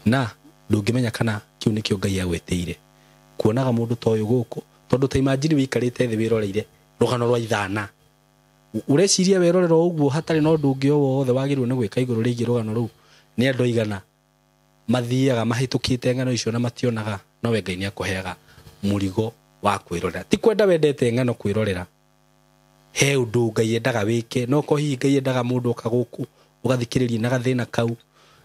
Na ndũngĩmenya kana kĩu nĩkĩo Ngai agwĩtĩire kuonaga mũndũ ta ũyũ gũkũ, tondũ ta imagine wĩikarĩte thĩ wĩroreire rũgano rwa ithana, ũreciria werorera ũguo hatarĩ na ũndũ ũngĩ o wothe wagĩrĩirwo nĩ gwĩka igũrũ rĩgiĩ rũgano rũu. Nĩ andũ aigana mathiaga mahĩtũkĩte ng'ano icio na mationaga, nowe Ngai nĩ akũheaga mũrigo wa kwĩrorera. Ti kwenda wendete ng'ano kwĩrorera, he ũndũ Ngai endaga wĩke, no ko hihi Ngai endaga mũndũ oka gũkũ ũgathikĩrĩria na gathĩna kau,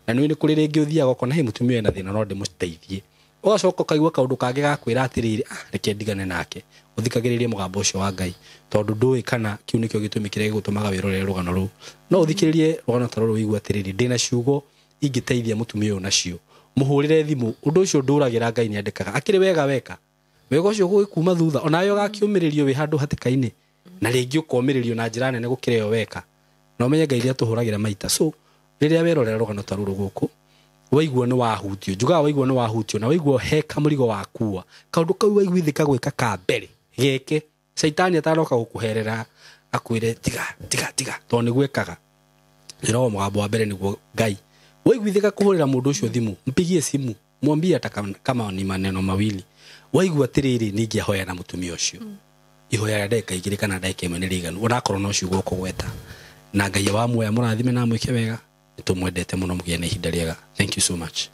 na nĩ kũrĩ rĩngĩ ũthiaga ũkona he mũtumia wĩna thĩna no ndĩmũteithie, ũgacoka ũkaigua kaũndũ kangĩ gakwĩra atĩrĩrĩ, reke ndigane nake. Ũthikagĩrĩrie mũgambo ũcio wa Ngai, tondũ ndũĩ kana kĩu nĩkĩo gĩtũmi kĩrĩa gĩgũtũmaga wĩrorere rũgano rũu. No ũthikĩrĩrie rũgano ta rũrũ ũigue atĩrĩrĩ, ndĩna ciugo ingĩteithia mũtumia ũyũ nacio, mũhũrĩre thimũ. Ũndũ ũcio ndũragĩra Ngai nĩ andĩkaga akĩrĩ wega weka wega ũcio gũgĩkuma thutha, onawe ũgakĩũmĩrĩrio wĩ handũ hatĩka-inĩ, na rĩngĩ ũkomĩrĩrio na njĩra nene gũkĩra ĩyo weka, na ũmenye Ngai nĩatũhũragĩra maita. So rĩrĩa werorera rũgano ta rũrũ gũkũ, waigua nĩ wahutio, njugaga waigua nĩ wahutio, na waigua he kamũrigo wakua, kaũndũ kau waiguithĩka gwĩka ka mbere geke, caitani atanoka gũkũherera akwĩre tiga tiga tiga, tondũ nĩguo ekaga. Ĩrogo mũgambo wa mbere nĩguo Ngai. Waiguithĩka kũhũrĩra mũndũ ũcio thimũ, mpigie simu, mwambie hata kama ni maneno mawili. Waigua atĩrĩrĩ, ningĩahoya na mũtumia ũcio ihoya rĩa ndagĩka 2 kana ndagĩka 1 nĩ rĩiganu, onakorwo no ciugo ũkũgweta. Na Ngai wa muoya mũrathime na amwĩke wega, nĩtũmwendete mũno, mũgĩe na ihinda rĩega. Thank you so much.